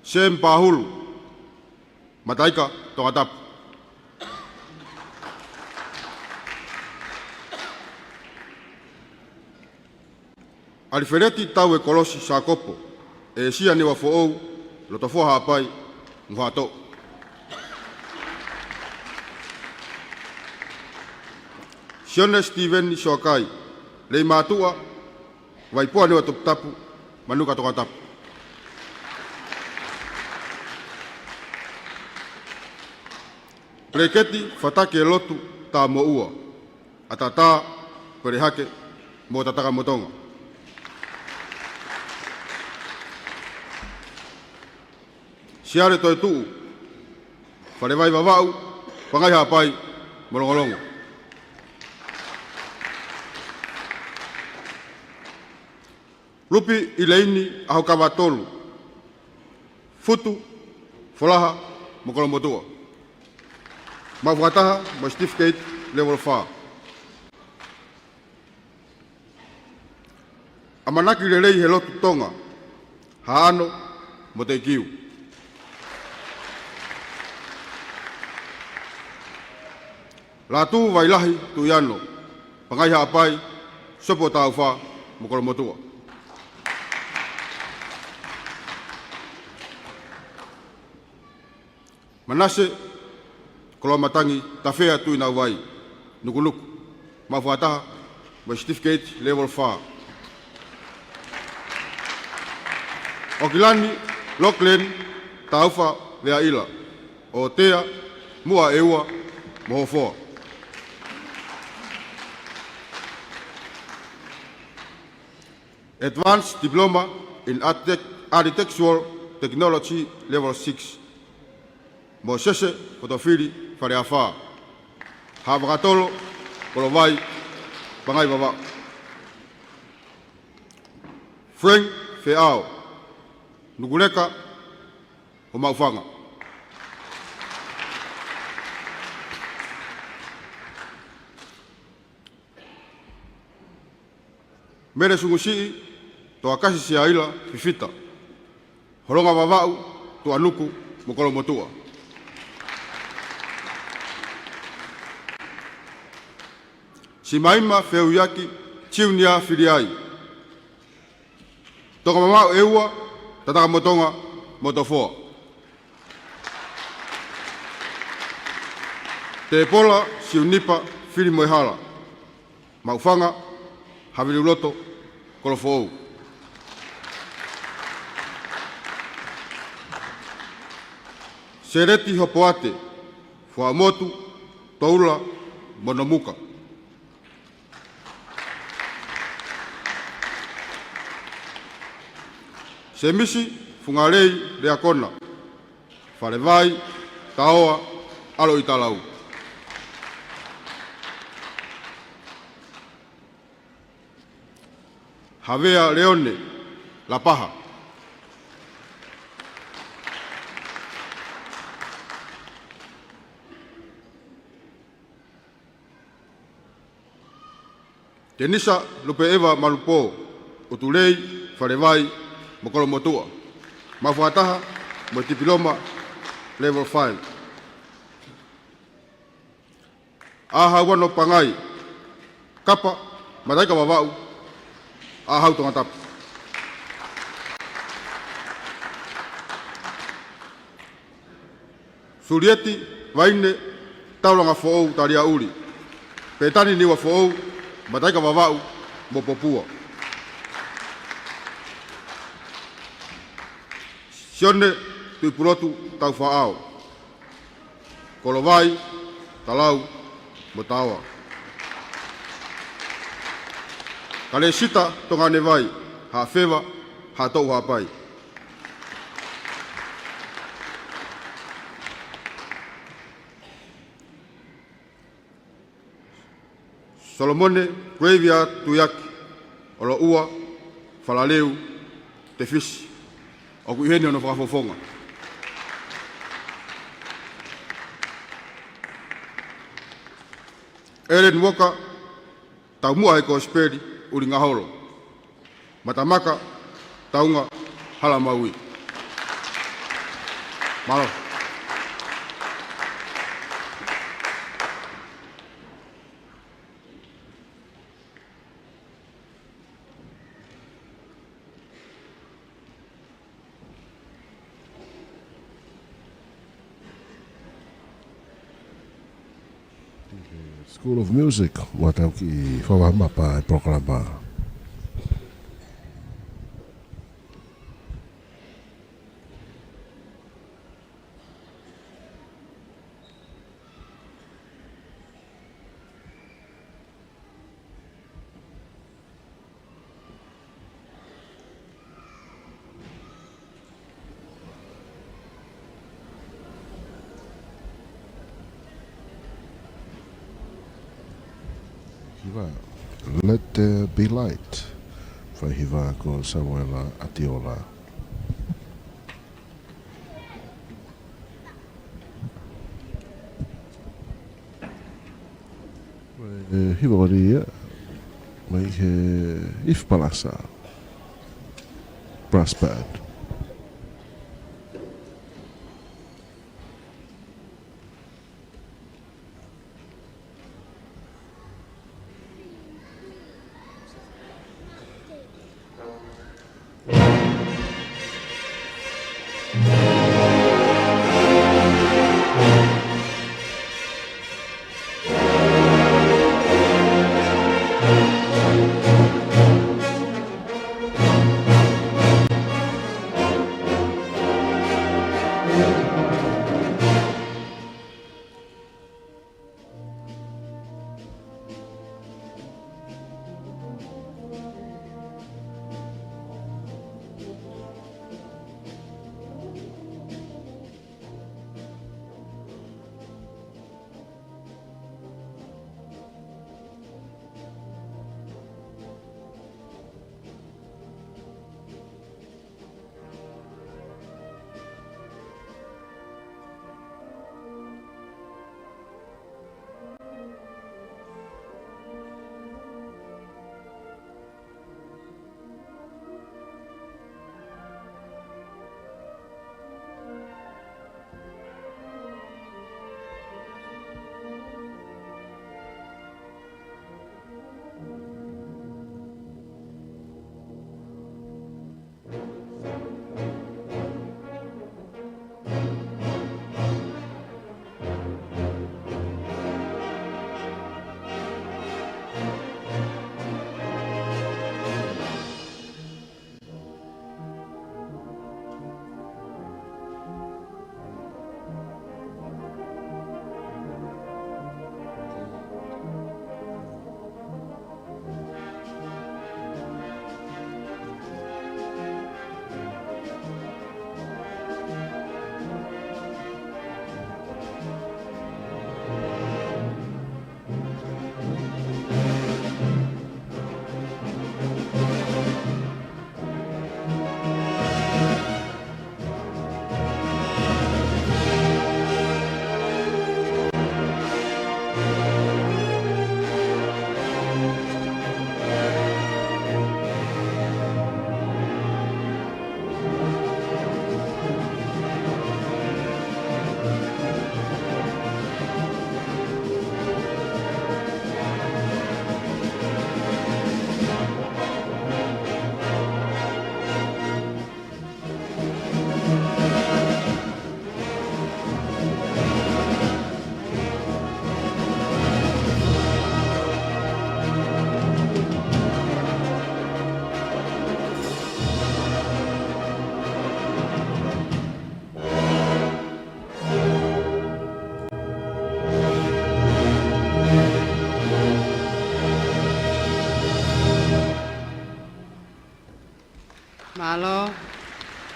Sem Pahulu, Mataika, Tongatapu. ʻAlifeleti Taue Kolosi Sākopo, ʻĒsia Niuafoʻou, Lotofoa Haʻapai mo Haʻatoʻo. Sione Sitīveni Soakai, Leimātuʻa, Vaipua Niuatoputapu, Manuka, Tongatapu. Peleketi Fataki ʻe Lotu Tamoʻua, ʻAtatā, Pelehake mo Tatakamotonga. Siale Toetuʻu, Falevai, Vavaʻu, Pangai, Haʻapai mo Longolongo. Lupi ʻIleini ʻAhokavatolu, Futu, Folaha mo Kolomotuʻa. Maʻu fakataha mo e certificate level five. ʻAmanaki Lelei he Lotu Tonga, Haʻano mo Tekiu. Lātū Vailahi Tuiano, Pangai, Haʻapai, Sopu ʻo Taufa mo Kolomotuʻa. Manase Koloamatangi Tafea Tuinauvai, Nukunuku, maʻu fakataha mo e certificate level five. ʻOkilani Lachlan Taufa Veaʻila, ʻŌtea, Muʻa ʻEua mo Hofoa. Advanced Diploma in Architect-, Architectural Technology Level six, Mōsese Potofili Faleafa, Haʻavakatolo, Kolovai, Pangai, Vavaʻu. Frank Feʻao, Nukuleka mo Maʻufanga. Mele Sungusiʻi Toakasi Siaila Fifita, Holonga Vavaʻu, Tuʻanuku mo Kolomotuʻa. Simaima Feuiaki Tiunia Filiai, Tonga Mamaʻo ʻEua, Tatakamotonga mo Tofoa. Tēpola Siunipa Filimoehala, Maʻufanga, Haviliuloto, Kolofoʻou. Seleti Hopoate Fuaʻamotu, Toula mo Nomuka. Semisi Fungalei Leakona, Falevai, Taoa, ʻAloʻitalau. Havea Leone Lapaha. Tenisa Lupeʻeva Malupō, ʻUtulei, Falevai mo Kolomotuʻa. Maʻu fakataha mo e tipiloma Level five. ʻAhauano Pangai, Kapa, Mataika Vavaʻu, ʻAhau Tongatapu. Sulieti Vaine Taulangafoʻou Taliaʻuli, Petani Niuafoʻou, Mataika Vavaʻu mo Popua. Sione Tuʻipulotu Taufaʻao, Kolovai, Talau mo Taoa. Kalesita Tonganevai, Haʻafeva, Haʻatoʻu Haʻapai. Solomone Kuevia Tuiaki, ʻOloʻua, Falaleu, Tefisi. ʻOku ʻi heni hono fakafofonga. Ellen Walker, Taumuʻa he Kosipeli, ʻUlingaholo. Matamaka Taunga, Halamaui. Mālō. School of Music, ʻoku tau kiʻi fakamaʻa pē ʻa e polokalama. Hiva, Let There Be Light. Fai hiva ko Samuela ʻAtiola. ʻE, hiva ko ia, mei he Ifi Palasa Brass Band.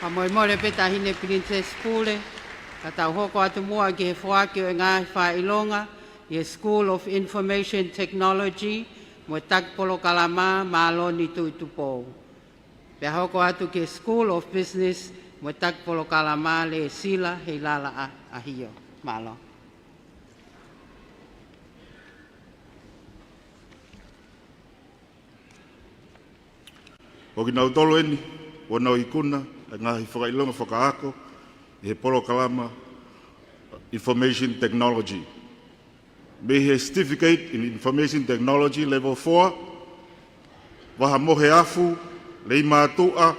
Molemole pē Taʻahine Pilinisesi Pule, ka tau hoko atu muʻa ki he foaki ʻo e ngaahi fakaʻilonga ʻi he School of Information Technology mo e taki polokalama Māloni Tuʻitupou. Pea hoko atu ki he School of Business mo e taki polokalama Lēsila Heilala ʻa, ʻAhio. Mālō. Ko kinautolu eni, ʻoku nau ikuna ʻa e ngaahi fakaʻilonga fakaako ʻi he polokalama Information Technology. Mei he Certificate in Information Technology Level four, Vahamoheafu Leimātuʻa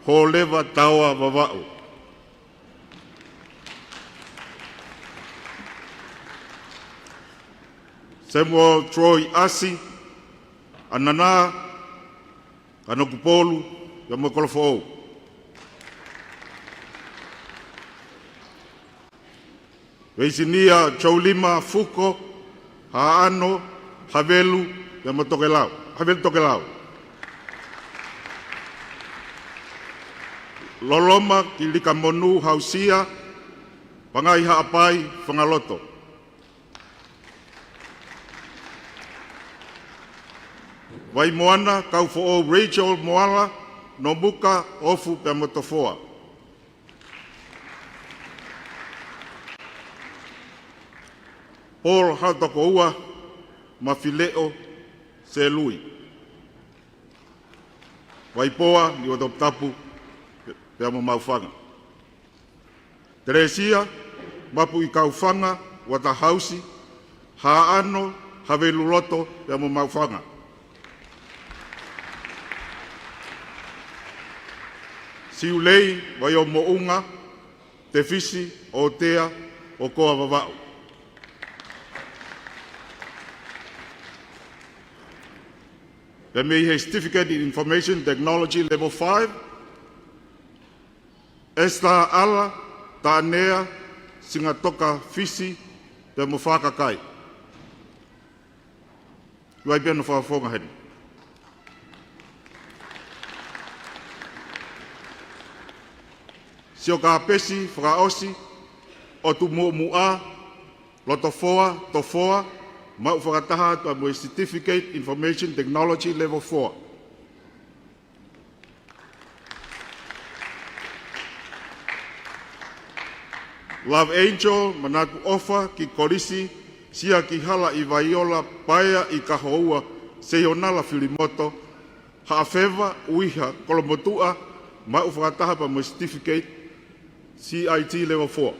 Hōleva Taoa Vavaʻu. Samuel Troy ʻAsi, ʻAnana Kanokupolu, pea mo Kolofoʻou. Veisinia Joulima Fuko, Haʻano Havelu, pea mo Tokelau, Havelu Tokelau. Loloma Kilikamonū Hausia, Pangai Haʻapai, Fangaloto. Vaimoana Kaufoʻou Rachel Moala, Nomuka, Ofu, pea mo Tofoa. Paul Hatokoua Mafileʻo Selui, Vaipoa, Niuatoputapu, pea mo Maʻufanga. Teresia Mapuʻikaufanga Uatahausi, Haʻano Haveluloto, pea mo Maʻufanga. Siulei Vaiomoʻunga Tefisi ʻOtea ʻOkoa Vavaʻu. Pea mei he Certificate in Information Technology Level five, Esther ʻAla Taʻanea Singatoka Fisi, pea mo Fakakai. Tuai pea no fakafofonga heni. Siokapesi Fakaʻosi, ʻOtu Muʻomuʻa, Lotofoa Tofoa, maʻu fakataha atu mo e Certificate Information Technology Level four. Love Angel Manatu ʻOfa ki Kolisi Siakihala ʻi Vaiola, Paea ʻi Kahoua, Seionala Filimoto, Haʻafeva ʻUiha Kolomotuʻa, maʻu fakataha pea mo e Certificate C I T Level four.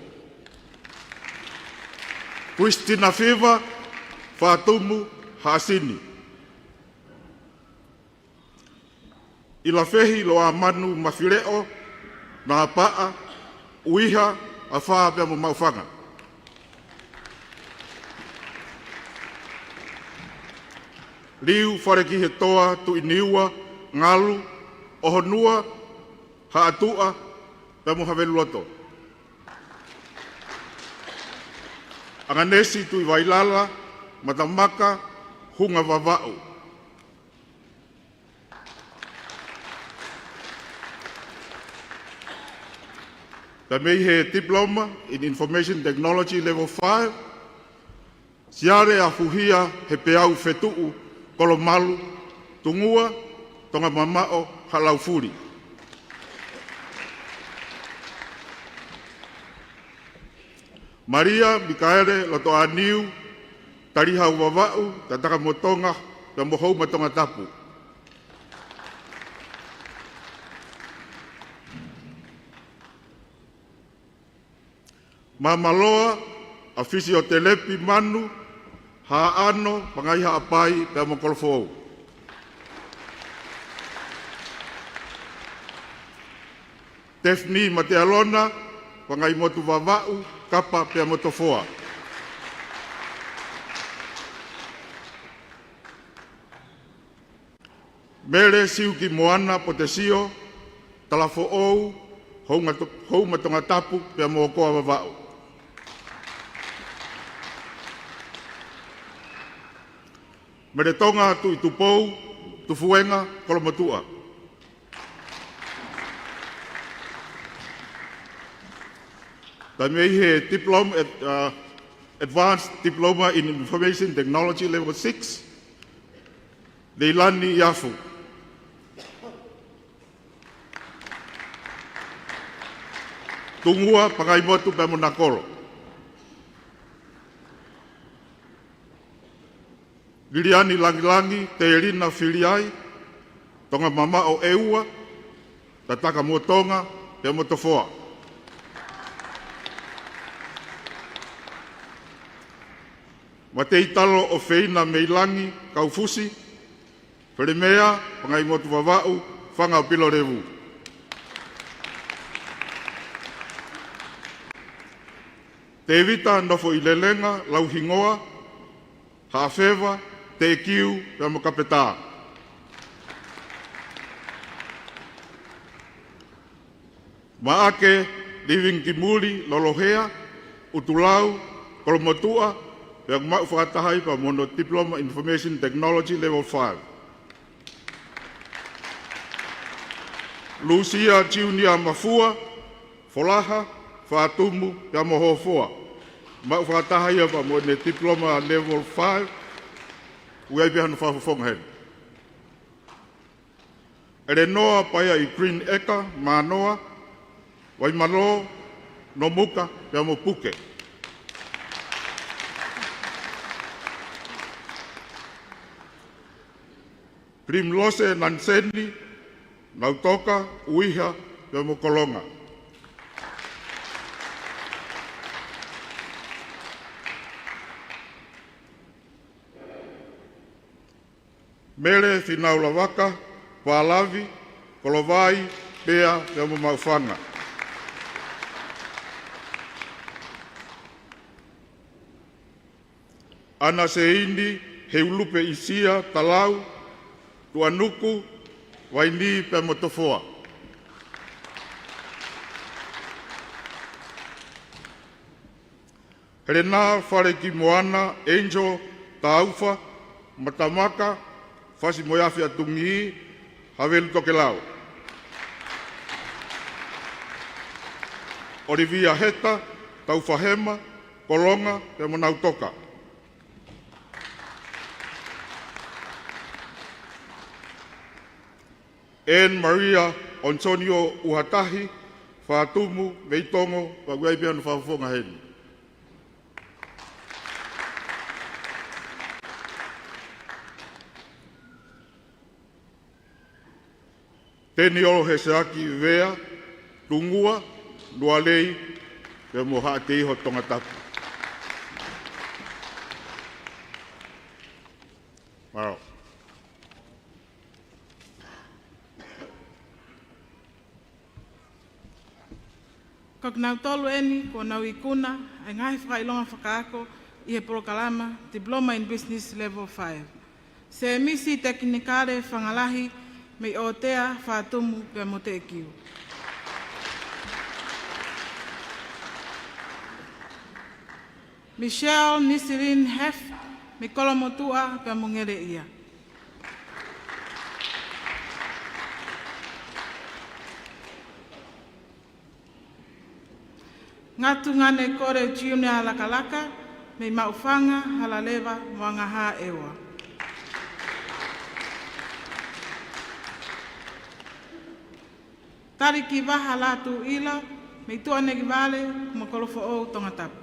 Christina Fiva Fatumu Haʻasini. ʻIlafehi Loamanu Mafileʻo, Napaʻa ʻUiha, Afā pea mo Maʻufanga. Liu Falekihetoa Tuʻiniua Ngalu, ʻOhonua Haʻatuʻa pea mo Haveluloto. ʻAnganesi Tuʻivailala Matamaka Hunga Vavaʻu. Pea mei he Diploma in Information Technology Level five, Siale Afuhia Hepeau Fetuʻu Kolomalu, Tungua, Tongamamaʻo, Haʻalaufuli. Malia Mikaele Lotoʻāniu Talihau Vavaʻu, Tatakamotonga pea mo Houma Tongatapu. Mamaloa ʻa Fisiotelepi Manu, Haʻano, Pangai Haʻapai pea mo Kolofoʻou. Tefni Matealona, Pangaimotu Vavaʻu, Kapa pea mo Tofoa. Mele Siuki Moana Potesio, Talafoʻou, Houma To-, Houma Tongatapu pea mo ʻOkoa Vavaʻu. Mele Tonga Tuʻitupou, Tufuenga, Kolomotuʻa. Taimi he Diploma, Ad-, uh, Advanced Diploma in Information Technology Level six, Leilani Iafu. Tungua, Pangaimotu pea mo Nakolo. Liliani Langilangi, Telina Filiai, Tonga Mamaʻo ʻEua, Tataka mo Tonga, pea mo Tofoa. Mateitalo ʻOfeina Meilangi Kaufusi, Felemea, Pangaimotu Vavaʻu, Fanga ʻo Pilolevu. Tevita Nofoʻilelenga Lauhingoa, Haʻafeva, Teʻekiu, pea mo Kapetā. Maʻake Livingikimuli Lolohea, ʻUtulau, Kolomotuʻa, pea maʻu fakataha ai pea mo hono Diploma Information Technology Level five. Lusia Junior Mafua, Folaha, Fatumu, pea mo Hofoa. Maʻu fakataha ia pea mo ʻene Diploma Level five, ʻoku ʻi ai pē hano fakafofonga heni. Elenoa Paea ʻi Green Acre, Mānoa, Vaimalō, Nomuka, pea mo Puke. Primlose Naniseni, Nautoka, ʻUiha, pea mo Kolonga. Mele Finaulavaka, Palavi, Kolovai, Pea, pea mo Maʻufanga. ʻAna Seini Heulupe ʻIsia, Talau, Tuʻanuku, Vaini, pea mo Tofoa. Helena Falekimoana Angel, Taufa, Matamaka, Fasi mo e Afi ʻa Tungī, Havelu Tokelau. Olivia Heta, Taufahema, Kolonga, pea mo Nautoka. Anne Maria Antonio ʻUhatahi, Fatumu, Veitongo, pea ʻoku ʻi ai pē hano fakafofonga heni. Teni Oloheseaki Vea, Tungua, Nualei, pea mo Haʻateiho, Tongatapu. Mālō. Ko kinautolu eni kuo nau ikuna ʻa e ngaahi fakaʻilonga fakaako ʻi he polokalama Diploma in Business Level five. Sēmisi Tekinikale Fangalahi mei ʻOtea, Fatumu pea mo Teʻekiu. Michelle Nisilin Hef mei Kolomotuʻa pea mo Ngeleʻia. Ngatu Ngane Kole Junior Lakalaka mei Maʻufanga, Halaleva mo Angahā ʻEua. Talikivaha Lātūʻila mei Tuʻanekivale mo Kolofoʻou, Tongatapu.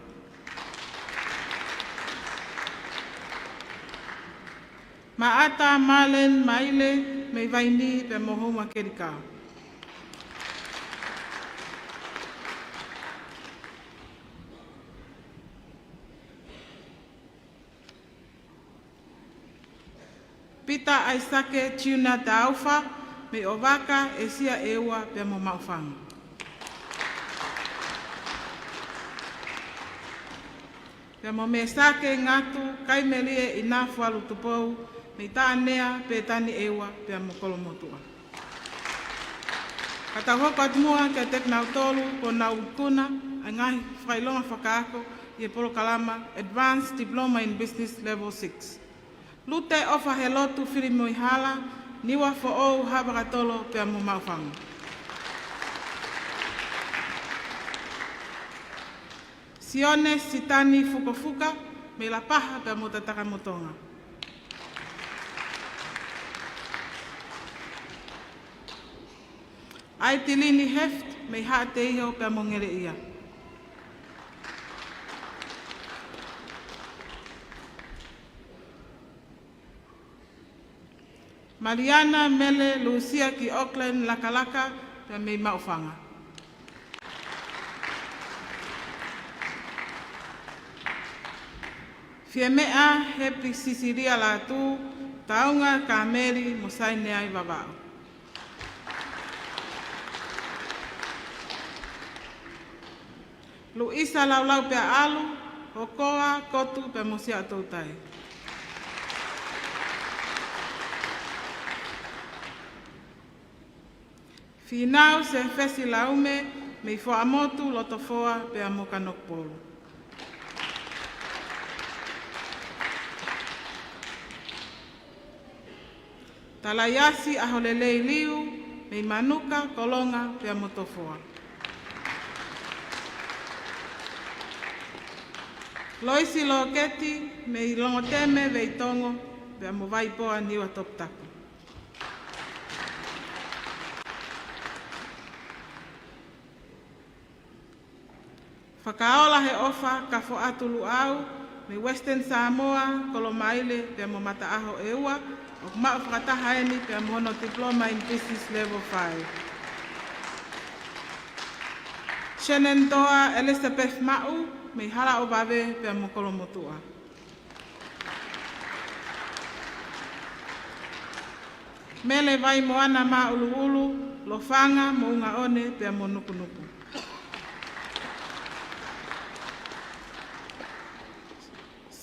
Maʻata Marlene Maile mei Vaini pea mo Houmakelikao. Pita ʻAisake Junior Taufa mei ʻOvaka, ʻĒsia ʻEua pea mo Maʻufanga. Pea mo Mesake Ngatu Kaimelie ʻIna Fualu Tupou mei Taʻanea, Pētani ʻEua pea mo Kolomotuʻa. Ka tau hoko atu muʻa kiate kinautolu kuo nau ikuna ʻa e ngaahi fakaʻilonga fakaako ʻi he polokalama Advanced Diploma in Business Level six. Lute ʻOfahelotu Filimoihala, Niuafoʻou, Havakatolo pea mo Maʻufanga. Sione Sitani Fukofuka mei Lapaha pea mo Tatakamotonga. ʻAitilini Heft mei Haʻateiho pea mo Ngeleʻia. Maliana Mele Lusia ki Auckland Lakalaka pea mei Maʻufanga. Fiemeʻa Hepi Sisilia Lātū, Taunga Kāmeli mo Saineai Vavaʻu. Luisa Laulau pea ʻAlu, Hokoa, Kotu pea mo Siaʻatoutai. Fīnau Sefesi Laume mei Fuaʻamotu, Lotofoa pea mo Kanokupolu. Talaiasi ʻAholelei Liu mei Manuka, Kolonga pea mo Tofoa. Loisi Loketi mei Longoteme, Veitongo pea mo Vaipoa, Niuatoputapu. Fakaola he ʻOfa Kafoʻatu Luʻau mei Western Samoa, Kolomaile pea mo Mataʻaho ʻEua, ʻoku maʻu fakataha eni pea mo hono Diploma in Business Level five. Shenandoah Elizabeth Maʻu mei Halaʻovave pea mo Kolomotuʻa. Mele Vaimoana Māʻuluʻulu, Lofanga, Moʻungaʻone pea mo Nukunuku.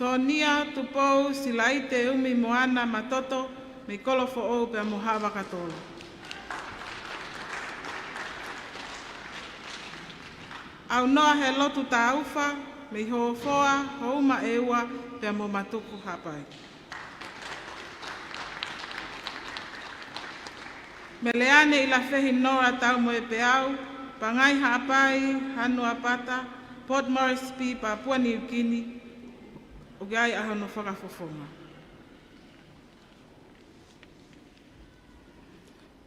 Sonia Tupou Silaite Umi Moana Matoto mei Kolofoʻou pea mo Haʻavakatolo. ʻAunoa he Lotu Taufa mei Hofoa, Houma ʻEua pea mo Matuku, Haʻapai. Meleane ʻIlafehi Nora Taumoepeau, Pangai Haʻapai, Hanuapata, Port Moresby, Papua New Guinea, ʻoku ʻi ai ʻa hono fakafofonga.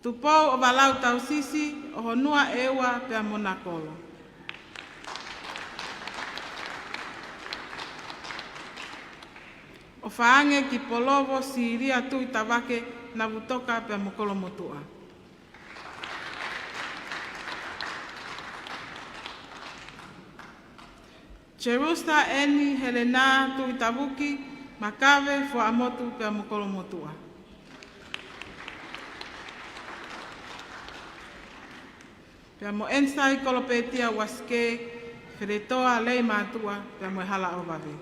Tupou ʻOvalau Tausisi, ʻOhonua ʻEua pea mo Nakolo. ʻOfaʻange ki Polovo, Silia Tuʻitavake, Navutoka pea mo Kolomotuʻa. Jerusa Eni Helena Tuʻitavuki, Makave, Fuaʻamotu pea mo Kolomotuʻa. Pea mo ʻEnisai Kolopetia Uasike, Feletoa Leimātuʻa pea mo e Halaʻovave.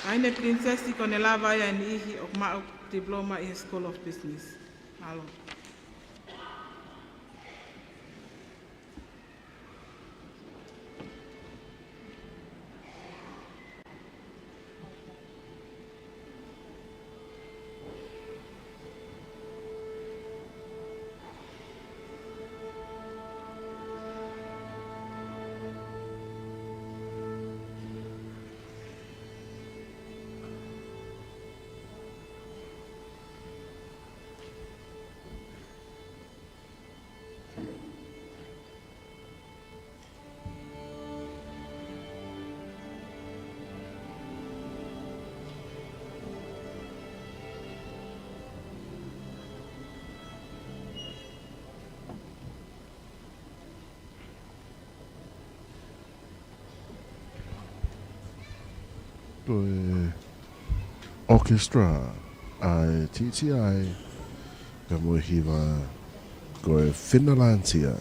Taʻahine Pilinisesi, ko ʻene lava ia ʻe niʻihi ʻoku maʻu diploma ʻi he School of Business. Mālō. Ko e orchestra ʻa e T T I, pea mo e hiva ko e Finalândia.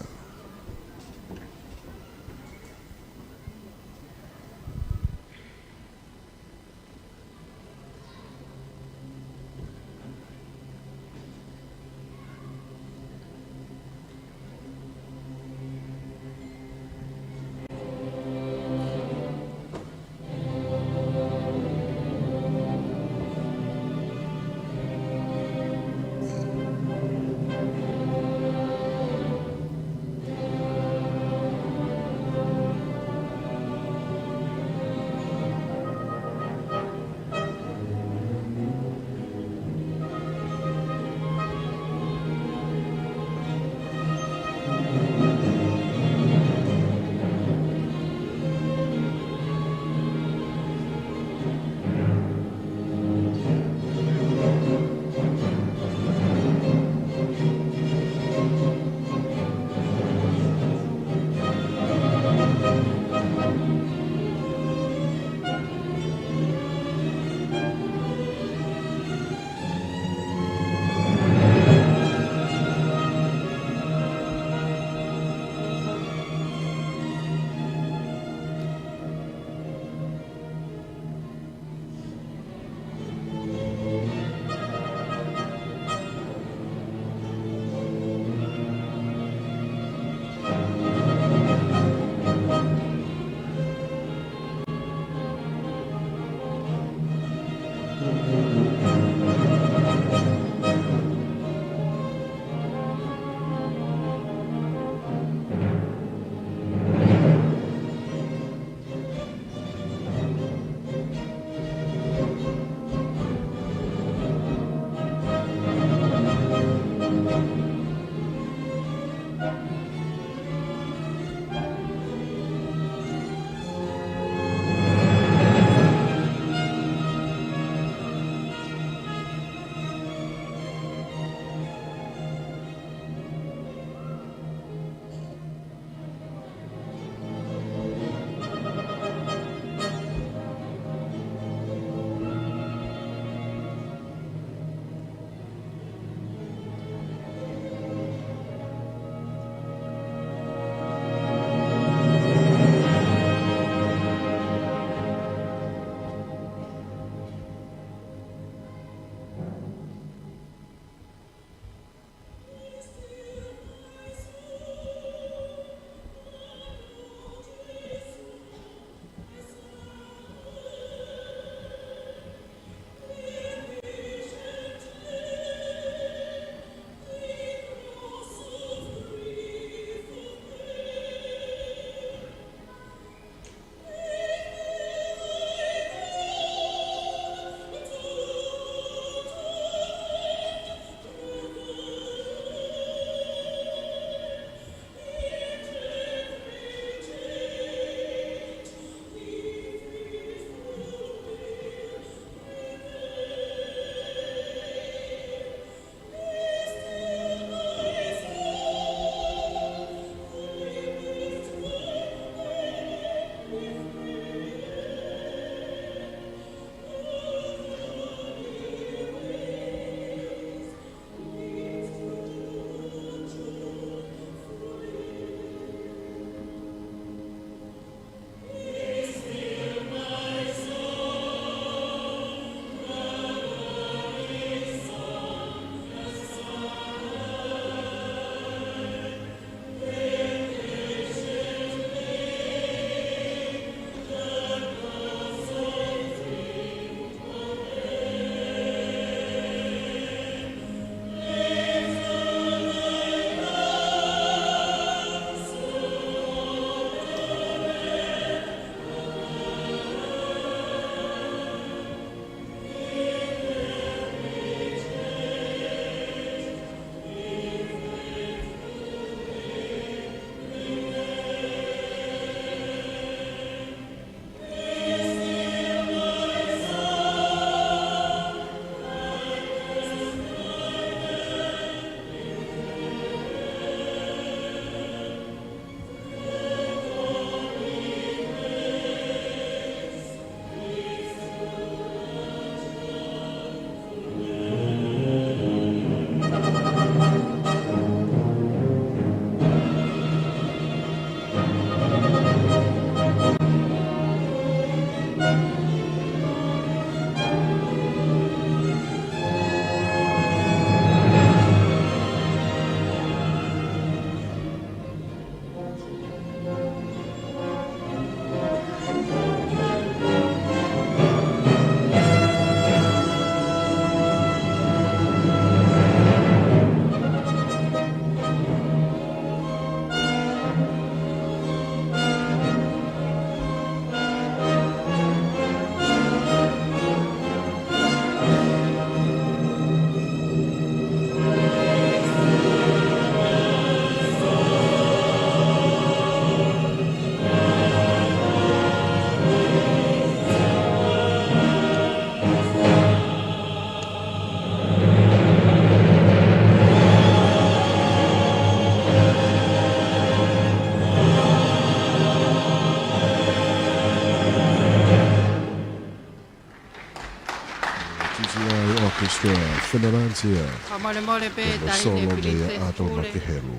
T T I Orchestra, Finlandia. Fakamolemole pē, Tēnā taʻahine solo mei Pilinisesi Ato Pule. Makehelu.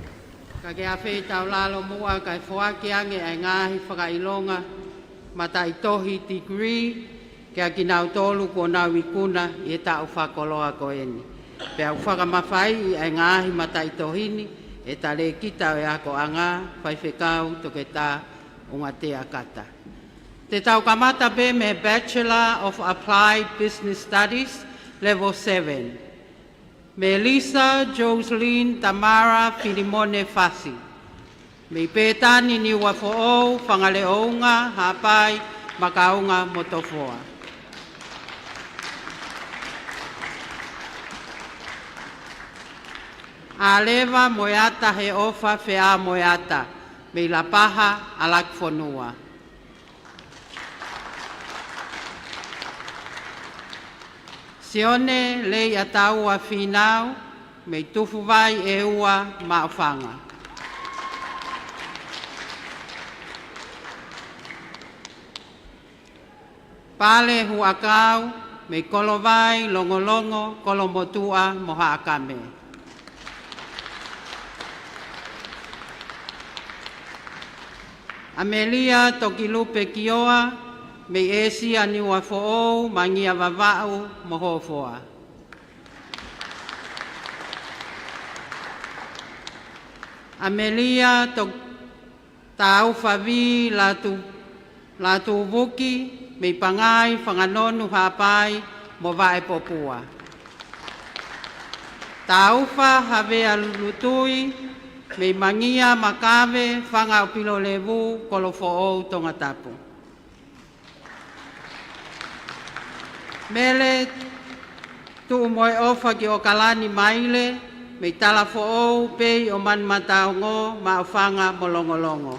Ka ke ʻafeʻi tau lalo muʻa kae foaki ange ʻa e ngaahi fakaʻilonga mataʻitohi degree kia kinautolu kuo nau ikuna ʻi he taʻu fakakoloa ko eni. Pea ʻoku fakamafaiʻi ʻa e ngaahi mataʻitohi ni ʻe he talēkita ʻo e akoʻanga, Faifekau Toketā ʻUngatea Kata. Te tau kamata pē mei he Bachelor of Applied Business Studies, Level seven. Melissa Joseline Tamara Filimone Fasi. Mei Pētani, Niuafoʻou, Fangaleʻounga, Haʻapai, Makaunga mo Tofoa. ʻAleva Moeata Heʻofa Feamoeata, mei Lapaha, ʻAlakifonua. Sione Leiataua Fīnau, mei Tufuvai ʻEua, Maʻufanga. Pale Huʻakau, mei Kolovai, Longolongo, Kolomotuʻa mo Haʻakame. ʻAmelia Tokilupe Kioa, mei ʻĒsia, Niuafoʻou, Mangia Vavaʻu mo Hofoa. ʻAmelia Tok- Taufa Vī Latu-, Latuvuki, mei Pangai, Fanganonu, Haʻapai mo Vaʻepopua. Taufa Havea Lutui, mei Mangia, Makave, Fangaʻupilolevu, Kolofoʻou, Tongatapu. Mele Tuʻumoeʻofa ki ʻOkalani Maile, mei Talafoʻou, Pei ʻo Manumataongo, Maʻufanga mo Longolongo.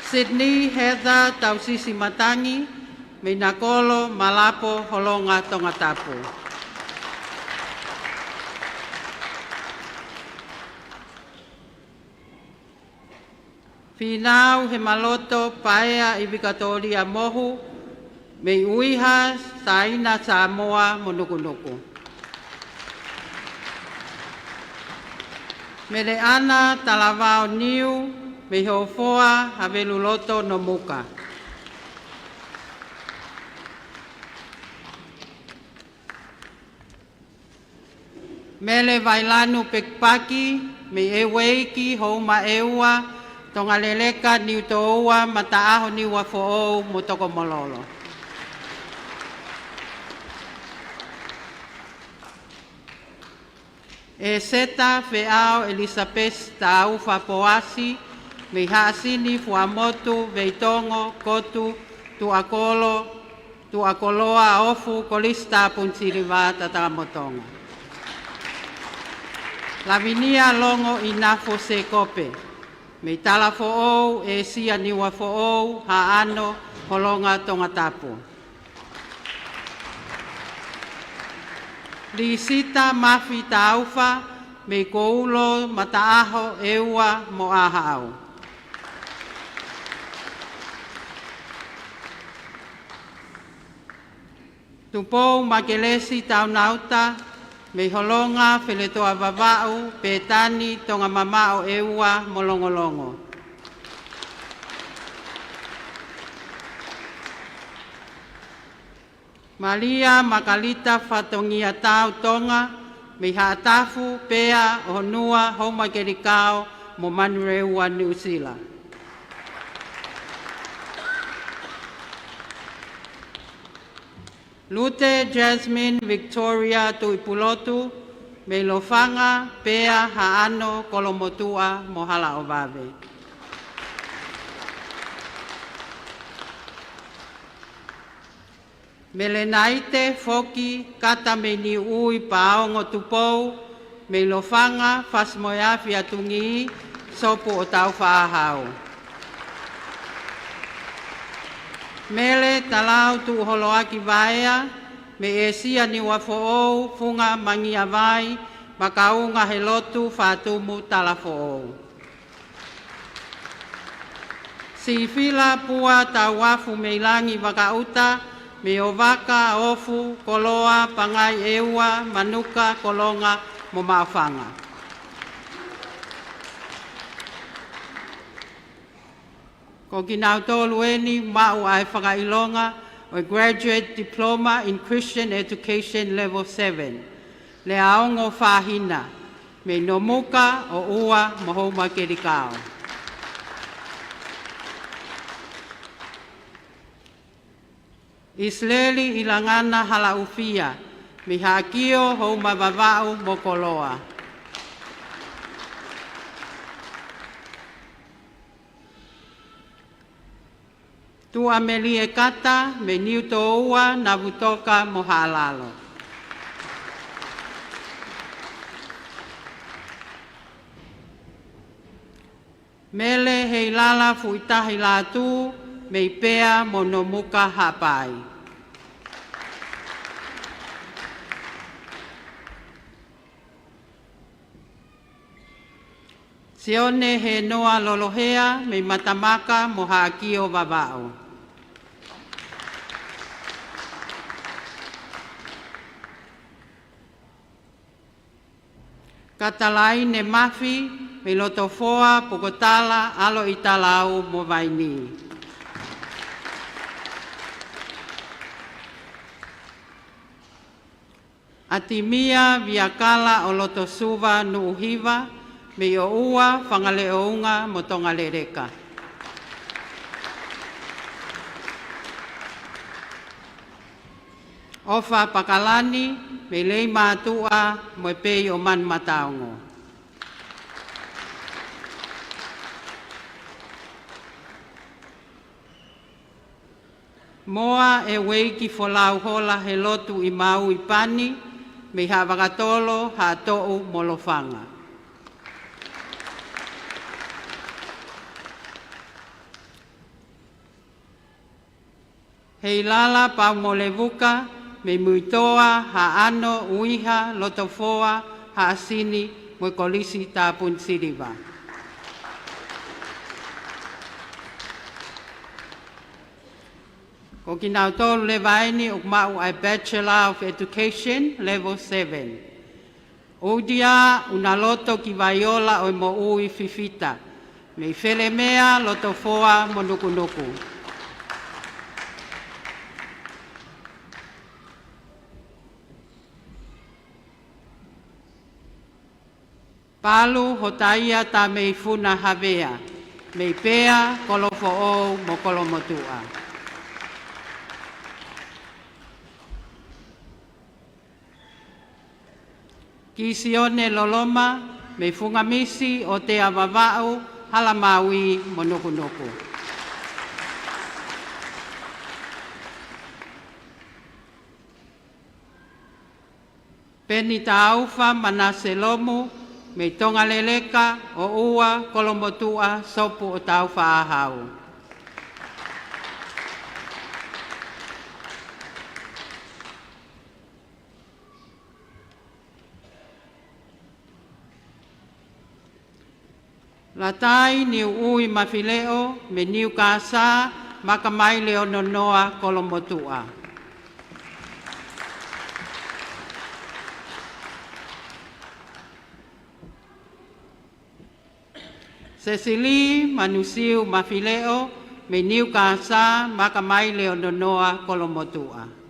Sydney Heather Tausisi Matangi, mei Nakolo, Malapo, Holonga, Tongatapu. Fīnau Hemaloto Paea ʻIvikatōlia Mohu, mei ʻUiha, Saina, Samoa mo Nukunuku. Meleʻana Talavao Niu, mei Hofoa, Haveluloto, Nomuka. Mele Vailanu Pekipaki, mei ʻEueiki, Houma ʻEua, Tongaleleka, Niutoua, Mataʻaho, Niuafoʻou mo Tokomololo. ʻEseta Feʻao Elisapesi Taufa Poasi, mei Haʻasini, Fuaʻamotu, Veitongo, Kotu, Tuʻakolo, Tuʻakoloa, Ofu, Kolisi, Tāpuni, Siliva, Tatakamotonga. Lavinia Longo Inafo Sēkope, mei Talafoʻou, ʻĒsia, Niuafoʻou, Haʻano, Holonga, Tongatapu. Lisita Mafi Taufa, mei Koulo, Mataʻaho, ʻEua mo ʻAhaʻau. Tupou Makelesi Taunauta, mei Holonga, Feletoʻa Vavaʻu, Pētani, Tongamamaʻo, ʻEua mo Longolongo. Malia Makalita Fatongia Tau Tonga, mei Haʻatafu, Pea, ʻOhonua, Houmakelikao mo Manurewa, Nuʻusila. Lute Jasmine Victoria Tuʻipulotu, mei Lofanga, Pea, Haʻano, Kolomotuʻa mo Halaʻovave. Melenaite Foki Kata, mei Niuʻui, Paongo, Tupou, mei Lofanga, Fasi-moe-Afi-ʻAtungī, Sopu ʻo Taufaʻāhau. Mele Talau Tuʻuholoaki Vaea, mei ʻĒsia, Niuafoʻou, Funga, Mangiavai, Makaunga, Helotu, Fatumu, Talafoʻou. Sifila Pua Tauafu, mei Langi, Vakaʻuta, mei ʻOvaka, Ofu, Koloa, Pangai, ʻEua, Manuka, Kolonga mo Maʻufanga. Ko kinautolu eni maʻu ʻa e fakaʻilonga ʻo e Graduate Diploma in Christian Education Level seven, Leaongo Fahina, mei Nomuka, ʻOʻua mo Houmakelikao. ʻIsileli ʻIlangana Halaʻufia, mei Haʻakio Houma Vavaʻu mo Koloa. Tuʻamelie Kata, mei Niutōua, Navutoka mo Haʻalalo. Mele Heilala Fuitahi Lātū, mei Pea mo Nomuka, Haʻapai. Sione Henoa Lolohea, mei Matamaka mo Haʻakio Vavaʻu. Katalaine Mafi, mei Lotofoa, Pukotala, ʻAlo ʻi Talau mo Vainī. ʻAtimia Viakala ʻo Lotosuva Nuʻuhiva, mei ʻOʻua, Fangaleʻounga mo Tongaleleka. ʻOfa Pakalani, mei Leimātuʻa mo e Pei ʻo Manumataongo. Moa ʻEueiki Folau Hola Helotu ʻi Maui, Pani, mei Haʻavakatolo, Haʻatoʻu mo Lofanga. Heilala Paumolevuka, mei Muitoa, Haʻano, ʻUiha, Lotofoa, Haʻasini mo e Kolisi Tāpuni Siliva. Ko kinautolu leva eni ʻoku maʻu ʻa e Bachelor of Education Level seven. ʻUdia Unaloto Kivaiola ʻo e Moʻui Fifita, mei Felemea, Lotofoa mo Nukunuku. Palu Hotaia Tameifuna Havea, mei Pea, Kolofoʻou mo Kolomotuʻa. Kisione Loloma, mei Fungamisi, ʻOtea Vavaʻu, Halamaui mo Nukunuku. Peni Taufa Manase Lomu, mei Tongaleleka, ʻOʻua, Kolomotuʻa, Sopu ʻo Taufaʻāhau. Latai Niuʻui Mafileʻo, mei Niukasā, Makamaile ʻo Nonoa, Kolomotuʻa. Sesili Manusiu Mafileʻo, mei Niukasā, Makamaile ʻo Nonoa, Kolomotuʻa.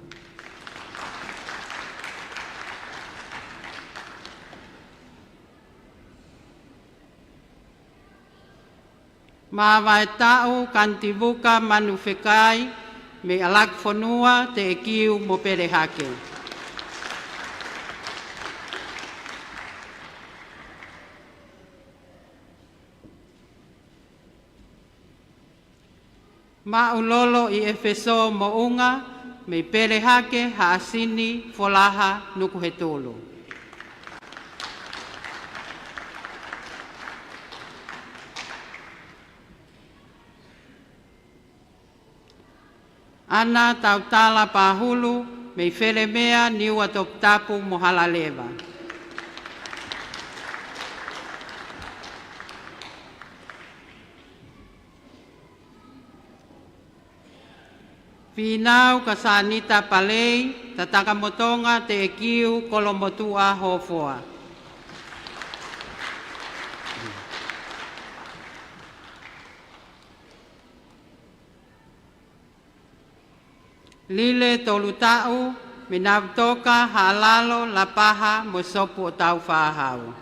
Māvaetaʻu Kanitivuka Manufekai, mei ʻAlakifonua, Teʻekiu mo Pelehake. Maʻulolo ʻi ʻEfesō Moʻunga, mei Pelehake, Haʻasini, Folaha, Nukuhetulu. ʻAna Tautala Pahulu, mei Felemea, Niua Toputapu mo Halaleva. Fīnau Kasanita Palei, Tatakamotonga, Teʻekiu, Kolomotuʻa, Hofoa. Lile Tolutaʻu, mei Navutoka, Haʻalalo, Lapaha mo Sopu ʻo Taufaʻāhau.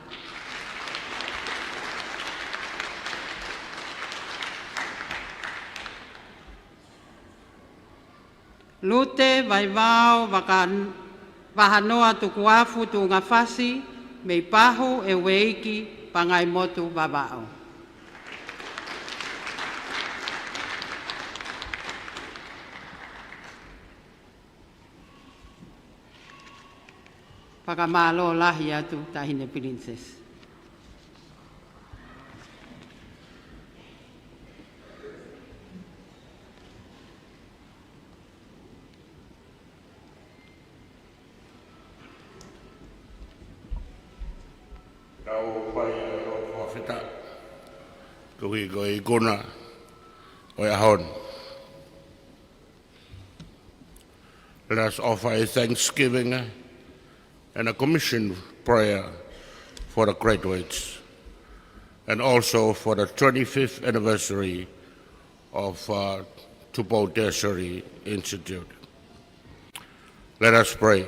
Lute Vaivao Vaka-, Vahanoa Tukuafu Tuʻungafasi, mei Pahu ʻEueiki, Pangaimotu, Vavaʻu. Fakamālō lahi atu, Taʻahine Pilinisesi. Tau fai ʻa e lotu fakafetaʻi. Koeʻuhi ko e ikuna ʻo e ʻaho ni. Let us offer a thanksgiving and a commission prayer for the graduates and also for the twenty-fifth anniversary of, uh, Tupou Tertiary Institute. Let us pray.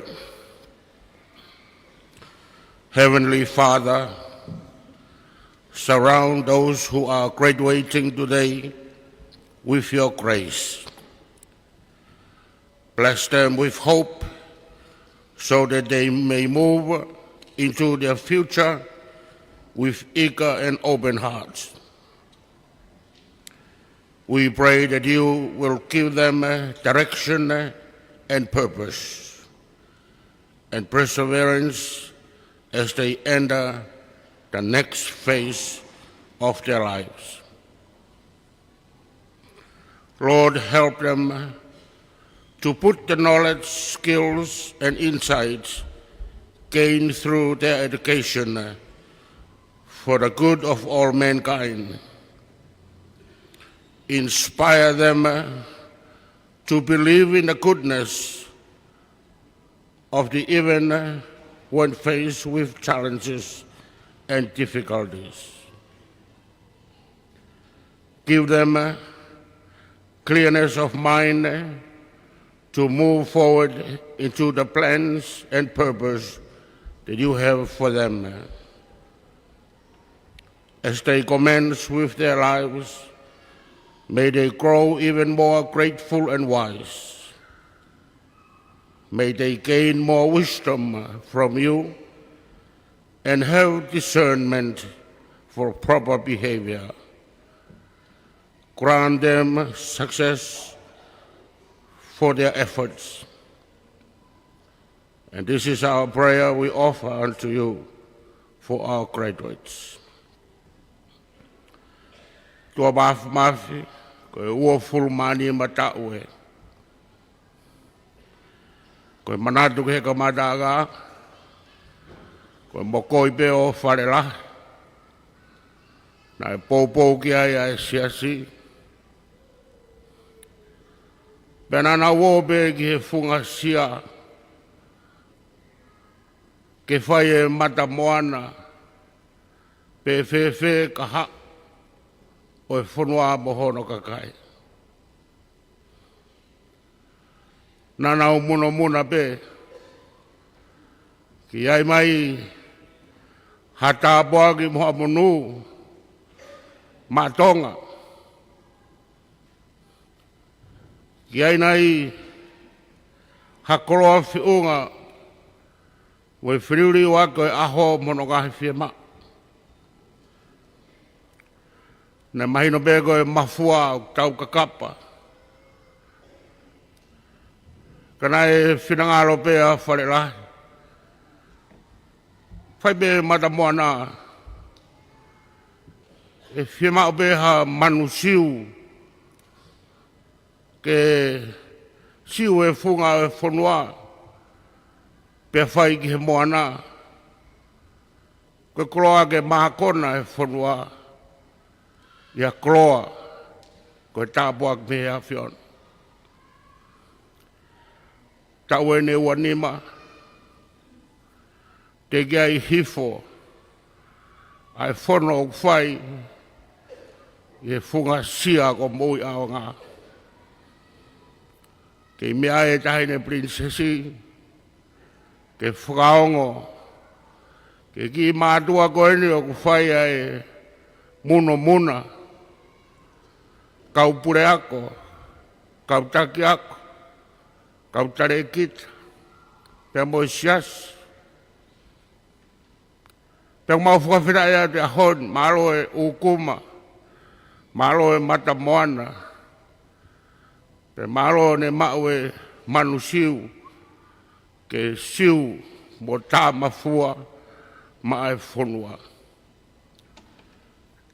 Heavenly Father, surround those who are graduating today with your grace. Bless them with hope so that they may move into their future with eager and open hearts. We pray that you will give them, uh, direction, uh, and purpose and perseverance as they enter the next phase of their lives. Lord, help them to put the knowledge, skills, and insights gained through their education for the good of all mankind. Inspire them to believe in the goodness of the even when faced with challenges and difficulties. Give them, uh, clearness of mind, uh, to move forward into the plans and purpose that you have for them. As they commence with their lives, may they grow even more grateful and wise. May they gain more wisdom from you and have discernment for proper behavior. Grant them success for their efforts. And this is our prayer we offer unto you for our graduates. ʻOtua Māfimafi, ko e uofulu mā nima taʻu ē. Ko e manatu ki he kamataʻanga, ko e mokoi pē ʻo Falelahi. Naʻe poupou ki ai ʻa e siasi. Pea naʻa nau ō pē ki he funga sia ke fai e mata moana, pe fēfē ka haʻu ʻo e fonua mo hono kakai. Naʻa nau munomuna pē ke ʻi ai mai ha tāpuaki mo ha monū maʻa Tonga. Ke ʻi ai nai ha koloa feʻunga mo e filiuliuaki ʻo e ʻaho mo hono ngaahi fiemaʻu. Naʻe mahino pē ko e mafua ʻoku tau kakapa. Ka naʻe finangalo pē ʻa Falelahi, fai pē mata moana, ʻe fiemaʻu pē ha manu siu ke siu e funga ʻo e fonua, pea fai ki he moana. Ko e koloa ke mākona e fonua, ʻi ha koloa ko e tāpuaki mei he ʻAfiona. Taʻu eni ʻe ua nima, teʻeki ai hifo ʻa e fono ʻoku fai ʻi he funga sia ko Moʻui ʻAonga. Kei meʻa ai e Taʻahine Pilinisesi ke fakaongo ki he kiʻi mātuʻa ko eni ʻoku fai ʻa e munomuna, kau puleako, kau taki ako, kau talēkita, pea mo e siasi. Pea ʻoku mau fakafetaʻi atu he ʻaho ni, mālō e ʻūkuma, mālō e matamoana, pea mālō ʻene maʻu e manu siu, ke siu mo tāmafua maʻa e fonua.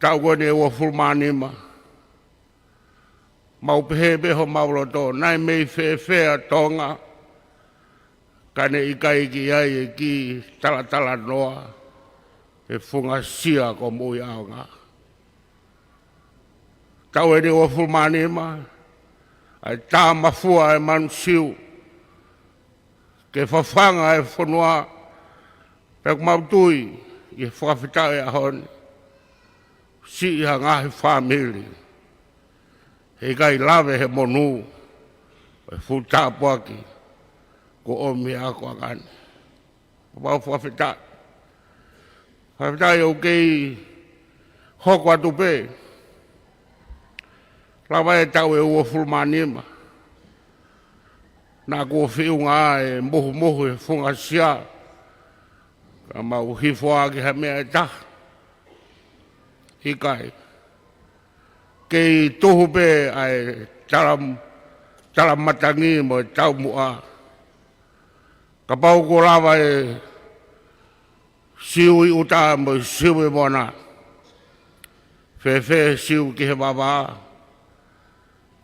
Taʻu ko eni ʻe uofulu mā nima, mau pehē pē homau loto, naʻe mei fēfē ʻa Tonga, ka ne ʻikai ke ʻi ai e kiʻi talatalanoa he funga sia ko Moʻui ʻAonga. Taʻu eni ʻe uofulu mā nima, ʻa e tāmafua e manu siu, ke fafanga e fonua, pea ʻoku mau tui ʻi he fakafetaʻi he ʻaho ni, siʻi ha ngaahi fāmili heʻikai lave he monū ʻo e fuʻu tāpuaki kuo ʻomi he akoʻanga ni. Mau fakafetaʻi. Fakafetaʻi ʻoku kei hoko atu pē. Lava e taʻu ʻe uofulu mā nima, naʻa kuo feʻunga e muhumuhu he funga sia, ka mau hifo ʻaki ha meʻa ʻe taha. ʻIkai. Kei tuhu pē ʻa e tala, tala matangi mo e taumuʻa. Kapau kuo lava e siu ʻi ʻuta mo e siu ʻi moana, fēfē siu ki he vavā,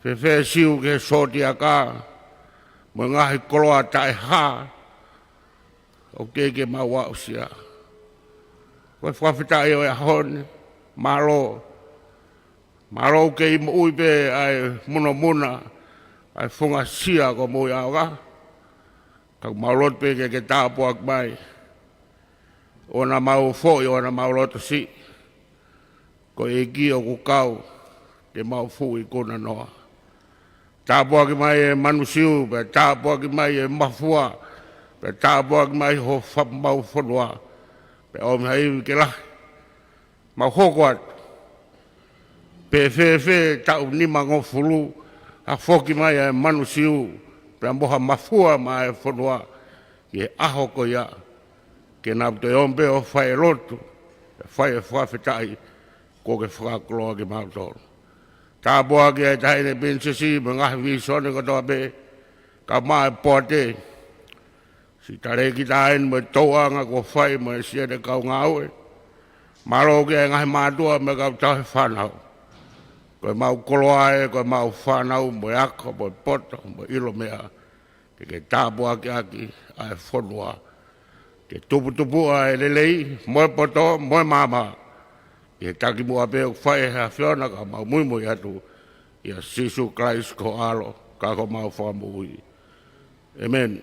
fēfē siu ki he sōtiaka, mo e ngaahi koloa taʻehā ʻoku kei ke mau aʻusia. Ko e fakafetaʻi ʻo e ʻaho ni, mālō. Mālō ʻoku kei moʻui pē ʻa e munamuna ʻa e funga sia ko Moʻui ʻAonga. Ka ʻoku mau lotu pē ke ke tāpuaki mai. ʻOua naʻa mau foʻi, ʻoua naʻa mau loto siʻi. Ko e ʻEiki ʻoku kau, te mau fuʻu ikuna noa. Tāpuaki mai e manu siu, pea tāpuaki mai e mafua, pea tāpuaki mai ho fa-, mau fonua, pea ʻomi ha ivi ke lahi. Mau hoko atu. Pe fēfē taʻu nimangofulu, ha foki mai ʻa e manu siu, pea mo ha mafua maʻa e fonua, ki he ʻaho ko ia, ke nau toe ō pē ʻo fai e lotu, ʻo fai e fakafetaʻi, kuo ke fakakoloa kimautolu. Tāpuaki ʻa e Taʻahine Pilinisesi mo e ngaahi vīsone kotoa pē, kae ʻumaʻā e poate, siʻi talēkita eni mo e tōʻonga kuo fai mo e siʻene kau ngāue. Mālō ki he ngaahi mātuʻa mo e kau tauhi fānau. Ko e mau koloa ē, ko e mau fānau mo e ako, mo e poto, mo e ʻilo meʻa. Ke ke tāpuakiʻaki ʻa e fonua. Ke tuputupuʻa e lelei, mo e poto, mo e maama. Ke takimuʻa pē ʻoku fai ʻe he ʻAfiona ka mau muimui atu. ʻIa Sīsū Kalaisi ko ho ʻAlo, ka ko homau Fakamoʻui. ʻĒmeni.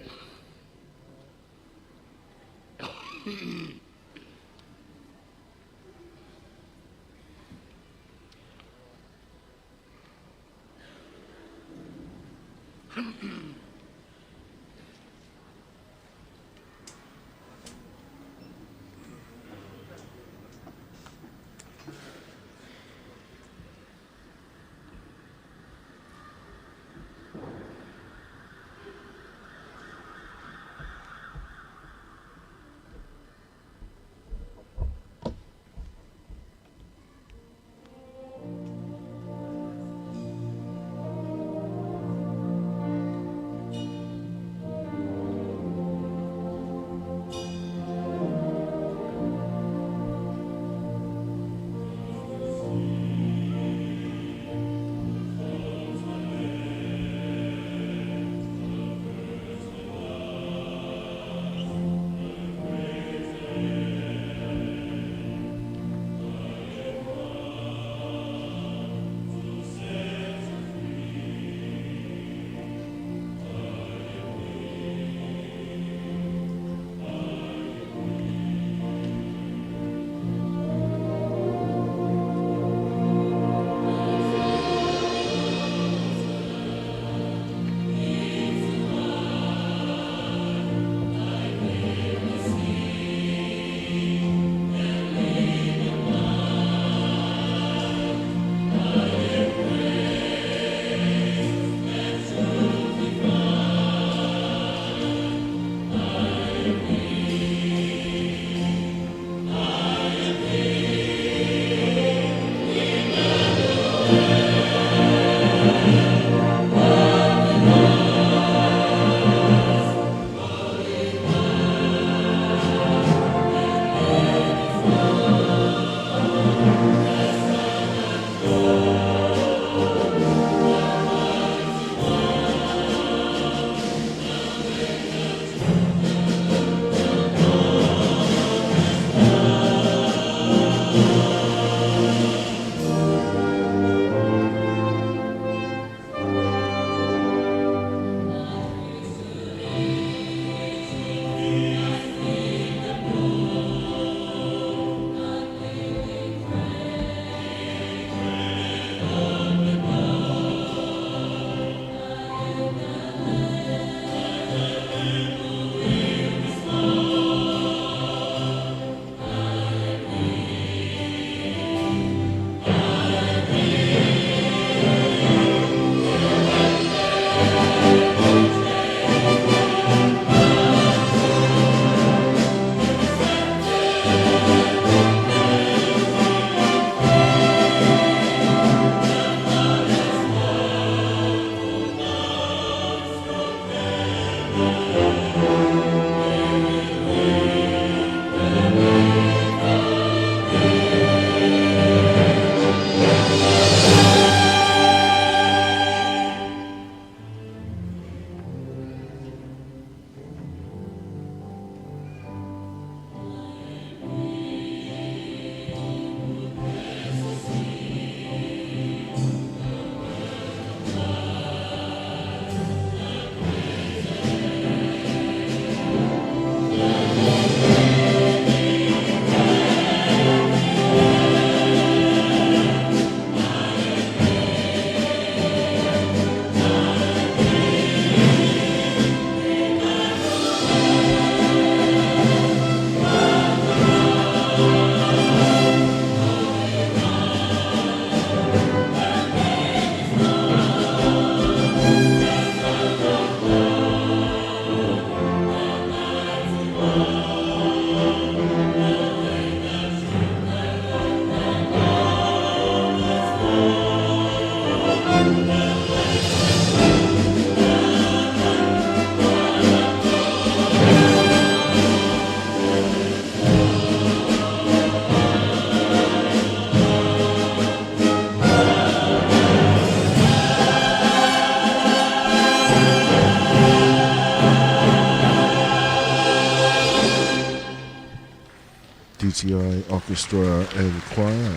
T I Orchestra and Choir,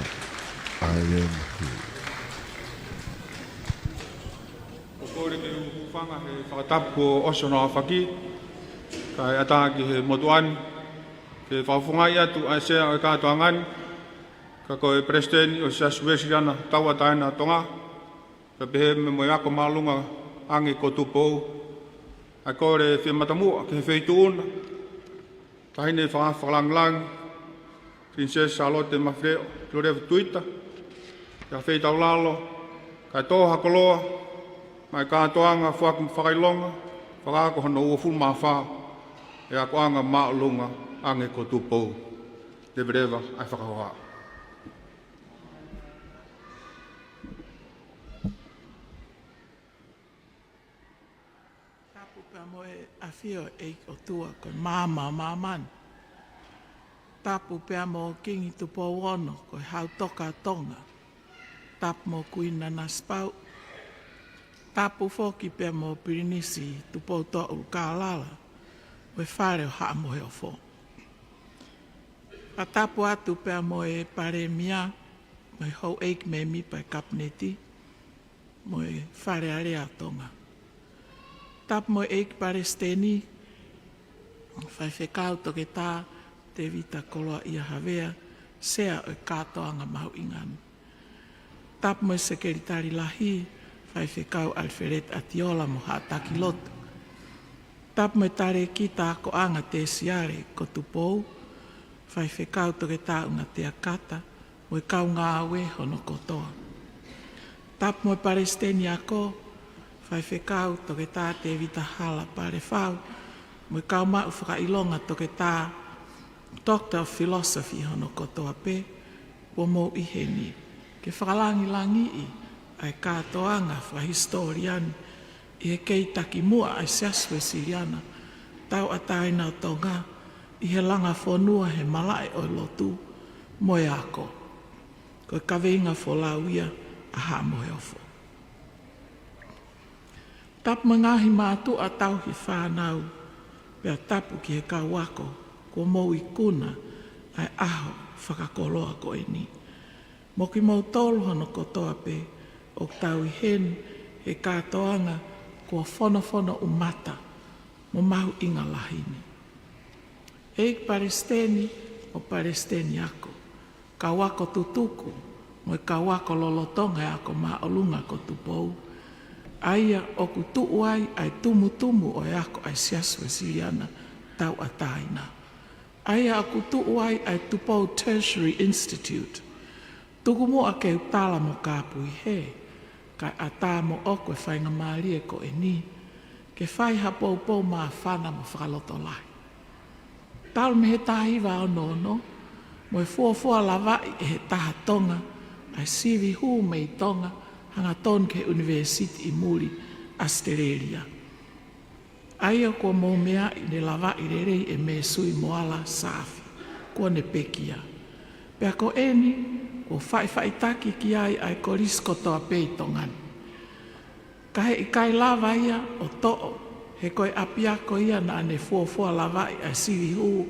I M P. ʻOku ou kole ke u hūfanga he fakatapu kuo ʻosi hono aofaki, kae ʻatā ki he motuʻa ni ke fakafofongaʻi atu ʻa e sea ʻo e kātoanga ni, ka ko e Palesiteni ʻo e Siasi Uēsiliana Tauʻatāina ʻo Tonga, pea pehē mo e ako māʻolunga ange ko Tupou. ʻA e kole fie matamuʻa ki he Feituʻuna, Taʻahine Faka-, Fakalangilangi, Pilinisesi Sālote Mafileʻo Tuʻilevu Tuita, ʻa e Feitaulalo, kae tō ha koloa maʻa e kātoanga foaki fakaʻilonga fakaako hono uofulu mā fā ʻo e akoʻanga māʻolunga ange ko Tupou. Leveleva ʻa e fakahoha. Tapu pea mo e ʻafio ʻa e ʻOtua ko e maama ʻo māmani. Tapu pea mo Kingi Tupou Ono ko e Hautoka ʻo Tonga. Tapu mo Kuini Nanasipauʻu. Tapu foki pea mo Pilinisi Tupou Toʻa ʻUlukālala, ʻo e Fale ʻo Haʻa Moheofo. Fakatapu atu pea mo e Palēmia, mo e houʻeiki mēmipa ʻo e Kapineti, mo e Fale Alea ʻo Tonga. Tapu mo e ʻEiki Palesiteni, Faifekau Toketā Tēvita Koloaʻia Havea, Sea ʻo e kātoanga mahuʻinga ni. Tapu mo e Sekelitali Lahi, Faifekau ʻAlifeleti ʻAtiola mo haʻa taki lotu. Tapu mo e Talēkita Akoʻanga Tēsiale ko Tupou, Faifekau Toketā ʻUngatea Kata, mo e kau ngāue hono kotoa. Tapu mo e Palesiteni Ako, Faifekau Toketā Tēvita Hala Palefau, mo e kau maʻu fakaʻilonga toketā, Doctor of Philosophy hono kotoa pē, kuo mou ʻi heni ke fakalangilangiʻi ʻa e kātoanga fakahisitōlia ni ʻi he kei takimuʻa ʻa e Siasi Uēsiliana Tauʻatāina ʻo Tonga ʻi he langa fonua he malaʻe ʻo e lotu mo e ako. Ko e kaveinga folau ia ʻa Haʻa Moheofo. Tapu mo e ngaahi mātuʻa tauhi fānau, pea tapu ki he kau ako kuo mou ikuna ʻa e ʻaho fakakoloa ko eni. Mo kimoutolu hono kotoa pē ʻoku tau ʻi heni he kātoanga kuo fonofono ʻumata mo mahuʻinga lahi ni. ʻEiki Palesiteni mo Palesiteni Ako, kau ako tutuku mo e kau ako lolotonga ʻo e ako māʻolunga ko Tupou, ʻa ia ʻoku tuʻu ai ʻa e tumutumu ʻo e ako ʻa e Siasi Uēsiliana Tauʻatāina, ʻa ia ʻoku tuʻu ai ʻa e Tupou Tertiary Institute. Tuku muʻa ke u tala mo kāpui hē, kae ʻatā moʻoku e faingamālie ko eni ke fai ha poupou māfana mo fakalotolahi. Talu mei he taha hiva ono ono, mo e fuofua lavaʻi ʻe he Taha Tonga ʻa e sivi hū mei Tonga hangatonu ki he ʻUnivēsiti ʻi muli ʻAositelēlia, ʻa ia kuo mou meaʻi ne lavaʻi lelei ʻe Mēsui Moala Saafi, kuo ne pekia. Pea ko eni kuo faʻifaʻitaki ki ai ʻa e kolisi kotoa pē ʻi Tonga ni. Ka heʻikai lava ia ʻo toʻo, he ko e ʻapiako ia naʻa ne fuofua lavaʻi ʻa e sivi hū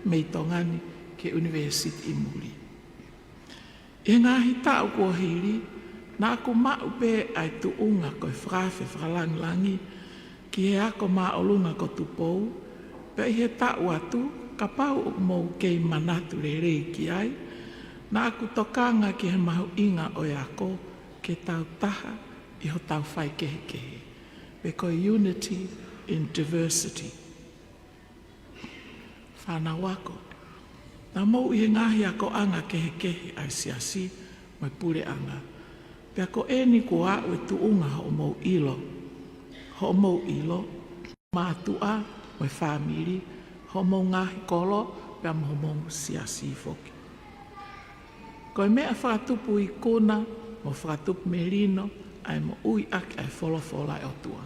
mei Tonga ni ki he ʻUnivēsiti ʻi muli. ʻI he ngaahi taʻu kuo hili, naʻa ku maʻu pē ʻa e tuʻunga ko e fakaafe fakalangilangi ki he ako māʻolunga ko Tupou, pea ʻi he taʻu atu, kapau ʻoku mou kei manatu lelei ki ai, naʻa ku tokanga ki he mahuʻinga ʻo e ako ke tau taha ʻi hotau faikehekehe, pe ko e unity in diversity. Fānau ako, naʻa mou ʻi he ngaahi akoʻanga kehekehe ʻa e Siasi mo e Puleʻanga. Pea ko eni kuo aʻu e tuʻunga hoʻomou ʻilo, hoʻomou ʻilo, mātuʻa mo e fāmili, hoʻomou ngaahi kolo, pea mo homou Siasi foki. Ko e meʻa fakatupu ikuna mo fakatupu melino ʻa e moʻui ʻaki ʻa e folofola ʻa e ʻOtua.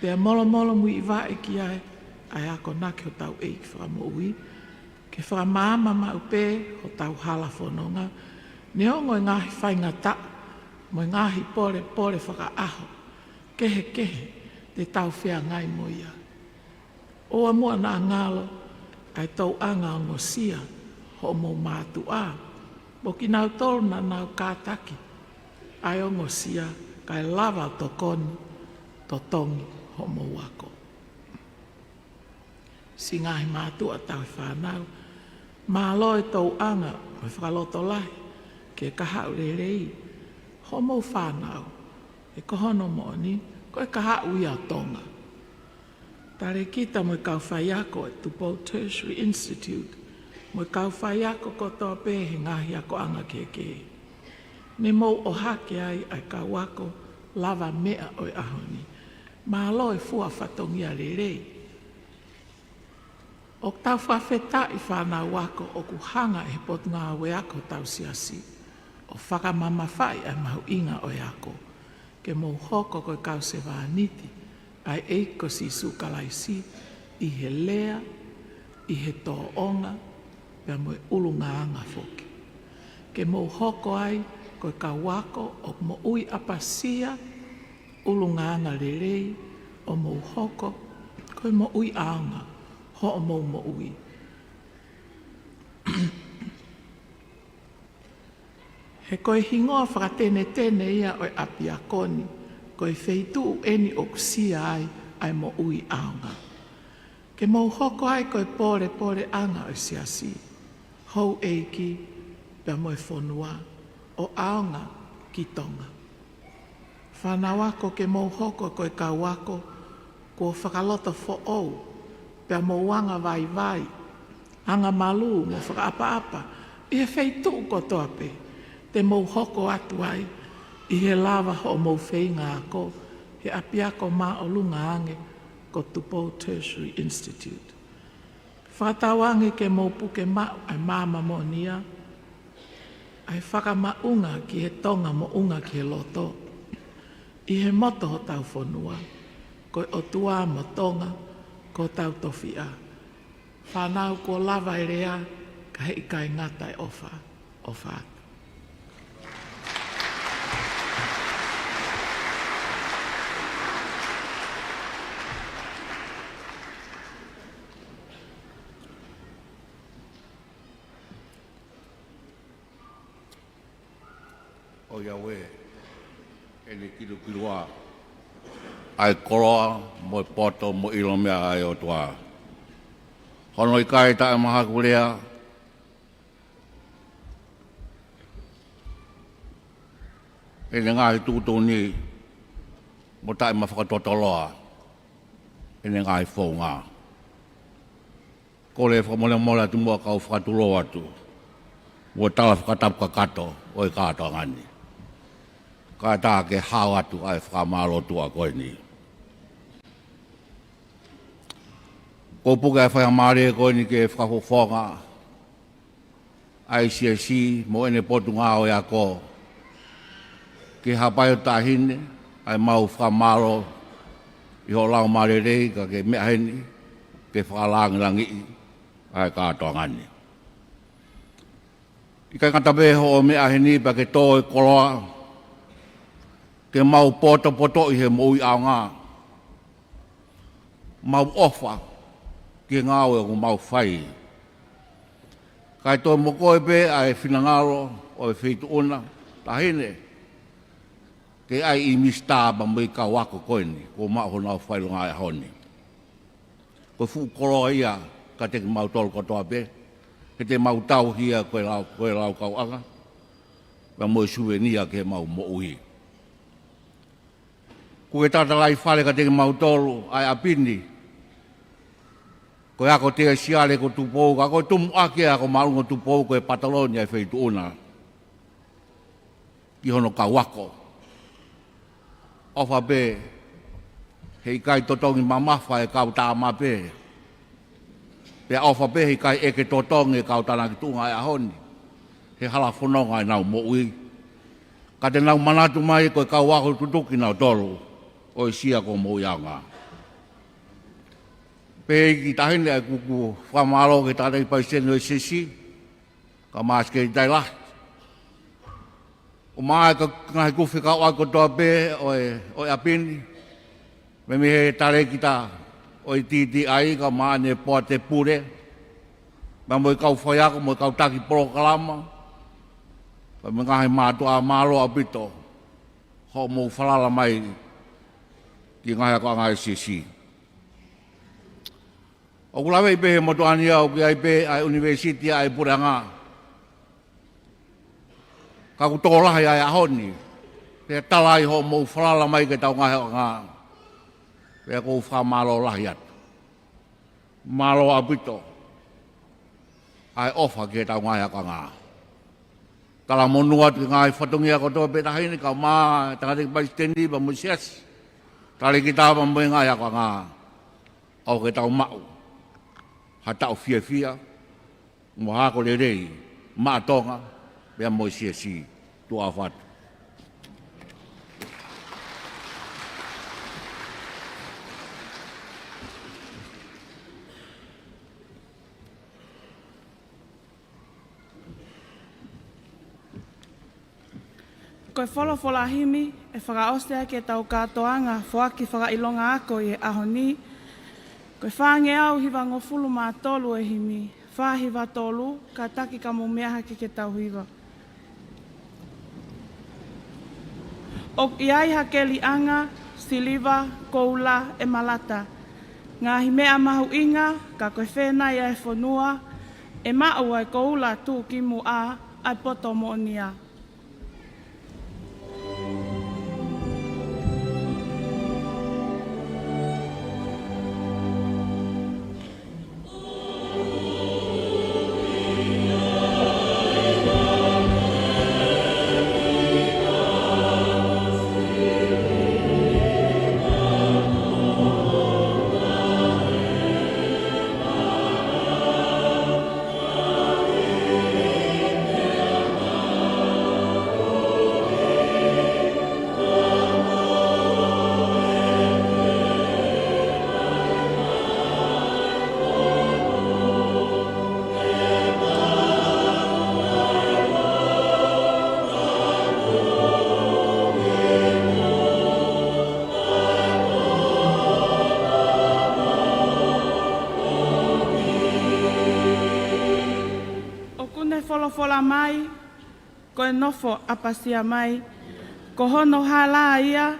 Pea molomolo muivaʻe ki ai ʻa e akonaki hotau ʻEiki Fakamoʻui, ke fakamaama maʻu pē hotau hala fononga, neongo e ngaahi faingataʻa mo e ngaahi polepole fakaʻaho kehekehe te tau feangai mo ia. ʻOua muʻa naʻa ngalo ʻa e tauʻanga ongosia hoʻomou mātuʻa, mo kinautolu naʻa nau kātaki ʻa e ongosia, kae lava ʻo tokoni, totongi hoʻomou ako. Siʻi ngaahi mātuʻa tauhi fānau, mālō e tokanga mo e fakalotolahi ki he kahaʻu lelei hoʻomou fānau, he ko hono moʻoni, ko e kahaʻu ia ʻo Tonga. Talēkita mo e kau faiako ʻa e Tupou Tertiary Institute, mo e kau faiako kotoa pē he ngaahi akoʻanga kehekehe ne mou ʻohake ai ʻa e kau ako lavameʻa ʻo e ʻaho ni. Mālō e fua fatongia lelei. ʻOku tau fakafetaʻi fānau ako ʻoku hanga ʻe he Potungāue Ako hotau Siasi ʻo fakamamafaʻi ʻa e mahuʻinga ʻo e ako, ke mou hoko ko e kau sevāniti ʻa e ʻEiki ko Sīsū Kalaisi ʻi he lea, ʻi he tōʻonga, pea mo e ʻulungaanga foki. Ke mou hoko ai ko e kau ako ʻoku moʻui ʻapasia, ʻulungaanga lelei, ʻo mou hoko ko e moʻui ʻaonga hoʻomou moʻui. He ko e hingoa fakatenetene ia ʻo e ʻapiako ni, ko e feituʻu eni ʻoku sia ai ʻa e moʻui ʻaonga. Ke mou hoko ai ko e pōlepoleʻanga ʻo e Siasi, houʻeiki, pea mo e fonua, ʻo ʻaonga ki Tonga. Fānau ako, ke mou hoko ko e kau ako kuo fakaloto foʻou, pea mou anga vaivai, anga malū mo fakaʻapaʻapa ʻi he feituʻu kotoa pē te mou hoko atu ai, ʻi he lava hoʻomou feinga ako he ʻapiako māʻolunga ange ko Tupou Tertiary Institute. Fakatauange ke mou puke maʻu ʻa e maama moʻoni ia, ʻa e fakamaʻunga ki he Tonga moʻunga ki he loto, ʻi he moto hotau fonua, ko e ʻOtua mo Tonga ko hotau tofiʻa. Fānau, kuo lava e lea, ka heʻikai ngata e ʻofa. ʻOfa atu. ʻOiauē, ʻene kilukilua ʻa e koloa mo e poto mo e ʻilo meʻa ʻa e ʻOtua. Hono ʻikai taʻemahakulea ʻene ngaahi tuʻutuʻuni, mo taʻemafakatotoloa ʻene ngaahi founga. Kole fakamolemole atu muʻa kau fakatulou atu, mo e tala fakatapu kakato ʻo e kātoanga ni. Kae ʻatā ke hao atu ʻa e fakamālō tuʻa ko eni. Ko e puke ʻa e faingamālie ko eni ke fakafofonga ʻa e Siasi mo ʻene Potungāue Ako, ke hapai ʻo taʻahine ʻa e mau fakamālō ʻi hoʻo laumālie lelei, ka ke meʻa heni ke fakalāngilangiʻi ʻa e kātoanga ni. ʻIkai ngata pē hoʻo meʻa heni pea ke tō e koloa, ke mau potopotoʻi he moʻui ʻaonga, mau ʻofa ki he ngāue ʻoku mau fai. Kae toe mo koe pē ʻa e finangalo ʻo e feituʻu na, taʻahine, ke ʻai ʻi Misitā pea mo e kau ako ko eni kuo maʻu honau fakaʻilonga he ʻaho ni. Ko e fuʻu koloa ia kiate kimautolu kotoa pē, he te mau tauhi ia ko e lau, ko e laukauʻanga, pea mo e suvenia ki heʻemau moʻui. Kuo ke tatalaifale kiate kimautolu ʻa e ʻapi ni. Ko e ako tēsiale ko Tupou, ka ko e tumuʻaki ʻa e ako māʻolunga ʻo Tupou ko e pataloni ʻa e feituʻu na ki hono kau ako. ʻOfa pē heʻikai totongi mamafa e kau tāmafa pē. Pea ʻofa pē heʻikai ʻeke totongi e kau tānaki tuʻunga he ʻaho ni he hala fononga ʻenau moʻui. Ka te nau manatu mai ko e kau ako tutuki kinautolu ʻo e sia ko e moʻui ʻaonga. Pea ki he taʻahine ʻa e kuku fakamālō ki he tangataʻeiki palesiteni ʻo e Siasi, kae ʻumaʻā e sekelitali lahi, ʻumaʻā e kau ngaahi kupu fekauʻaki kotoa pē ʻo e, ʻo e ʻapi ni, mei he talēkita ʻo e TTI kae ʻumaʻā ʻene poate pule, Pea mo e kau faiako, mo e kau taki polokalama, pea mo e ngaahi mātuʻa, mālō ʻaupito hoʻomou falala mai ki he ngaahi akoʻanga ʻa e C C. ʻOku laveʻi pē he motuʻa ni ʻoku ʻi ai pē ʻa e ʻunivēsiti ʻa e puleʻanga. Ka ʻoku tokolahi ʻa e ʻaho ni, pea tala ai hoʻomou falala mai ki heʻetau ngaahi akoʻanga. Pea ʻoku ou fakamālō lahi atu. Mālō ʻaupito ʻa e ʻofa ki heʻetau ngaahi akoʻanga. Talamonū atu ki he ngaahi fatongia kotoa pē taʻahine, kau mai e tangataʻeiki palesiteni pea mo e siasi, talēkita pea mo e ngaahi akoʻanga. ʻOku tau maʻu ha taʻu fiefia mo ha ako lelei maʻa Tonga pea mo e C S C. Tuʻa ʻofa atu. Ko e folofola himi ʻe fakaʻosi ʻaki ʻetau kātoanga foaki fakaʻilonga ako ʻi he ʻaho ni. Ko e fāngeau hivangofulu mā tolu e himi, fā hiva tolu, kātaki ka mou meʻa hake ke tau hiva. ʻOku ʻi ai ha keliʻanga, siliva, koula, ʻemalata, ngaahi meʻa mahuʻinga, ka ko e fēnai ʻa e fonua, ʻe maʻu ʻa e koula tuʻukimuʻa ʻa e poto moʻonia. ʻOku ne folofola mai, ko e nofo ʻapasia mai, ko hono hala ia,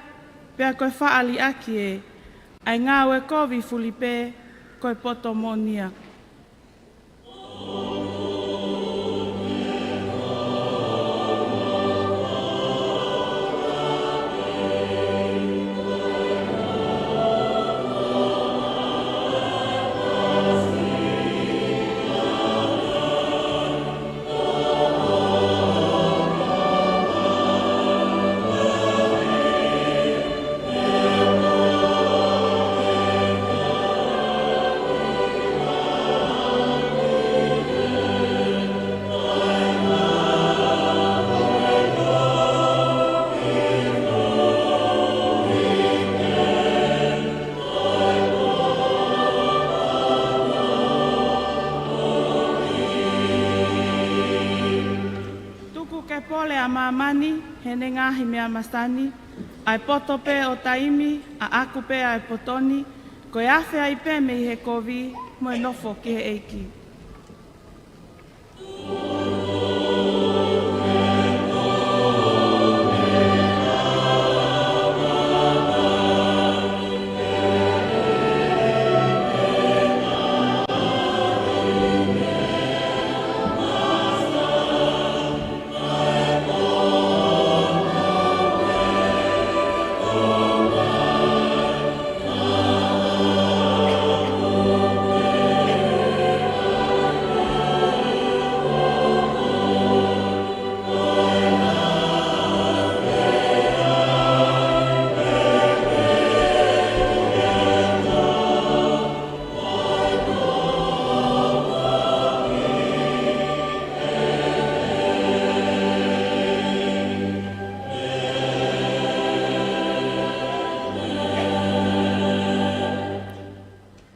pea ko e faʻa liʻaki ē, ʻa e ngāue kovi fuli pē, ko e poto moʻonia. Tuku ke pole ʻa māmani heʻene ngaahi meʻa masani, ʻa e poto pē ʻo taimi, ʻaʻaku pē ʻa e poto ni, ko e afe ai pē mei he kovi, mo e nofo ki he ʻEiki.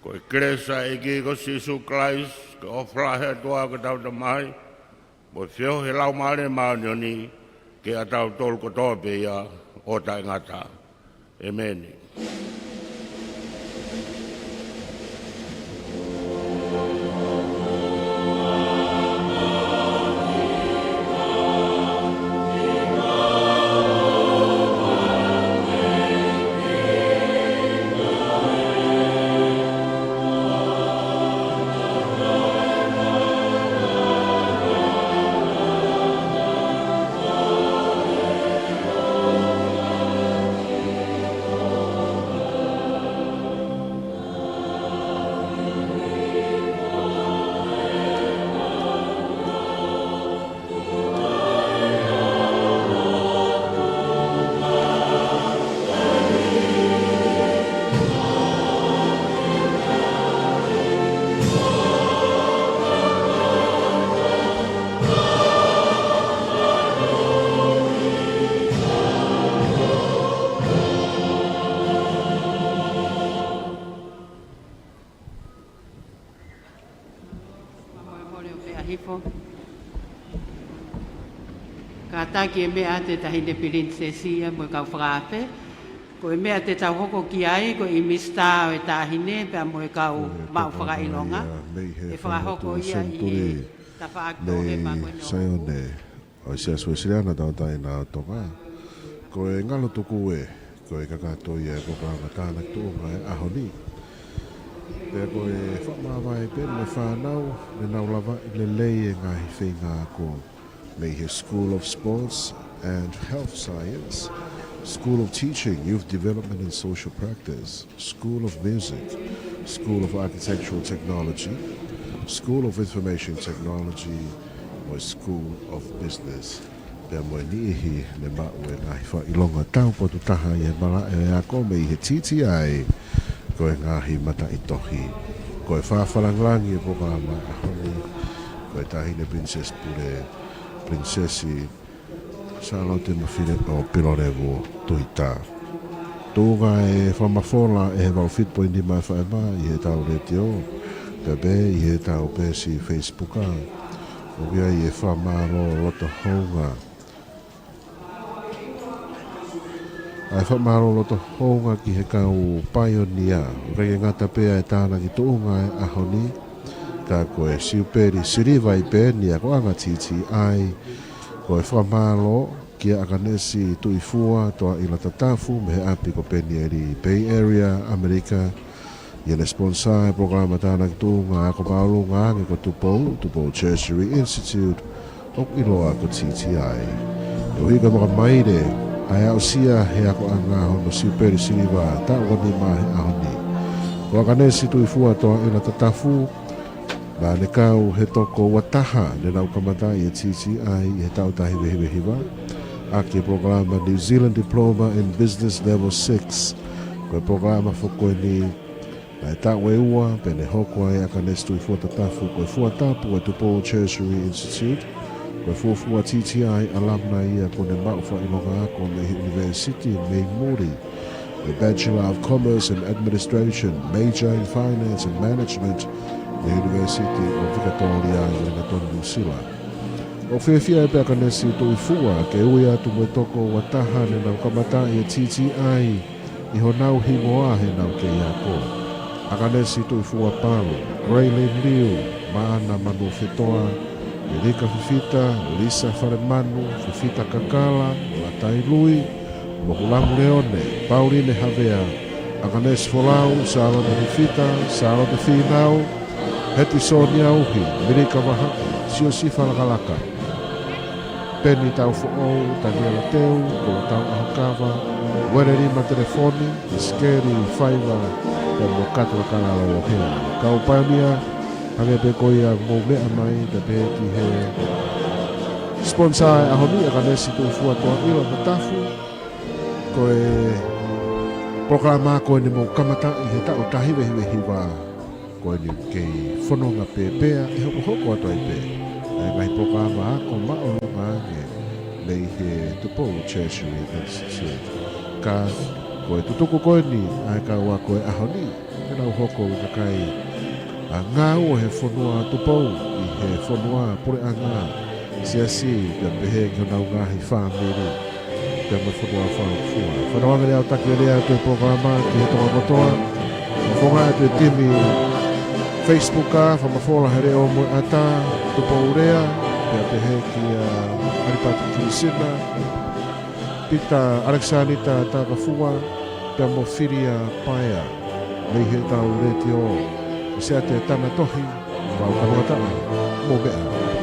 Ko e kelesi ʻa e ʻEiki ko Sīsū Kalaisi, ko e ʻofa lahi ʻa e ʻOtua ko hotau Tamai, mo e feohi ʻa e Laumālie Māʻoniʻoni, ke ʻiate kitautolu kotoa pē ia ʻo taʻengata. ʻEmeni. Ifo. Kātaki e meʻa ʻa e Taʻahine Pilinisesi ia mo e kau fakaafe. Ko e meʻa te tau hoko ki ai, ko e ʻimisitā ʻo e Taʻahine pea mo e kau maʻu fakaʻilonga. ʻE fakahoko ia ʻi he tafaʻaki ʻo e mei Saione ʻo e Siasi Uēsiliana Tauʻatāina ʻo Tonga. Ko e ngalo tuku ē, ko e kakato ia e polokalama Tānaki Tuʻunga e ʻaho ni. Pea ko e fakamāvae pē mo e fānau, ne nau lavaʻi lelei e ngaahi feinga ako mei he School of Sports and Health Science, School of Teaching, Youth Development and Social Practice, School of Music, School of Architectural Technology, School of Information Technology, mo e School of Business. Pea mo e niʻihi ne maʻu e ngaahi fakaʻilonga taupotu taha ʻi he malaʻe ʻo e ako mei he T T I, ko e ngaahi mataʻitohi. Ko e fakalangilangi e polokalama ʻaho ni, ko e Taʻahine Pilinisesi Pule, Pilinisesi Sālote Mafileʻo Pilolevu Tuita. Tuʻunga e fakamafola ʻe he valu fitu poini nima F M ʻi heʻetau letiō, pea pehē ʻi heʻetau peesi Facebook. ʻOku ʻi ai e fakamālō loto hounga. ʻA e fakamālō loto hounga ki he kau paionia, ʻoku ʻikai ke ngata pē ʻa e tānaki tuʻunga e ʻaho ni, ka ko e siupeli siliva ʻi Peni ʻa e akoʻanga T T I, ko e fakamālō kia ʻAkanesi Tuʻifua Toaʻila Tatafu mei he ʻapi ko Penieli, Bay Area, ʻAmelika, ʻi heʻene sponsor e polokalama Tānaki Tuʻunga ako māʻolunga ange ko Tupou, Tupou Tertiary Institute, ʻoku ʻiloa ko T T I. ʻOku ʻi ai e makamaile ʻa e aʻusia he akoʻanga hono siupeli siliva taʻu ua nima he ʻaho ni. Ko ʻAkanesi Tuʻifua Toaʻila Tatafu, naʻa ne kau he toko ua taha ne nau kamataʻi e T T I ʻi he taʻu taha hiva hiva hiva, ʻaki e polokalama New Zealand Diploma in Business Level six. Ko e polokalama foki ko eni naʻe taʻu ʻe ua pea ne hoko ai ʻa ʻAkanesi Tuʻifua Tatafu ko e fuatapu ʻo e Tupou Tertiary Institute. Ko e fuofua T T I alumni ia kuo ne maʻu fakaʻilonga ako mei he ʻunivēsiti mei muli, ko e Bachelor of Commerce and Administration, major in Finance and Management, mei he ʻUnivēsiti ʻo Vikatōlia ʻi Wellington, Nuʻusila. ʻOku fiefia pē ʻa ʻAkanesi Tuʻifua ke ui atu mo e toko ua taha ne nau kamataʻi e T T I ʻi honau hingoa heʻenau kei ako. ʻAkanesi Tuʻifua Palu, Graylin Liu, Maʻana Manuofetoa, Melika Fifita, Lisa Falemanu, Fifita Kakala, Latai Lui, Moʻuhulamu Leone, Pauline Havea, ʻAkanesi Folau, Sālote Fifita, Sālote Fīnau, Hetisoni Auhi, Melika Vahaʻi, Siosifa Lakalaka, Peni Taufoʻou, Taniela Teu, Kolotau ʻAhokava, Uelelima Telefoni, Isikeli Faiva, pea mo Katu Lakalalo Lohea. Kau paionia, hangē pē ko ia mou meʻa mai, pea pehē ki he sponsor e ʻaho ni, ʻAkanesi Tuʻifua Toaʻila Tatafu, ko e polokalama ko eni mou kamataʻi he taʻu taha hiva hiva hiva, ko eni kei fononga pēpē ʻe hokohoko atu ai pē ʻa e ngaahi polokalama ako māʻolunga ange mei he Tupou Tertiary Institute. Ka ko e tutuku ko eni ʻa e kau ako e ʻaho ni, ke nau hoko ko e kakai ʻa e ngāue he fonua Tupou, ʻi he fonua, puleʻanga, siasi, pea pehē ki honau ngaahi fāmili, pea mo e fonua fakaʻofoʻofa. Fanongo ange ʻo taki lea atu e polokalama ki he Tonga kotoa. Fakafofonga atu e timi Facebook, ʻa Fakamafola he Leʻo mo e ʻAtā, Tupou Lea, pea pehē kia ʻAlipati Kilisina, Pita ʻAlekisānita Takafua, pea mo Filia Paea, mei heʻetau letiō, ʻi Siaʻatana Tohi, Vaukanoataʻa, mou meʻa.